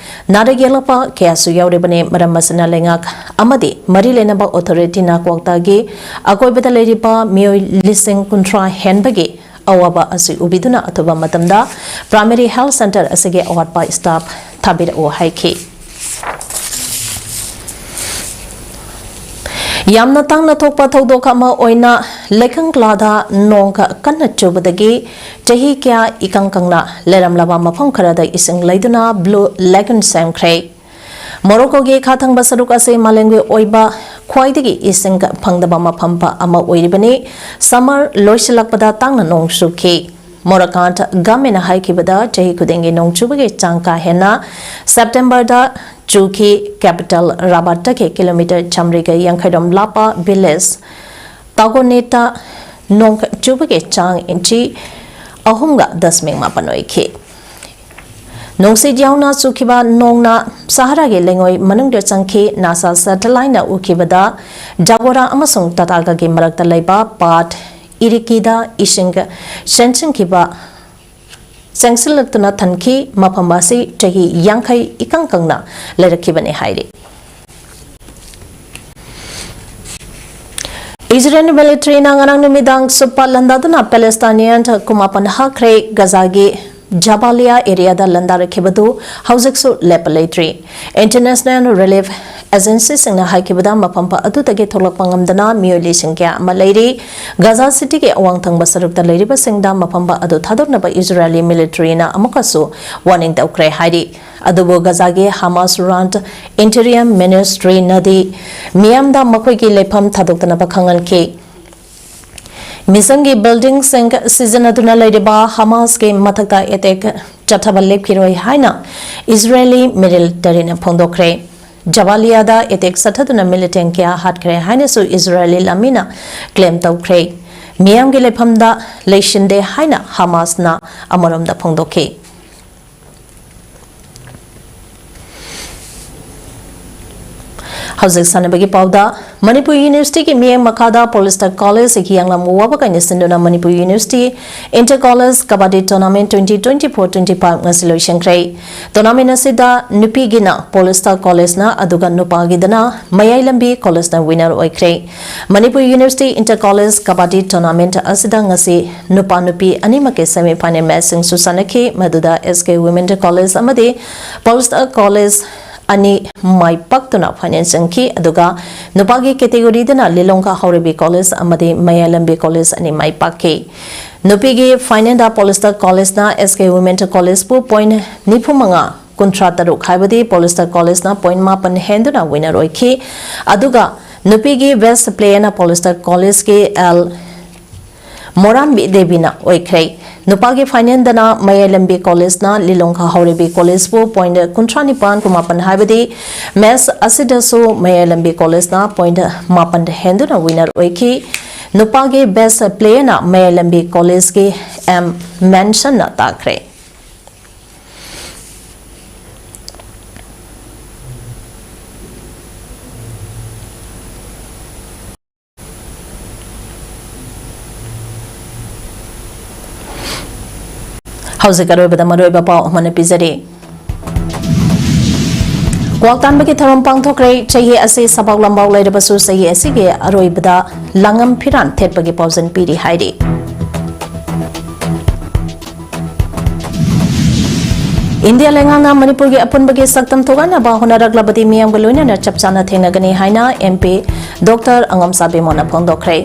ꯅꯥꯔꯛ ꯌꯦꯛꯂꯛꯄ ꯀꯌꯥꯁꯨ ꯌꯥꯎꯔꯤꯕꯅꯤ꯫ ꯃꯔꯝ ꯑꯁꯤꯅ ꯂꯩꯉꯥꯛ ꯑꯃꯗꯤ ꯃꯔꯤ ꯂꯩꯅꯕ authorityꯅ ꯀ꯭ꯋꯥꯛꯇꯥꯒꯤ ꯑꯀꯣꯏꯕꯗ ꯂꯩꯔꯤꯕ ꯃꯤꯑꯣꯏ ꯂꯤꯁꯤꯡ ꯀꯨꯟꯊ꯭ꯔꯥ ꯍꯦꯟꯕꯒꯤ ꯑꯋꯥꯕ ꯑꯁꯤ ꯎꯕꯤꯗꯨꯅ ꯑꯊꯨꯕ ꯃꯇꯝꯗ Primary Health Centre ꯑꯁꯤꯒꯤ ꯑꯋꯥꯠꯄ staff ꯊꯥꯕꯤꯔꯛꯎ ꯍꯥꯏꯈꯤ꯫ ꯌꯥꯝꯅ ꯇꯥꯡꯅ ꯊꯣꯛꯄ ꯊꯧꯗꯣꯛ ꯑꯃ ꯑꯣꯏꯅ ꯂꯩꯀꯪꯂꯥꯗ ꯅꯣꯡ ꯀꯟꯅ ꯆꯨꯕꯗꯒꯤ ꯆꯍꯤ ꯀꯌꯥ ꯏꯀꯪ ꯀꯪꯅ ꯂꯩꯔꯝꯂꯕ ꯃꯐꯝ ꯈꯔꯗ ꯏꯁꯤꯡ ꯂꯩꯗꯨꯅ Blue Lagoon ꯁꯦꯝꯈ꯭ꯔꯦ꯫ ꯃꯣꯔꯣꯀꯣꯒꯤ ꯈꯥ ꯊꯪꯕ ꯁꯔꯨꯛ ꯑꯁꯤ ꯃꯥꯂꯦꯝꯒꯤ ꯑꯣꯏꯕ ꯈ꯭ꯋꯥꯏꯗꯒꯤ ꯏꯁꯤꯡ ꯐꯪꯗꯕ ꯃꯐꯝ ꯑꯃ ꯑꯣꯏꯔꯤꯕꯅꯤ꯫ Summer ꯂꯣꯏꯁꯤꯜꯂꯛꯄꯗ ꯇꯥꯡꯅ ꯅꯣꯡ ꯆꯨꯈꯤ꯫ ꯃꯣꯔꯣꯀꯥꯟ ꯒꯚꯔꯟꯃꯦꯟꯠꯅ ꯍꯥꯏꯈꯤꯕꯗ, ꯆꯍꯤ ꯈꯨꯗꯤꯡꯒꯤ ꯅꯣꯡ ꯆꯨꯕꯒꯤ ꯆꯥꯡ ꯀꯥ ꯍꯦꯟꯅ Septemberꯗ ꯆꯨꯈꯤ꯫ Capital Rabatꯇꯒꯤ kilometre ꯆꯥꯃꯔꯤꯒ ꯌꯥꯡꯈꯩ ꯔꯣꯝ ꯂꯥꯞꯄ village Tagonetꯇ ꯅꯣꯡ ꯆꯨꯕꯒꯤ ꯆꯥꯡ inch ꯑꯍꯨꯝꯒ ꯗꯁꯃꯤꯛ ꯃꯥꯄꯟ ꯑꯣꯏꯈꯤ꯫ ꯅꯣꯡꯁꯤꯠ ꯌꯥꯎꯅ ꯆꯨꯈꯤꯕ ꯅꯣꯡꯅ ꯁꯍꯥꯔꯥꯒꯤ ꯂꯩꯉꯣꯏ ꯃꯅꯨꯡꯗ ꯆꯪꯈꯤ꯫ ꯅꯥꯁꯥ ꯁꯦꯇꯦꯂꯥꯏꯠꯅ ꯎꯈꯤꯕꯗ ꯖꯥꯒꯣꯔꯥ ꯑꯃꯁꯨꯡ ꯇꯥꯇꯥꯒꯒꯤ ꯃꯔꯛꯇ ꯂꯩꯕ ꯄꯥꯠ ꯏꯔꯤꯀꯤꯗ ꯏꯁꯤꯡ ꯆꯦꯟꯁꯤꯟꯈꯤꯕ ꯆꯪꯁꯤꯜꯂꯛꯇꯨꯅ ꯊꯟꯈꯤ꯫ ꯃꯐꯝ ꯑꯁꯤ ꯆꯍꯤ ꯌꯥꯡꯈꯩ ꯏꯀꯪ ꯀꯪꯅ ꯂꯩꯔꯛꯈꯤꯕꯅꯤ ꯍꯥꯏꯔꯤ꯫ ꯏꯖꯔꯦꯜ ꯃꯤꯂꯤꯇꯔꯤꯅ ꯉꯔꯥꯡ ꯅꯨꯃꯤꯗꯥꯡ ꯆꯨꯞꯄ ꯂꯥꯟꯗꯥꯗꯨꯅ ꯄꯦꯂꯦꯁꯇꯥꯏꯅꯤꯌꯟ ꯀꯨꯟꯃꯥꯄꯟ ꯍꯥꯠꯈ꯭ꯔꯦ꯫ ꯒꯖꯥꯒꯤ ꯖꯕꯥꯂꯤꯌꯥ ꯑꯦꯔꯤꯌꯥꯗ ꯂꯥꯟꯗꯥꯔꯛꯈꯤꯕꯗꯨ ꯍꯧꯖꯤꯛꯁꯨ ꯂꯦꯞꯄ ꯂꯩꯇ꯭ꯔꯤ꯫ ꯏꯟꯇꯔꯅꯦꯁꯅꯦꯜ ꯔꯤꯂꯤꯐ ꯑꯦꯖꯦꯟꯁꯤꯁꯤꯡꯅ ꯍꯥꯏꯈꯤꯕꯗ ꯃꯐꯝ ꯑꯗꯨꯗꯒꯤ ꯊꯣꯛꯂꯛꯄ ꯉꯝꯗꯅ ꯃꯤꯑꯣꯏ ꯂꯤꯁꯤꯡ ꯀꯌꯥ ꯑꯃ ꯂꯩꯔꯤ꯫ ꯒꯖꯥ ꯁꯤꯇꯤꯒꯤ ꯑꯋꯥꯡ ꯊꯪꯕ ꯁꯔꯨꯛꯇ ꯂꯩꯔꯤꯕꯁꯤꯡꯗ ꯃꯐꯝ ꯑꯗꯨ ꯊꯥꯗꯣꯛꯅꯕ ꯏꯖꯔꯦꯂꯤ ꯃꯤꯂꯤꯇꯔꯤꯅ ꯑꯃꯨꯛꯀꯁꯨ ꯋꯥꯔꯅꯤꯡ ꯇꯧꯈ꯭ꯔꯦ ꯍꯥꯏꯔꯤ꯫ ꯑꯗꯨꯕꯨ ꯒꯖꯥꯒꯤ ꯍꯃꯥꯁ ꯔꯟ ꯏꯟꯇꯤꯔꯤꯌꯝ ꯃꯤꯅꯤꯁꯇ꯭ꯔꯤꯅꯗꯤ ꯃꯤꯌꯥꯝꯗ ꯃꯈꯣꯏꯒꯤ ꯂꯩꯐꯝ ꯊꯥꯗꯣꯛꯇꯅꯕ ꯈꯪꯍꯟꯈꯤ꯫ ꯃꯤꯁꯟꯒꯤ ꯕꯤꯜꯗꯤꯡꯁꯤꯡ ꯁꯤꯖꯤꯟꯅꯗꯨꯅ ꯂꯩꯔꯤꯕ ꯍꯃꯥꯁꯀꯤ ꯃꯊꯛꯇ ꯑꯦꯇꯦꯛ ꯆꯠꯊꯕ ꯂꯦꯞꯈꯤꯔꯣꯏ ꯍꯥꯏꯅ ꯏꯖꯔꯦꯂꯤ ꯃꯤꯂꯤꯇꯔꯤꯅ ꯐꯣꯡꯗꯣꯛꯈ꯭ꯔꯦ꯫ ꯖꯕꯥꯂꯤꯌꯥꯗ ꯑꯦꯇꯦꯛ ꯆꯠꯊꯗꯨꯅ ꯃꯤꯂꯤꯇꯦꯟ ꯀꯌꯥ ꯍꯥꯠꯈ꯭ꯔꯦ ꯍꯥꯏꯅꯁꯨ ꯏꯖꯔꯦꯂꯤ ꯂꯥꯟꯃꯤꯅ ꯀ꯭ꯂꯦꯝ ꯇꯧꯈ꯭ꯔꯦ꯫ ꯃꯤꯌꯥꯝꯒꯤ ꯂꯩꯐꯝꯗ ꯂꯩꯁꯤꯟꯗꯦ ꯍꯥꯏꯅ ꯍꯃꯥꯁꯅ ꯑꯃꯔꯣꯝꯗ ꯐꯣꯡꯗꯣꯛꯈꯤ꯫ ꯍꯧꯖꯤꯛ ꯁꯥꯟꯅꯕꯒꯤ ꯄꯥꯎꯗ, ꯃꯅꯤꯄꯨꯔ ꯌꯨꯅꯤꯚꯔꯁꯤꯇꯤꯒꯤ ꯃꯤꯠꯌꯦꯡ ꯃꯈꯥꯗ ꯄꯣꯂꯤꯁꯇꯔ ꯀꯣꯂꯦꯖ ꯌꯥꯡꯂꯝ ꯋꯥꯕ ꯀꯥꯏꯅ ꯁꯤꯟꯗꯨꯅ ꯃꯅꯤꯄꯨꯔ ꯌꯨꯅꯤꯚꯔꯁꯤꯇꯤ ꯏꯟꯇꯔ ꯀꯣꯂꯦꯖ ꯀꯕꯥꯗꯤ ꯇꯣꯔꯅꯥꯃꯦꯟ twenty twenty-four twenty-five ꯉꯁꯤ ꯂꯣꯏꯁꯤꯟꯈ꯭ꯔꯦ꯫ ꯇꯣꯔꯅꯥꯃꯦꯟ ꯑꯁꯤꯗ ꯅꯨꯄꯤꯒꯤꯅ ꯄꯣꯂꯤꯁꯇꯔ ꯀꯣꯂꯦꯖꯅ, ꯑꯗꯨꯒ ꯅꯨꯄꯥꯒꯤꯗꯅ ꯃꯌꯥꯏ ꯂꯝꯕꯤ ꯀꯣꯂꯦꯖꯅ ꯋꯤꯅꯔ ꯑꯣꯏꯈ꯭ꯔꯦ꯫ ꯃꯅꯤꯄꯨꯔ ꯌꯨꯅꯤꯚꯔꯁꯤꯇꯤ ꯏꯟꯇꯔ ꯀꯣꯂꯦꯖ ꯀꯕꯥꯗꯤ ꯇꯣꯔꯅꯥꯃꯦꯟ ꯑꯁꯤꯗ ꯉꯁꯤ ꯅꯨꯄꯥ ꯅꯨꯄꯤ ꯑꯅꯤꯃꯛꯀꯤ ꯁꯦꯃꯤ ꯐꯥꯏꯅꯦꯜ ꯃꯦꯆꯁꯤꯡꯁꯨ ꯁꯥꯟꯅꯈꯤ꯫ ꯃꯗꯨꯗ ꯑꯦꯁ ꯀꯦ ꯋꯤꯃꯦꯟ ꯀꯣꯂꯦꯖ ꯑꯃꯗꯤ ꯄꯣꯂꯤꯁꯇꯔ ꯀꯣꯂꯦꯖ ꯑꯅꯤ ꯃꯥꯏ ꯄꯥꯛꯇꯨꯅ ꯐꯥꯏꯅꯦꯜ ꯆꯪꯈꯤ꯫ ꯑꯗꯨꯒ ꯅꯨꯄꯥꯒꯤ ꯀꯦꯇꯦꯒꯣꯔꯤꯗꯅ ꯂꯤꯂꯣꯡꯒ ꯍꯥꯎꯔꯩꯕꯤ ꯀꯣꯂꯦꯖ ꯑꯃꯗꯤ ꯃꯌꯥꯏ ꯂꯝꯕꯤ ꯀꯣꯂꯦꯖ ꯑꯅꯤ ꯃꯥꯏ ꯄꯥꯛꯈꯤ꯫ ꯅꯨꯄꯤꯒꯤ ꯐꯥꯏꯅꯦꯜꯗ ꯄꯣꯂꯤꯁꯇꯔ ꯀꯣꯂꯦꯖꯅ ꯑꯦꯁ ꯀꯦ ꯋꯤꯃꯦꯟ ꯀꯣꯂꯦꯖꯄꯨ ꯄꯣꯏꯟ ꯅꯤꯐꯨ ꯃꯉꯥ ꯀꯨꯟꯊ꯭ꯔꯥ ꯇꯔꯨꯛ ꯍꯥꯏꯕꯗꯤ ꯄꯣꯂꯤꯁꯇꯔ ꯀꯣꯂꯦꯖꯅ ꯄꯣꯏꯟ ꯃꯥꯄꯟ ꯍꯦꯟꯗꯨꯅ ꯋꯤꯅꯔ ꯑꯣꯏꯈꯤ꯫ ꯑꯗꯨꯒ ꯅꯨꯄꯤꯒꯤ ꯕꯦꯁ ꯄ꯭ꯂꯦꯌꯔꯅ ꯄꯣꯂꯤꯁꯇꯔ ꯀꯣꯂꯦꯖꯀꯤ ꯑꯦꯜ ꯃꯣꯔꯥꯝꯕꯤ ꯗꯦꯕꯤꯅ ꯑꯣꯏꯈ꯭ꯔꯦ꯫ ꯅꯨꯄꯥꯒꯤ ꯐꯥꯏꯅꯦꯜꯗꯅ ꯃꯌꯥꯏ ꯂꯝꯕꯤ ꯀꯣꯂꯦꯖꯅ ꯂꯤꯂꯣꯡ ꯍꯥꯎꯔꯩꯕꯤ ꯀꯣꯂꯦꯖꯄꯨ ꯄꯣꯏꯟ ꯀꯨꯟꯊ꯭ꯔꯥ ꯅꯤꯄꯥꯟ ꯀꯨꯟꯃꯥꯄꯟ ꯍꯥꯏꯕꯗꯤ ꯃꯦꯆ ꯑꯁꯤꯗꯁꯨ ꯃꯌꯥꯏ ꯂꯝꯕꯤ ꯀꯣꯂꯦꯖꯅ ꯄꯣꯏꯟ ꯃꯥꯄꯟ ꯍꯦꯟꯗꯨꯅ ꯋꯤꯅꯔ ꯑꯣꯏꯈꯤ꯫ ꯅꯨꯄꯥꯒꯤ ꯕꯦꯁ ꯄ꯭ꯂꯦꯌꯔꯅ ꯃꯌꯥꯏ ꯂꯝꯕꯤ ꯀꯣꯂꯦꯖꯀꯤ ꯑꯦꯝ ꯃꯦꯟꯁꯟꯅ ꯇꯥꯈ꯭ꯔꯦ꯫ ꯍꯧꯖꯤꯛ ꯑꯔꯣꯏꯕꯗ ꯃꯔꯨꯑꯣꯏꯕ ꯄꯥꯎ ꯑꯃꯅ ꯄꯤꯖꯔꯤ꯫ ꯀ꯭ꯋꯥꯛ ꯇꯥꯟꯕꯒꯤ ꯊꯧꯔꯝ ꯄꯥꯡꯊꯣꯛꯈ꯭ꯔꯦ꯫ ꯆꯍꯤ ꯑꯁꯤ ꯁꯕꯥꯛ ꯂꯝꯕꯥꯎ ꯂꯩꯔꯕꯁꯨ ꯆꯍꯤ ꯑꯁꯤꯒꯤ ꯑꯔꯣꯏꯕꯗ ꯂꯥꯡꯉꯝ ꯐꯤꯔꯥꯟ ꯊꯦꯠꯄꯒꯤ ꯄꯥꯎꯖꯦꯜ ꯄꯤꯔꯤ ꯍꯥꯏꯔꯤ꯫ ꯏꯟꯗꯤꯌꯥ ꯂꯩꯉꯥꯛꯅ ꯃꯅꯤꯄꯨꯔꯒꯤ ꯑꯄꯨꯟꯕꯒꯤ ꯁꯛꯇꯝ ꯊꯨꯒꯥꯏꯅꯕ ꯍꯣꯠꯅꯔꯛꯂꯕꯗꯤ ꯃꯤꯌꯥꯝꯒ ꯂꯣꯏꯅꯅ ꯆꯞ ꯆꯥꯅ ꯊꯦꯡꯅꯒꯅꯤ ꯍꯥꯏꯅ MP Doctor ꯑꯉꯝꯆꯥ ꯕꯤꯃꯣꯜꯅ ꯐꯣꯡꯗꯣꯛꯈ꯭ꯔꯦ꯫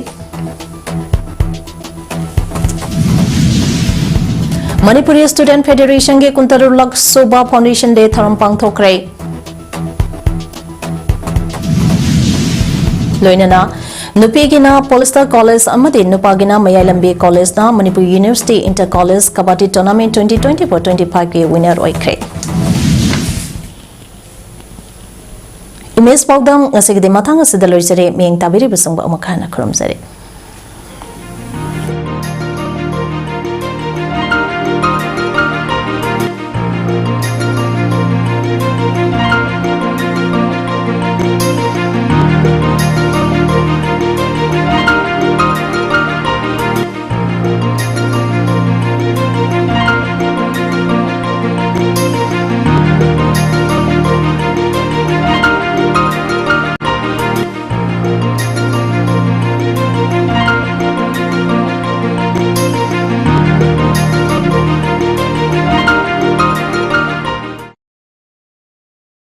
ꯃꯅꯤꯄꯨꯔꯤ Student Federationꯒꯤ ꯀꯨꯟꯇꯔꯨꯛꯂꯛ ꯁꯨꯕ Foundation Day ꯊꯧꯔꯝ ꯄꯥꯡꯊꯣꯛꯈ꯭ꯔꯦ꯫ ꯂꯣꯏꯅꯅ ꯅꯨꯄꯤꯒꯤꯅ Polyester College ꯑꯃꯗꯤ ꯅꯨꯄꯥꯒꯤꯅ ꯃꯌꯥꯏ ꯂꯝꯕꯤ Collegeꯅ Manipur University Inter College Kabaddi Tournament twenty twenty-four twenty-fiveꯀꯤ winner ꯑꯣꯏꯈ꯭ꯔꯦ꯫ Image ꯄꯥꯎꯗꯝ ꯉꯁꯤꯒꯤꯗꯤ ꯃꯇꯥꯡ ꯑꯁꯤꯗ ꯂꯣꯏꯖꯔꯦ꯫ ꯃꯤꯠꯌꯦꯡ ꯇꯥꯕꯤꯔꯤꯕꯁꯤꯡꯕꯨ ꯑꯃꯨꯛ ꯍꯟꯅ ꯈꯨꯔꯨꯝꯖꯔꯤ꯫